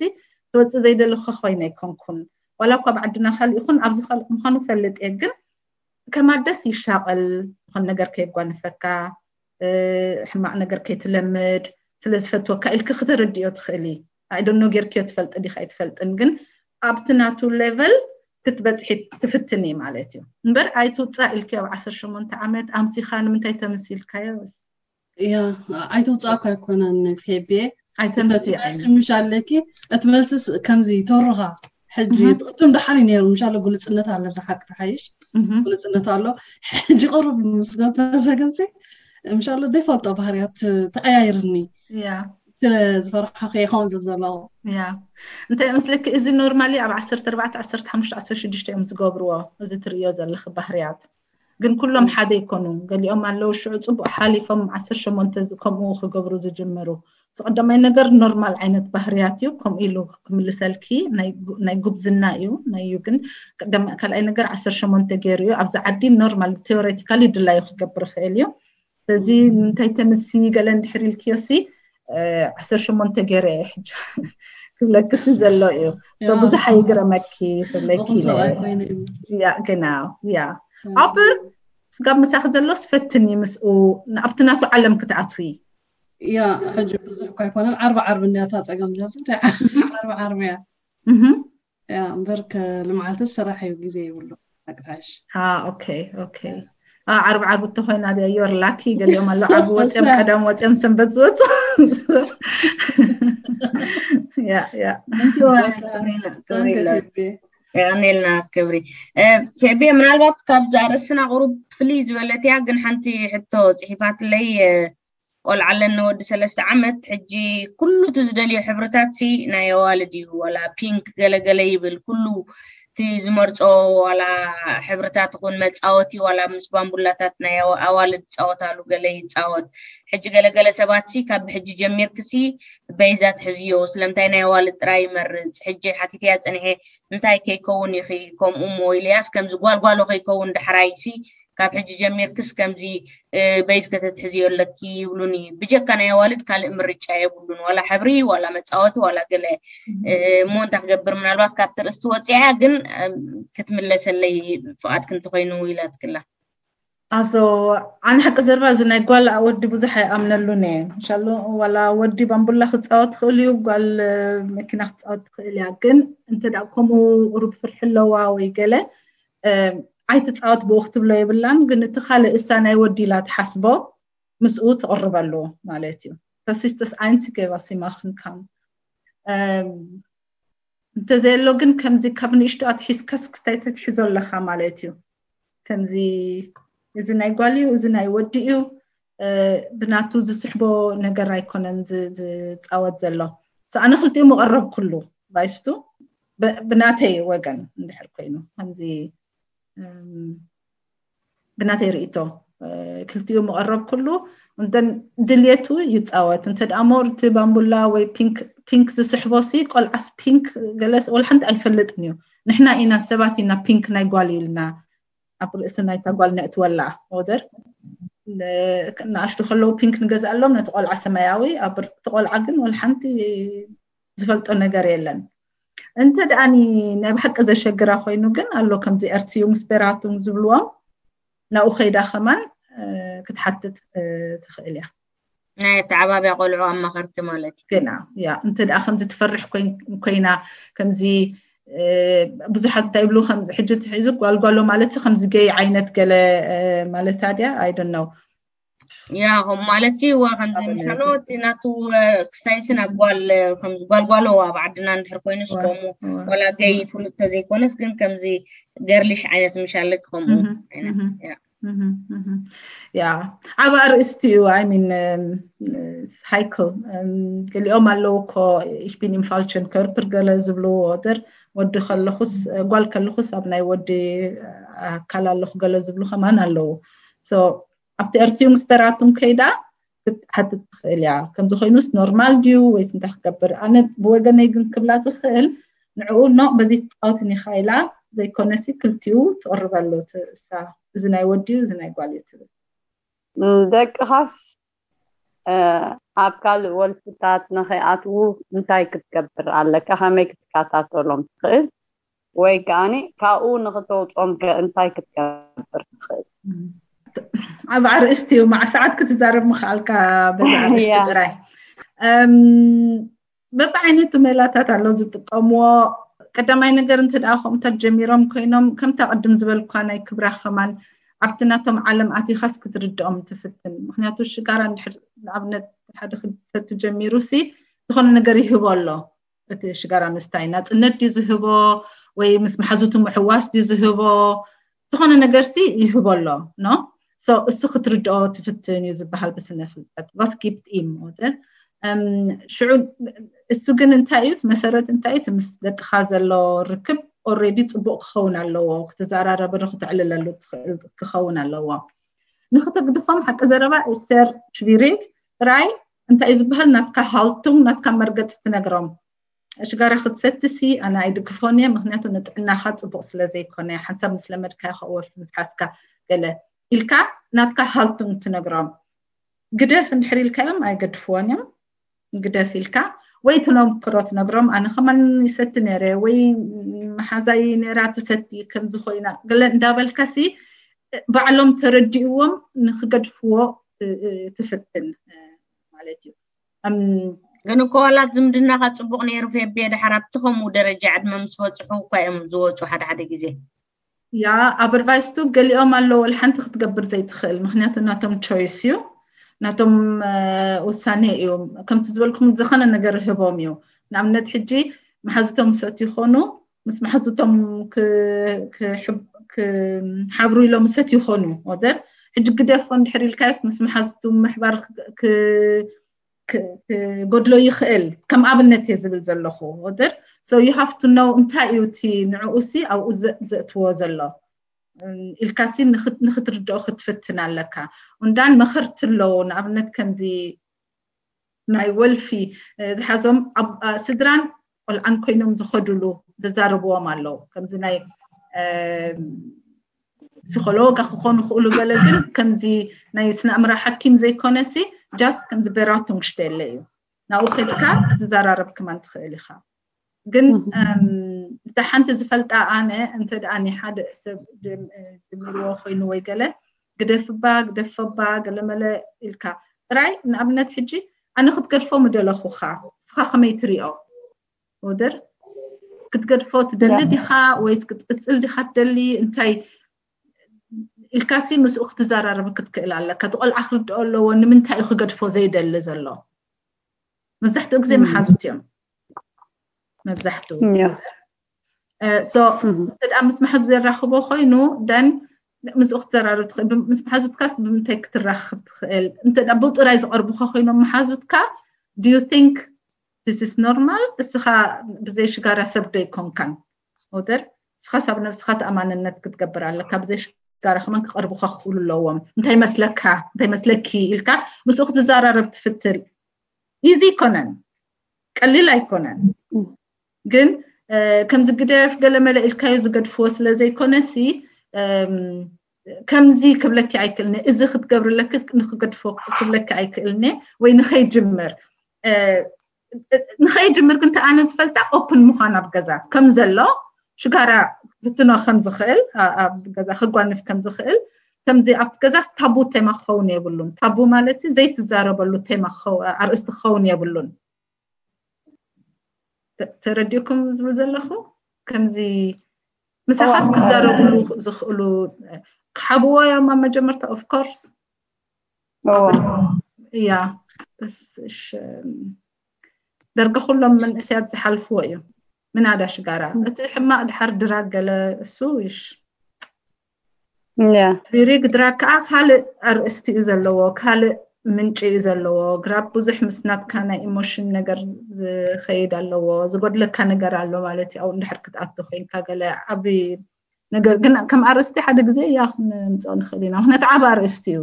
ትወፅእ ዘይደለኹ ኮይነ ኣይኮንኩን። ዋላ እኳ ኣብ ዓድና ካልእ ይኹን ኣብዚ ካልእ ምዃኑ ፈልጥ እየ፣ ግን ከማደስ ይሻቐል፣ ዝኾነ ነገር ከየጓንፈካ፣ እ፣ ሕማቕ ነገር ከይትለምድ፣ ስለ ዝፈትወካ ኢልኪ ክተረድእዮ ትኽእሊ። I don't know፣ ጌርክዮ ትፈልጢ ዲኻ ኣይትፈልጥን፣ ግን ኣብቲ ናቱ ሌቨል ክትበጽሒ ትፍትኒ ማለት እዩ። እምበር ኣይትውጻእ ኢልኪ ኣብ ዓሰርተ ሸሞንተ ዓመት ኣምሲኻ ንምንታይ ተምሲ ኢልካዮስ? እያ፣ ኣይትውጻእ እኮ ኣይኮነን ፌቤ። ኣይተምሲ እቲ መልሲ ኣይነ። ምሽ ኣለኪ፣ እቲ መልስስ ከምዚ ተሩኻ። ሕጂ እህ። ቅድም ደሓን እዩ ነይሩ፣ ምሻሎ ግልጽነት ኣለና፣ ሓቂ ተሓይሽ። እህ። ግልጽነት ኣሎ። ሕጂ ቅሩብ ምስ ገበዘ ግንሲ፣ ምሻሎ ዘይፈልጦ ባህርያት ተቐያይርኒ። እያ። ስለ ዝፈርሖ ከይኸውን ዝብ ዘለዎ። እያ። እንታይ ምስለኪ፣ እዚ ኖርማሊ ኣብ ዓሰርተ ኣርባዕተ፣ ዓሰርተ ሓሙሽተ፣ ዓሰርተ ሽዱሽተ እዮም ዝገብርዎ፣ እዚ ትርእዮ ዘለኺ ባህርያት። ግን ኩሎም እም። ሓደ ኣይኮኑን። ገሊኦም ኣለዉ ሽዑ ጽቡቕ ሓሊፎም ዓሰርተ ሸሞንተ ዝ-፣ ከምኡ ክገብሩ ዝጅምሩ። እዚ ቀዳማይ ነገር ኖርማል ዓይነት ባህርያት እዩ። ከምኡ ኢሉ ክምልሰልኪ ናይ ጉ-፣ ናይ ጉብዝና እዩ፣ ናይ እዩ። ግን ቀዳማ-፣ ካልኣይ ነገር ዓሰርተ ሸሞንተ ገይሩ እዩ። ኣብዚ ዓዲ ኖርማል ቴዎሬቲካሊ ድላዩ ክገብር ይኽእል እዩ። ስለዚ ንምንታይ ተምሲ ገለ እንድሕር ኢልክዮሲ፣ እ፣ ዓሰርተ ሸሞንተ ገይረ እየ ሕጂ ክብለክሲ ዘሎ እዩ። So ያ። ብዙሕ ኣይግረመኪ ክብለኪ እኹ ሰብኣይ ነይረ። ኮይኑ እዩ። ያ፣ ግና፣ ያ። ያ። ኣበር ስጋብ ምሳኺ ዘሎስ ፈትኒ ምስኡ፣ ንኣብቲ ናቱ ዓለም ክትኣትዊ። ያ ሕጂ ብዙሕ እኳ ኣይኮነን፣ ዓርቢ ዓርቢ እንያታ ጸገም ዘላ። ዓርቢ ዓርቢ እያ። ያ እምበር ከ ልምዓልቲ ስራሕ እዩ፣ ግዜ ይብሉ። ኣቅጣሽ ኣ ኦኬ ኦኬ። ዓርቢ ዓርቢ እንተኮይና ዮር ላኪ። ገሊኦም ኣሎ ዓርቢ ወፅኦም፣ ቀደም ወፅኦም፣ ሰንበት ዝወፁ። ያ ያ። የቀኔልና። ክብሪ። ፌቤ፣ ምናልባት ካብዛ ርእስና ቁሩብ ፍልይ ዝበለት እያ፣ ግን ሓንቲ ሕቶ ፅሒፋትለይ። ቆልዓ ኣለኒ፣ ወዲ ሰለስተ ዓመት። ሕጂ ኩሉ እቲ ዝደልዮ ሕብርታት ሲ ናይ ኣዋልድ እዩ። ዋላ ፒንክ ገለገለ ይብል፣ ኩሉ እቲ ዝመርፆ ዋላ ሕብርታት ይኹን መፃወቲ፣ ዋላ ምስ ባምቡላታት ናይ ኣዋ- ኣዋልድ ይፃወታሉ፣ ገለ ይፃወት። ሕጂ ገለገለ ሰባት ሲ ካብ ሕጂ ጀሚርክሲ በይዛ ትሕዝዮ፣ ስለምንታይ ናይ ኣዋልድ ጥራይ ይመርፅ? ሕጂ ሓቲትያ ፀኒሐ፣ እንታይ ከይከውን ኢኺ ከምኡ እሞ ኢለያስ፣ ከምዚ ጓልጓሎ ከይከውን ዳሕራይ ሲ ካብ ሕጂ ጀሚርክስ ከምዚ በይዝ ከተትሕዝዮ ኣለኪ ይብሉኒ። ብጀካ ናይ ኣዋልድ ካልእ ምርጫ የብሉን፣ ዋላ ሕብሪ ዋላ መፃወቲ ዋላ ገለ። እሞ እንታይ ክገብር፣ ምናልባት ካብቲ ርእስቲ ወፂኣ ግን ክትምለሰለይ ፍቓድኪ እንተኮይኑ ኢላትክላ። ኣዞ ኣነ ሓቂ ዘረባ እዚ ናይ ጓል ወዲ ብዙሕ ኣይኣምነሉን እየ። ምሻሉ ዋላ ወዲ ባምቡላ ክፃወት ትኽእል እዩ፣ ጓል መኪና ክትፃወት ትኽእል እያ። ግን እንተ ደኣ ከምኡ ቁሩብ ፍርሒ ኣለዋ ወይ ገለ ኣይትፃወት ብኡ ክትብሎ የብላን። ግን እቲ ካልእ እሳ ናይ ወዲ ኢላ ትሓስቦ ምስኡ ትቕርበሉ ማለት እዩ። Das ist das Einzige, was sie machen kann. እንተዘየሎ ግን ከምዚ ካብ ንእሽቶ ኣትሒዝካስ ክስታይ ተትሕዞ ኣለኻ ማለት እዩ። ከምዚ እዚ ናይ ጓል እዩ፣ እዚ ናይ ወዲ እዩ፣ ብናቱ ዝስሕቦ ነገር ኣይኮነን ዝፃወት ዘሎ። ኣነ ክልቲኡ መቐረብ ኩሉ ባይስቱ ብናተይ ወገን እንድሕር ኮይኑ ከምዚ ብናተይ ርእቶ ክልቲኡ መቐረብ ኩሉ እንተን ድልየቱ ይፃወት። እንተ ደኣ ሞር እቲ ባምቡላ ወይ ፒንክ ዝስሕቦ ሲ ቆልዓስ ፒንክ ገለስ ወላ ሓንቲ ኣይፈልጥን እዩ። ንሕና ኢና ሰባት ኢና ፒንክ ናይ ጓል ኢልና ኣብ ርእሲ ናይታ ጓል ነእትወላ። ወደር ንኣሽቱ ከለዉ ፒንክ ንገዝኣሎም ነቲ ቆልዓ ሰማያዊ፣ እቲ ቆልዓ ግን ወላ ሓንቲ ዝፈልጦ ነገር የለን። እንተ ደኣኒ ናይ ብሓቂ ዘሸግራ ኮይኑ ግን ኣሎ ከምዚ ኤርትዩንግ ስፔራቱንግ ዝብልዎም ናብኡ ከይዳ ከማን ክትሓትት ትኽእል እያ። ናይ ኣተዓባብያ ቆልዑ ኣማኸርቲ ማለት እዩ። ግና ያ እንተ ደኣ ከምዚ ትፈርሕ ኮይና ከምዚ ብዙሓት እንታይ ይብሉ ከምዚ ሕጂ ትሒዙ ጓልጓሎ ማለት ከምዚ ገይ ዓይነት ገለ ማለት ኣድያ ኣይደነው ያ ከም ማለት ሲ ዋ ከምዚ ምሻሎ እቲ ናቱ ክስታይሲ ናብ ጓል ከምዚ ጓልጓሎ ኣብ ዓድና እንድሕር ኮይኑስ ከምኡ ዋላ ገይ ፍሉጥ ተዘይኮነስ ግን ከምዚ ገርሊሽ ዓይነት ምሻለክ ከምኡ ዓይነት ያ ያ ዓብ ኣርእስቲ እዩ። I mean ሃይክል ገሊኦም ኣለዉ እኮ ich bin im falschen Körper ገለ ዝብሉ ወደር ወዲ ከለኹስ ጓል ከለኹስ ኣብ ናይ ወዲ ኣካል ኣለኹ ገለ ዝብሉ ከማን ኣለዉ። ኣብቲ Erziehungsberatung ከይዳ ክትሓትት ትኽእል እያ። ከምዚ ኮይኑስ ኖርማል ድዩ ወይስ እንታይ ክገብር? ኣነ ብወገነይ ግን ክብላ ዝኽእል ንዕኡ ኖ በዚ ትፃወትኒ ኢኻ ኢላ ዘይኮነሲ ክልቲኡ ትቕርበሉ እሳ እዚ ናይ ወዲ እዩ እዚ ናይ ጓል እዩ ትብል። ደቅኻስ ኣብ ካልእ ወልፍታት ንኸይኣትዉ እንታይ ክትገብር ኣለካ? ከመይ ክትከታተሎም ትኽእል? ወይ ከኣኒ ካብኡ ንኽተውፅኦም ከ እንታይ ክትገብር ትኽእል? ኣብ ኣርእስቲ እዩ ማዕ ሰዓት ክትዛረብ ምኽኣልካ በዛ ኣርእስቲ ጥራይ። በብዓይነቱ ሜላታት ኣሎ ዝጥቀምዎ። ቀዳማይ ነገር እንተ ደኣ ከምኡታት ጀሚሮም ኮይኖም ከምታ ቅድም ዝበልኳ ናይ ክብራ ከማን ኣብቲ ናቶም ዓለም ኣቲኻስ ክትርድኦም ትፍትን። ምክንያቱ ሽጋራ እንድሕር ንኣብነት ሓደ ክሰቲ ጀሚሩ ሲ ዝኾነ ነገር ይህቦ ኣሎ። እቲ ሽጋራ ምስታይ ናፅነት ድዩ ዝህቦ ወይ ምስ መሓዙቱ ምሕዋስ ድዩ ዝህቦ ዝኾነ ነገር ሲ ይህቦ ኣሎ ኖ እሱ ክትርድኦ ትፍትን እዩ ዝበሃል ብስነ ፍልጠት was gibt ihm oder ሽዑ እሱ ግን እንታይ እዩ መሰረት እንታይ እዩ ምስ ደቅኻ ዘሎ ርክብ already ፅቡቅ ክኸውን ኣለዎ ክትዘራረበሉ ክተዕልለሉ ክኸውን ኣለዎ ንክተግድፎም ሓቂ ዘረባ እሰር ሽቢሪንግ ጥራይ እንታይ እዩ ዝበሃል ናትካ ሃልቱም ናትካ መርገፂ ትነግሮም ሽጋራ ክትሰቲ ሲ ኣነ ኣይድግፎን እየ ምክንያቱ ንጥዕናኻ ፅቡቅ ስለ ዘይኮነ ሓንሳብ ምስ ለመድካዮ ከእወፍ ምስ ሓዝካ ገለ ኢልካ ናትካ ሃልቱም ትነግሮም ግደፍ እንድሕር ኢልካዮም ኣይገድፍዎን እዮም ግደፍ ኢልካ ወይ ትነምክሮ ትነግሮም ኣነ ከማን ይሰቲ ነረ ወይ መሓዛይ ነራ ትሰቲ ከምዚ ኮይና ገለ እንዳበልካ ሲ ባዕሎም ተረዲእዎም ንክገድፍዎ ትፍትን ማለት እዩ። እም፣ ግን እኮ ዋላ ዝምድናኻ ጽቡቕ ነይሩ ፌቤ፣ ድሓር ኣብቲ ከምኡ ደረጃ ዕድመ ምስ በጽሑ እኳ እዮም ዝወጹ ሓደ ሓደ ግዜ። ያ ኣብ ኣድቫይስቱ ገሊኦም ኣለዎ ሓንቲ ክትገብር ዘይትኽእል፣ ምክንያቱ ናቶም ቾይስ እዩ፣ ናቶም እ፣ ውሳኔ እዩ። ከምቲ ዝበልኩም ዝኾነ ነገር ህቦም እዩ። ንኣብነት ሕጂ መሓዙቶም ሰት ይኾኑ፣ ምስ መሓዙቶም ክ- ክሕብ- ክሓብሩ ኢሎም ሰት ይኾኑ ወደር። ሕጂ ግደፎ እንድሕር ኢልካስ ምስ መሓዙቱ ምሕባር ክ- ክ- ክ- ክጎድሎ ይኽእል። ከም ኣብነት እየ ዝብል ዘለኹ ወደር። So you have to know እንታይ እዩ እቲ ንዕኡሲ ኣብኡ ዘ- ዘእትዎ ዘሎ። እም፣ ኢልካሲ ንኽት- ንኽትርድኦ ክትፍትን ኣለካ። እንዳን መኸርቲ ኣለዎ። ንኣብነት ከምዚ ናይ ወልፊ እ፣ ዝሓዞም ኣብ- እ፣ ስድራን ቆልዓን ኮይኖም ዝኸድሉ ዘዛርብዎም ኣለዉ። ከምዚ ናይ እ፣ ፕሲኮሎጋ ክኾኑ ይኽእሉ፣ ገለ ግን ከምዚ ናይ ስነ ኣእምሮ ሓኪም ዘይኮነሲ ጃስት ከምዚ ቤራቱንግሽቴለ እዩ። ናብኡ ከድካ ክትዘራረብ ክማን ትኽእል ኢኻ። ግን እም፣ እታ ሓንቲ ዝፈልጣ ኣነ እንተ ደኣ ናይ ሓደ ሰብ ጀም- ጀሚርዎ ኮይኑ ወይ ገለ ግደፍባ ግደፈባ ገለመለ ኢልካ ጥራይ። ንኣብነት ሕጂ ኣነ ክትገድፎ ምደለኹኻ፣ ንስኻ ከመይ ትሪኦ? ወደር ክትገድፎ ትደሊ ዲኻ ወይስ ክትቅጽል ዲኻ ትደሊ? እንታይ ኢልካሲ ምስኡ ክትዘራረብ ክትክእል ኣለካ። እቲ ቆልዓ ክርድኦ ኣለዎ ንምንታይ እዩ ክገድፎ ዘይደሊ ዘሎ። መብዛሕትኡ ግዜ መሓዙት እዮም መብዛሕትኡ። ሶ እንተ ምስ መሓዙ ዘራኽቦ ኮይኑ ደን ምስኡ ክትዘራረብ ትኽእል። ምስ መሓዙትካስ ብምንታይ ክትራኽብ ትኽእል? እንተ ብኡ ጥራይ ዝቐርቡኻ ኮይኖም መሓዙትካ do you think this is normal? እስኻ ብዘይ ሽጋራ ሰብ ዶ ኣይኮንካን? ወደር እስኻስ ኣብ ነብስኻ ተኣማንነት ክትገብር ኣለካ። ብዘይ ሽጋራ ከማን ክቐርቡኻ ክኽእሉ ኣለዎም። እንታይ መስለካ እንታይ መስለኪ ኢልካ ምስኡ ክትዘራረብ ትፍትን። ኢዚ ኣይኮነን፣ ቀሊል ኣይኮነን። ግን ከምዚ ግደፍ ገለመለ ኢልካዮ ዝገድፍዎ ስለ ዘይኮነሲ ከምዚ ክብለኪ ኣይክእልኒ፣ እዚ ክትገብርለኪ ንክገድፎ ክብለኪ ኣይክእልኒ ወይ ንኸይጅምር ንኸይጅምር ግን ተኣነ ዝፈልጣ ኦፕን ምዃን ኣብ ገዛ ከም ዘሎ ሽጋራ ፍትኖ ከም ዝኽእል ኣብ ገዛ ክጓንፍ ከም ዝኽእል ከምዚ ኣብቲ ገዛስ ታቡ ቴማ ክኸውን የብሉን። ታቡ ማለት ዘይትዛረበሉ ቴማ ኣርእስቲ ክኸውን የብሉን። ተረዲእኩም ዝብል ዘለኹ ከምዚ ምሳኻስ ክዛረብሉ ዝኽእሉ ክሓብዎ እዮም ኣብ መጀመርታ ኦፍኮርስ እያ ደርጊ ኩሎም መንእሰያት ዝሓልፍዎ እዩ። ምናዳ ሽጋራ እቲ ሕማቕ ድሓር ድራግ ገለ እሱ ይሽ ሪሪግ ድራግ ከዓ ካልእ ኣርእስቲ እዩ ዘለዎ፣ ካልእ ምንጪ እዩ ዘለዎ። ግራብ ብዙሕ ምስ ናትካ ናይ ኢሞሽን ነገር ዝኸይድ ኣለዎ። ዝጎድለካ ነገር ኣሎ ማለት እዩ። ኣብኡ እንድሕር ክትኣቱ ኮይንካ ገለ ዓቢ ነገር ግን ከም ኣርእስቲ ሓደ ግዜ እያ ክንምፅኦ ንኽእል ኢና። ምክንያቱ ዓቢ ኣርእስቲ እዩ።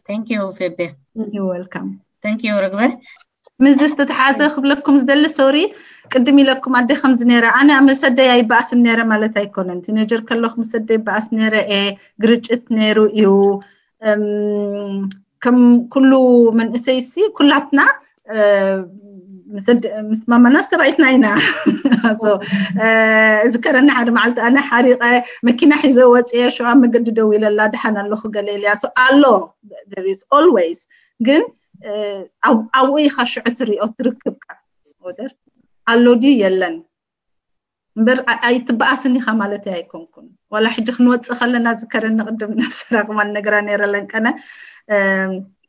Thank you ፌቤ። Welcome። Thank you ርግበ። ምስዚ ዝተተሓዘ ክብለኩም ዝደሊ ሶሪ ቅድም ኢለኩም ኣደ ከምዚ ነረ ኣነ ምስ ኣደይ ኣይበኣስን ነረ ማለት ኣይኮነን። ቲኔጀር ከለኹ ምስ ኣደይ ይበኣስ ነረ እየ። ግርጭት ነይሩ እዩ። ከም ኩሉ መንእሰይ ሲ ኩላትና ምስ ማማናስ ተባኢስና ኢና። ዝከረኒ ሓደ መዓልቲ ኣነ ሓሪቐ መኪና ሒዘ ወፅየ ሸዋ መገዲ ደው ኢለላ ድሓን ኣለኹ ገለ ኢልያ ኣሎ። There is always ግን ኣብኡ ኢኻ ሽዑ ትሪኦ ትርክብካ ወደር ኣሎ ድዩ የለን እምበር ኣይትበኣስን ኢኻ ማለት ኣይኮንኩን። ዋላ ሕጂ ክንወፅእ ከለና ዝከረኒ ቅድም ነብሰ ራቅማን ነግራ ነይረ ለንቀነ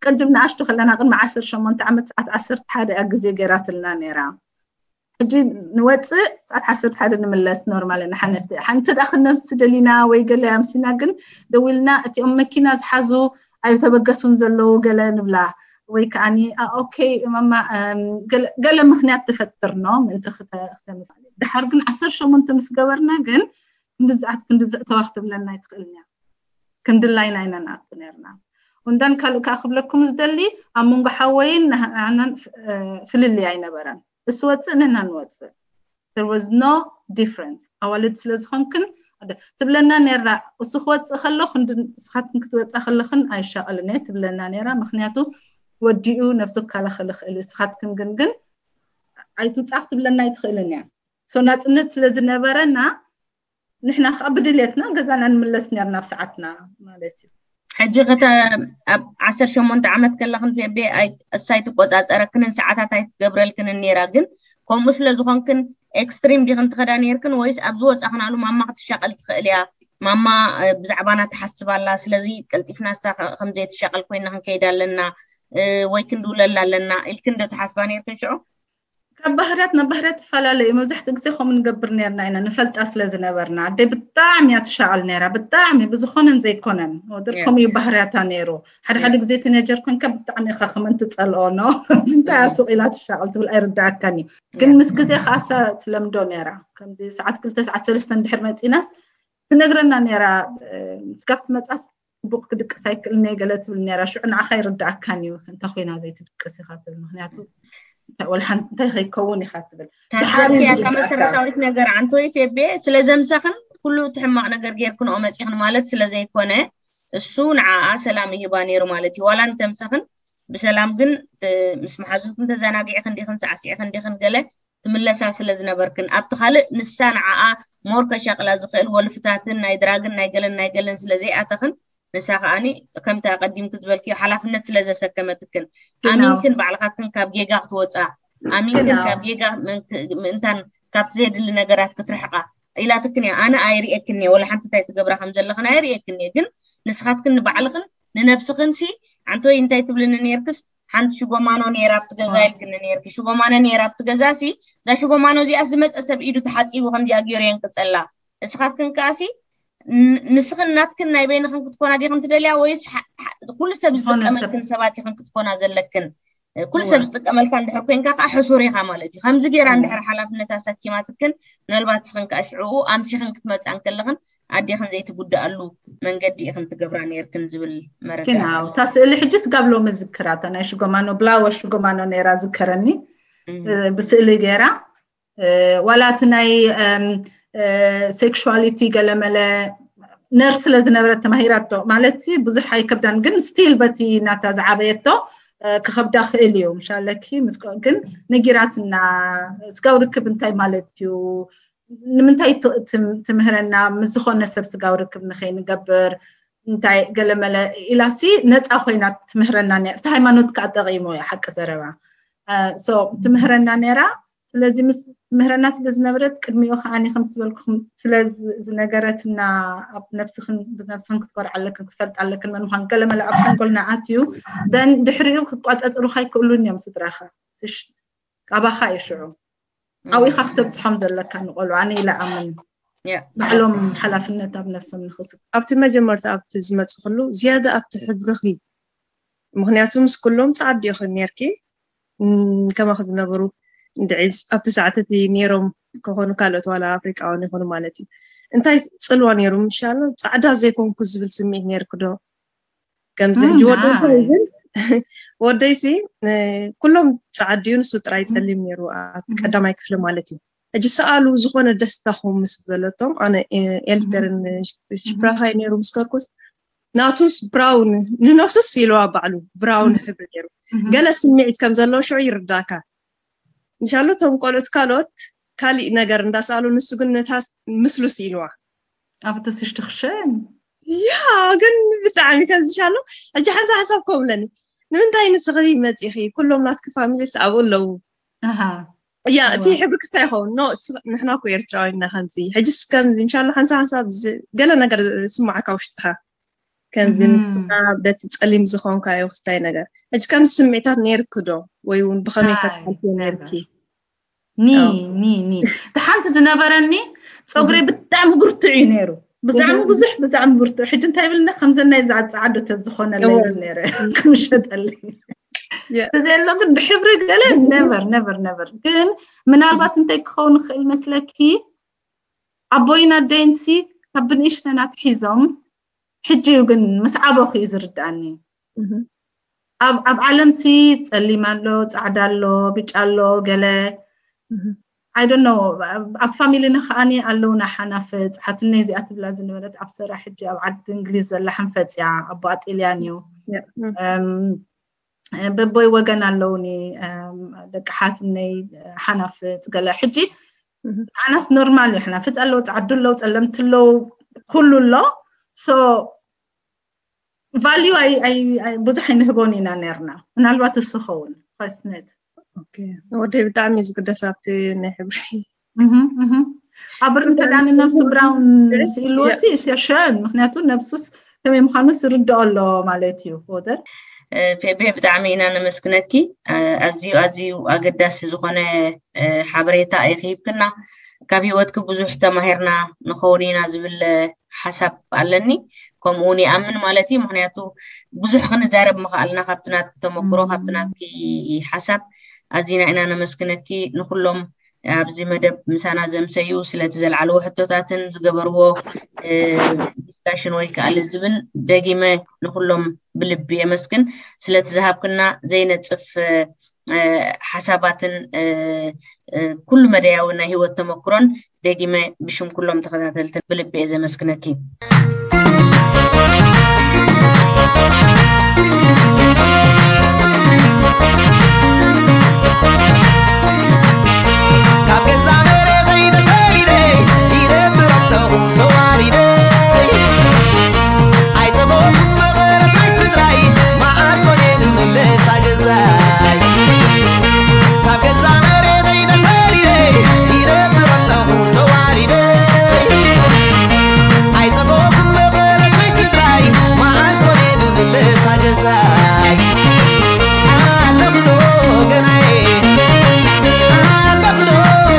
ቅድም ንኣሽቱ ከለና ቅድሚ ዓሰርተ ሸሞንተ ዓመት ሰዓት ዓሰርተ ሓደ እያ ግዜ ገይራትልና ነይራ። ሕጂ ንወፅእ ሰዓት ዓሰርተ ሓደ ንምለስ ኖርማል ንሓነፍቲ ሓንቲ ዳ ክነፍሲ ደሊና ወይ ገለ ኣምሲና ግን ደዊልና እቲኦም መኪና ዝሓዙ ኣይተበገሱን ዘለዉ ገለ ንብላ ወይ ከዓኒ ኦኬ ማማ ገለ ምክንያት ትፈጥር ኖ ምእንቲ ክተምስ ድሓር ግን ዓሰርተ ሸሞንተ ምስ ገበርና ግን ክንድዝኣት ክንድዝእተዋ ክትብለና ኣይትኽእልን እያ። ክንድላይና ኢና ንኣቱ ነርና። ወንዳን ካልእ ከዓ ክብለኩም ዝደሊ ኣብ መንጎ ሓወይን ንሕናን ፍልልይ ኣይነበረን። እሱ ወፅእ ንሕና ንወፅእ there was no difference። ኣዋልድ ስለ ዝኾንክን ትብለና ነራ እሱ ክወፅእ ከሎ ክንዲ ንስኻትክን ክትወፃ ከለኽን ኣይሻቐልን እየ ትብለና ነራ። ምክንያቱ ወዲኡ ነብሱ ክከላኸል ይኽእል እዩ። ንስኻትክን ግን ግን ኣይትውፃእ ክትብለና ኣይትኽእልን እያ። ሶ ናፅነት ስለ ዝነበረና ንሕና ከዓ ብድልየትና ገዛና ንምለስ ነርና ኣብ ሰዓትና ማለት እዩ። ሕጂ ከተ ኣብ ዓሰርተ ሸሞንተ ዓመት ከለኽን ፌቤ እሳይ ትቆጻጸረክንን ሰዓታት ኣይትገብረልክንን ነይራ። ግን ከምኡ ስለ ዝኾንክን ኤክስትሪም ዲኽን ትኸዳ ነይርክን ወይስ ኣብ ዝወጻኽናሉ ማማ ክትሻቐል ትኽእል እያ? ማማ ብዛዕባና ትሓስብ ኣላ፣ ስለዚ ቀልጢፍና እሳ ከምዘይትሻቐል ኮይና ክንከይድ ኣለና ወይ ክንድውለላ ኣለና ኢልክን ዶ ትሓስባ ነይርክን ሽዑ? ካብ ባህርያት ናብ ባህርያት ትፈላለዩ። መብዛሕትኡ ግዜ ከምኡ ንገብር ነርና ኢና፣ ንፈልጣ ስለ ዝነበርና። ኣደይ ብጣዕሚ እያ ትሻቐል ነይራ፣ ብጣዕሚ ብዝኾነን ዘይኮነን። ወደር ከምኡ እዩ ባህርያታ ነይሩ። ሓደ ሓደ ግዜ ቲኔጀር ኮንካ ብጣዕሚ ኢኻ ከመን ትጸልኦ፣ ኖ እንታይ እያ ሱቕ ኢላ ትሻቐል ትብል ኣይርዳእካን እዩ። ግን ምስ ግዜ ከኣሳ ትለምዶ ነይራ። ከምዚ ሰዓት ክልተ ሰዓት ሰለስተ እንድሕር መጺናስ ትነግረና ነይራ። ስጋብ ትመጻስ ጽቡቕ ክድቅስ ኣይክእልን እየ ገለ ትብል ነይራ። ሽዑ ንዓኻ ይርዳእካን እዩ፣ እንተ ኮይና ዘይትድቅስ ኢኻ ትብል። ምክንያቱ እንታይ ወላ ሓንቲ እንታይ ከይከውን ኢኻ ትብል። ድሓር እዩ ታደርክያ ዝርዳእካ። ከመሰረታዊት ነገር ኣንቶይ ፌቤ ስለ ዘምሰኽን ኩሉ እቲ ሕማቕ ነገር ጌርክንኦ መጺኽን ማለት ስለ ዘይኮነ፣ እሱ ንዓኣ ሰላም ይህባ ነይሩ ማለት እዩ። ዋላ እንተምሰኽን ብሰላም ግን ምስ መሓዙትክን ተዘናጊዕክን ዲኽን ሳዕሲዕክን ዲኽን ገለ ትምለሳ ስለ ዝነበርክን፣ ኣብቲ ካልእ ንሳ ንዓኣ ሞር ከሻቕላ ዝኽእል ወልፍታትን ናይ ድራግን ናይ ገለን ናይ ገለን ስለ ዘይኣተኽን፣ ንሳ ከኣኒ ከምቲ ኣቐዲምኪ ዝበልክዮ ሓላፍነት ስለ ዘሰከመትክን፣ ኣሚንክን ባዕልኻትክን ካብ ጌጋ ክትወፃ፣ ኣሚንክን ካብ ጌጋ ምእንታን ካብቲ ዘየድሊ ነገራት ክትርሕቓ ኢላትክን እያ። ኣነ ኣይርእየክን እየ፣ ወላ ሓንቲ እንታይ ትገብራ ከም ዘለኽን ኣይርእየክን እየ። ግን ንስኻትክን ንባዕልኽን ንነብስኽን ሲ ሓንቲ ወይ እንታይ ትብልኒ ነይርክስ ሓንቲ ሽጎማኖ ነይራ ኣብቲ ገዛ ኢልክኒ ነይርኪ። ሽጎማኖ ነይራ ኣብቲ ገዛ ሲ እዛ ሽጎማኖ እዚኣ ዝመፀ ሰብ ኢዱ ተሓፂቡ ከምዚኣ ገይሩ የንቅፀላ። እስኻትክን ከኣ ሲ ን- ንስኽን ናትክን ናይ በይንኽን ክትኮና ዲኽን ትደልያ ወይስ ሓ- ሓ- ኩሉ ሰብ ዝጥቀመልክን ሰባት ኢኽን ክትኮና ዘለክን? ኩሉ ሰብ ዝጥቀመልካ እንድሕር ኮይንካ ከዓ ሕሱር ኢኻ ማለት እዩ። ከምዚ ገይራ እንድሕር ሓላፍነት ኣሰኪማትክን ምናልባት እስኽን ከዓ ሽዕኡ ኣምሲኽን ክትመፅኣ እንከለኽን ኣዴኽን ዘይትጉድኣሉ መንገዲ ኢኽን ትገብራ ነይርክን ዝብል መረዳእታ ግን ኣዎ፣ እታ ስእሊ ሕጂ ስጋብ ሎሚ ዝክራታ ናይ ሽጎማኖ ብላወ ሽጎማኖ ነይራ ዝከረኒ። እ፣ ብስእሊ ገይራ፣ እ፣ ዋላ እቲ ናይ ሴክሹዋሊቲ ገለመለ ነርስ ስለ ዝነበረት ተማሂራቶ ማለት ብዙሕ ኣይከብዳን፣ ግን ስቲል በቲ ናታ ዝዓበየቶ እ፣ ክኸብዳ ክእል እዩ። ምሻለኪ ምስ ግን ነጊራትና፣ ስጋው ርክብ እንታይ ማለት እዩ፣ ንምንታይ ት- ትም- ትምህረና፣ ምስ ዝኾነ ሰብ ስጋው ርክብ ንኸይንገብር እንታይ ገለመለ ኢላሲ ነፃ ኮይና ትምህረና ነይራ። እቲ ሃይማኖት ከዓ ጠቂሙ እዩ ሓቂ ዘረባ። እ፣ ሶ ትምህረና ነይራ። ስለዚ ምስ ትምህረና ስለ ዝነበረት ቅድሚኡ ከዓ ከም ዝበልኩኹም ስለ ዝ- ዝነገረትና ኣብ ነብስኽን ብነብስኽን ክትኮርዓ ኣለክን ክትፈልጣ ኣለክን መን ምዃን ገለመለ ኣብ ሓንጎልና ኣትዩ ደን ድሕሪኡ ክቋፀፅሩኻ ኣይክእሉን እዮም ስድራኻ ስሽ ኣባኻ እዩ ሽዑ ኣብኡ ኢኻ ክተብፅሖም ዘለካ ንቆልዑ ኣነ ኢለ ኣምን ባዕሎም ሓላፍነት ኣብ ነብሶም ንክስ ኣብቲ መጀመርታ ኣብቲ ዝመፅኽሉ ዝያዳ ኣብቲ ሕብርኺ ምክንያቱ ምስ ኩሎም ፃዓዱ ኢኺ ነርኪ ከማኺ ዝነበሩ እንድዒ ኣብቲ ሰዓት እቲ ነይሮም ክኾኑ ካልኦት ዋላ ኣፍሪቃውያን ይኾኑ ማለት እዩ እንታይ ፅልዋ ነይሩ ምሻሎ ፃዕዳ ዘይኮንኩ ዝብል ስምዒት ነይርክ ዶ ከምዚ ሕጂ ወደይ ግን ወደይሲ ኩሎም ፃዓድ ድዩ ንሱ ጥራይ ፀሊም ነይሩ ኣብቲ ቀዳማይ ክፍሊ ማለት እዩ ሕጂ ሰኣሉ ዝኾነ ደስታ ክምስ ዘለቶም ኣነ ኤልተርን ሽፕራኻይ ነይሩ ምስ ከርኩስ ናቱስ ብራውን ንነብሱስ ኢልዋ ባዕሉ ብራውን ሕብሪ ነይሩ ገለ ስምዒት ከም ዘለዎ ሽዑ ይርዳካ ምሻሉ እቶም ቆልዑት ካልኦት ካሊእ ነገር እንዳሰኣሉ ንሱ ግን ነታ ምስሉ ስኢልዋ ኣብ ተስሽትኽሸን ያ ግን ብጣዕሚ ከዝሻሉ ሕጂ ሓንሳ ሓሳብ ከምለኒ ንምንታይ ንስኺ መፂኺ ኩሎም ናትኪ ፋሚሊስ ኣብኡ ኣለዉ እያ እቲ ሕብሪ ክስታይ ይኸውን ኖ ንሕና ኮ ኤርትራዊ ኢና ከምዚ ሕጂስ ከምዚ ምሻሉ ሓንሳ ሓንሳብ ገለ ነገር ስማዓካ ውሽጥኻ ከምዚ ንስኻ በቲ ፀሊም ዝኾንካዮ ክስታይ ነገር ሕጂ ከምዚ ስምዒታት ነይርኪ ዶ ወይ እውን ብኸመይ ከትሓልፍዮ ነይርኪ ኒ ኒ ኒ እቲ ሓንቲ ዝነበረኒ ፀጉረይ ብጣዕሚ ብርቱዕ እዩ ነይሩ ብዛዕሚ ብዙሕ ብዛዕሚ ብርቱዕ ሕጂ እንታይ ይብልና ከምዘናይ ዝዓፀዓዶ ተዝኾነለይ ነረ ክምሸጠለይ ተዘየሎ ግን ብሕብሪ ገለ ነቨር ነቨር ነቨር ግን ምናልባት እንታይ ክኸውን ይኽእል መስለኪ ኣቦይን ኣደይንሲ ካብ ብንእሽተን ኣትሒዞም ሕጂ እዩ ግን ምስ ዓበኹ እዩ ዝርድኣኒ ኣብ ኣብ ዓለምሲ ፀሊም ኣሎ ፃዕዳ ኣሎ ብጫ ኣሎ ገለ I don't know ኣብ ፋሚሊና ከዓኒ ኣለውና ሓናፍፅ ሓትነይ እዚኣ ትብላ ዝነበረት ኣብ ስራሕ ሕጂ ኣብ ዓዲ እንግሊዝ ዘላ ሓንፈፅ እያ ኣቦኣ ጢልያን እዩ በቦይ ወገን ኣለውኒ ደቂ ሓትነይ ሓናፍፅ ገለ ሕጂ ኣናስ ኖርማል እዩ ሓናፍፅ ኣለዉ ፃዕዱ ኣለዉ ፀለምቲ ኣለዉ ኩሉ ኣሎ so ቫልዩ ኣይ ኣይ ኣይ ብዙሕ ኣይንህቦን ኢና ነርና። ምናልባት እሱ ኸውን ኸስነት ኦኬ፣ ወደይ ብጣዕሚ እዩ ዝግደስ ኣብቲ ናይ ሕብሪ። ኣብ ርግተ ዳኒ ነብሱ ብራውን ስኢልዎ ሲ ሸን፣ ምክንያቱ ነብሱስ ከመይ ምዃኑስ ርድኦ ኣሎ ማለት እዩ። ወደር ፌቤ፣ ብጣዕሚ ኢና ነመስግነኪ። ኣዝዩ ኣዝዩ ኣገዳሲ ዝኾነ ሓበሬታ ኢኺ ሂብክና። ካብ ሂወትኪ ብዙሕ ተማሂርና ንኸውን ኢና ዝብል ሓሳብ ኣለኒ። ከምኡ እውን ይኣምን ማለት እዩ። ምክንያቱ ብዙሕ ክንዛረብ ምኽኣልና ካብቲ ናትኪ ተመክሮ፣ ካብቲ ናትኪ ሓሳብ። ኣዚና ኢና ነመስግነኪ። ንኩሎም ኣብዚ መደብ ምሳና ዘምሰዩ ስለቲ ዘልዓልዎ ሕቶታትን ዝገበርዎ ዲስካሽን ወይ ከዓ ልዝብን ደጊመ ንኩሎም ብልቢ የመስግን። ስለቲ ዝሃብክና ዘይነፅፍ ሓሳባትን ኩሉ መደያዊ ናይ ሂወት ተመክሮን ደጊመ ብሽም ኩሎም ተኸታተልትን ብልቢ እየ ዘመስግነኪ። ካብ ገዛ መሬተይ ተሰዲደ ይነብር ኣለኹ ተዋሪደ። ኣይጸጎብኩን መቐረት ናይ ስድራይ፣ መዓስ ኮነ ዝምለስ ኣገዛይ። ካብ ገዛ መሬተይ ተሰዲደ ይነብር ኣለኹ ተዋሪደ። ኣይጸጎብኩን መቐረት ናይ ስድራይ፣ መዓስ ኮነ ዝምለስ ኣገዛይ። ኣለኽዶ ገናይ፣ ኣለኽዶ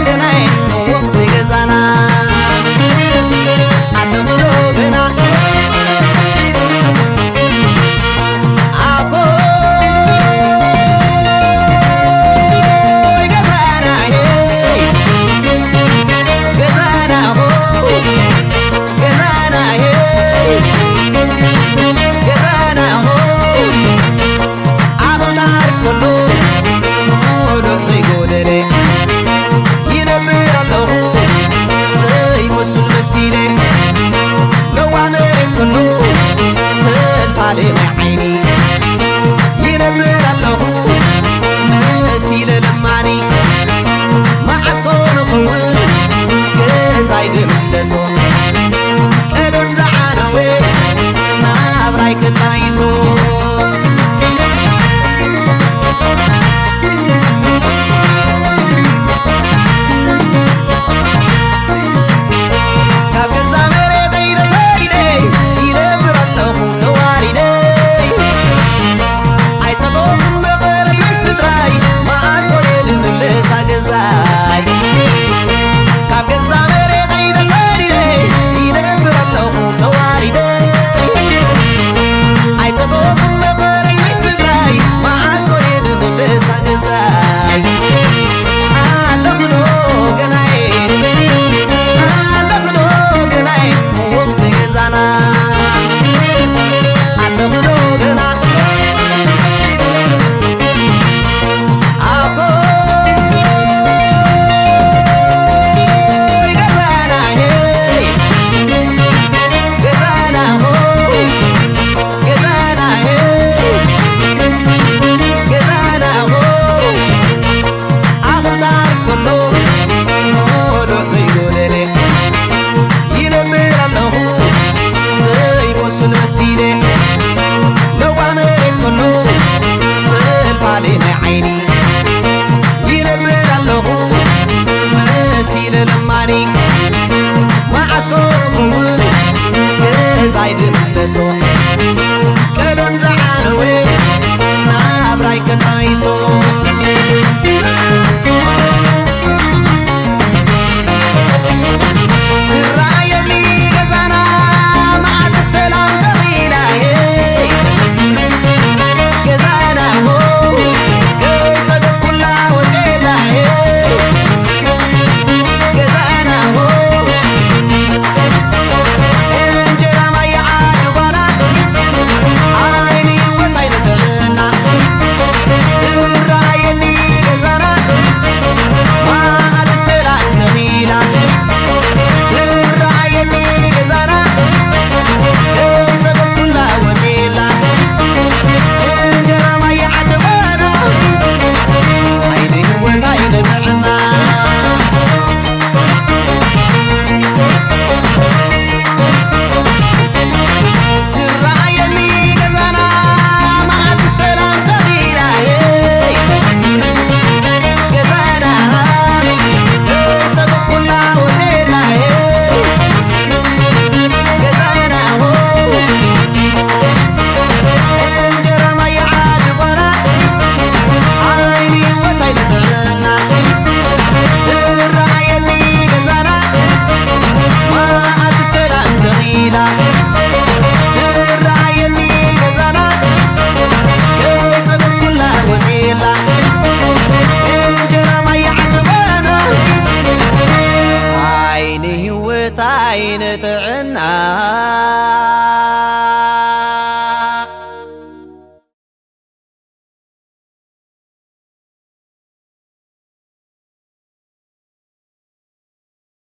ገናይ፣ ወቕቲ ገዛና። ኣለኽዶ ገና፣ ኣኾይ ገዛና፣ ሄይ፣ ገዛና፣ ሆ፣ ገዛና፣ ሄይ፣ ገዛና፣ ሆ። ኣኽልቲ ዓርፍ ከሎ፣ ሞሎል ዘይጎደለ፣ ይነብር ኣለኹ ዘይመስል መሲለ። ለዋህ መሬት ከሎ፣ ፈልፋሊ ናይ ዓይኒ፣ ይነብር ኣለኹ መሲለ ለማኒ። መዓስ ኮን ኸውን ገዛይ ድምለሶ፣ ቀደም ዝዓነወ ናብራይ ክጣይሶ። ካብ ገዛ መሬተይ ተሰዲደ ይነብር ኣለኹ ተዋሪደ። ኣይጸጎብኩን መቐረት ናይ ስድራይ፣ መዓስ ኮነ ዝምለስ ኣገዛይ። ካብ ገዛ መሬተይ ተሰዲደ ይነብር ኣለኹ ተዋሪደ። ኣይጸጎብኩን መቐረት ናይ ስድራይ፣ መዓስ ኮነ ዝምለስ ኣገዛይ። ኣለኽዶ ገናይ፣ ኣለኽዶ ገናይ፣ ወቕቲ ገዛና። ኣለኽዶ ገና፣ ኣኾይ ገዛና፣ ሄይ፣ ገዛና፣ ሆ፣ ገዛና፣ ሄይ፣ ገዛና፣ ሆ። ኣኽልቲ ዓርፍ ከሎ፣ ሞሎል ዘይጎደለ፣ ይነብር ኣለኹ ዘይመስል መሲለ። ለዋህ መሬት ከሎ፣ ፈልፋሊ ናይ ዓይኒ፣ ይነብር ኣለኹ መሲለ ለማኒ። መዓስ ኮን ኸውን ገዛይ ድምለሶ፣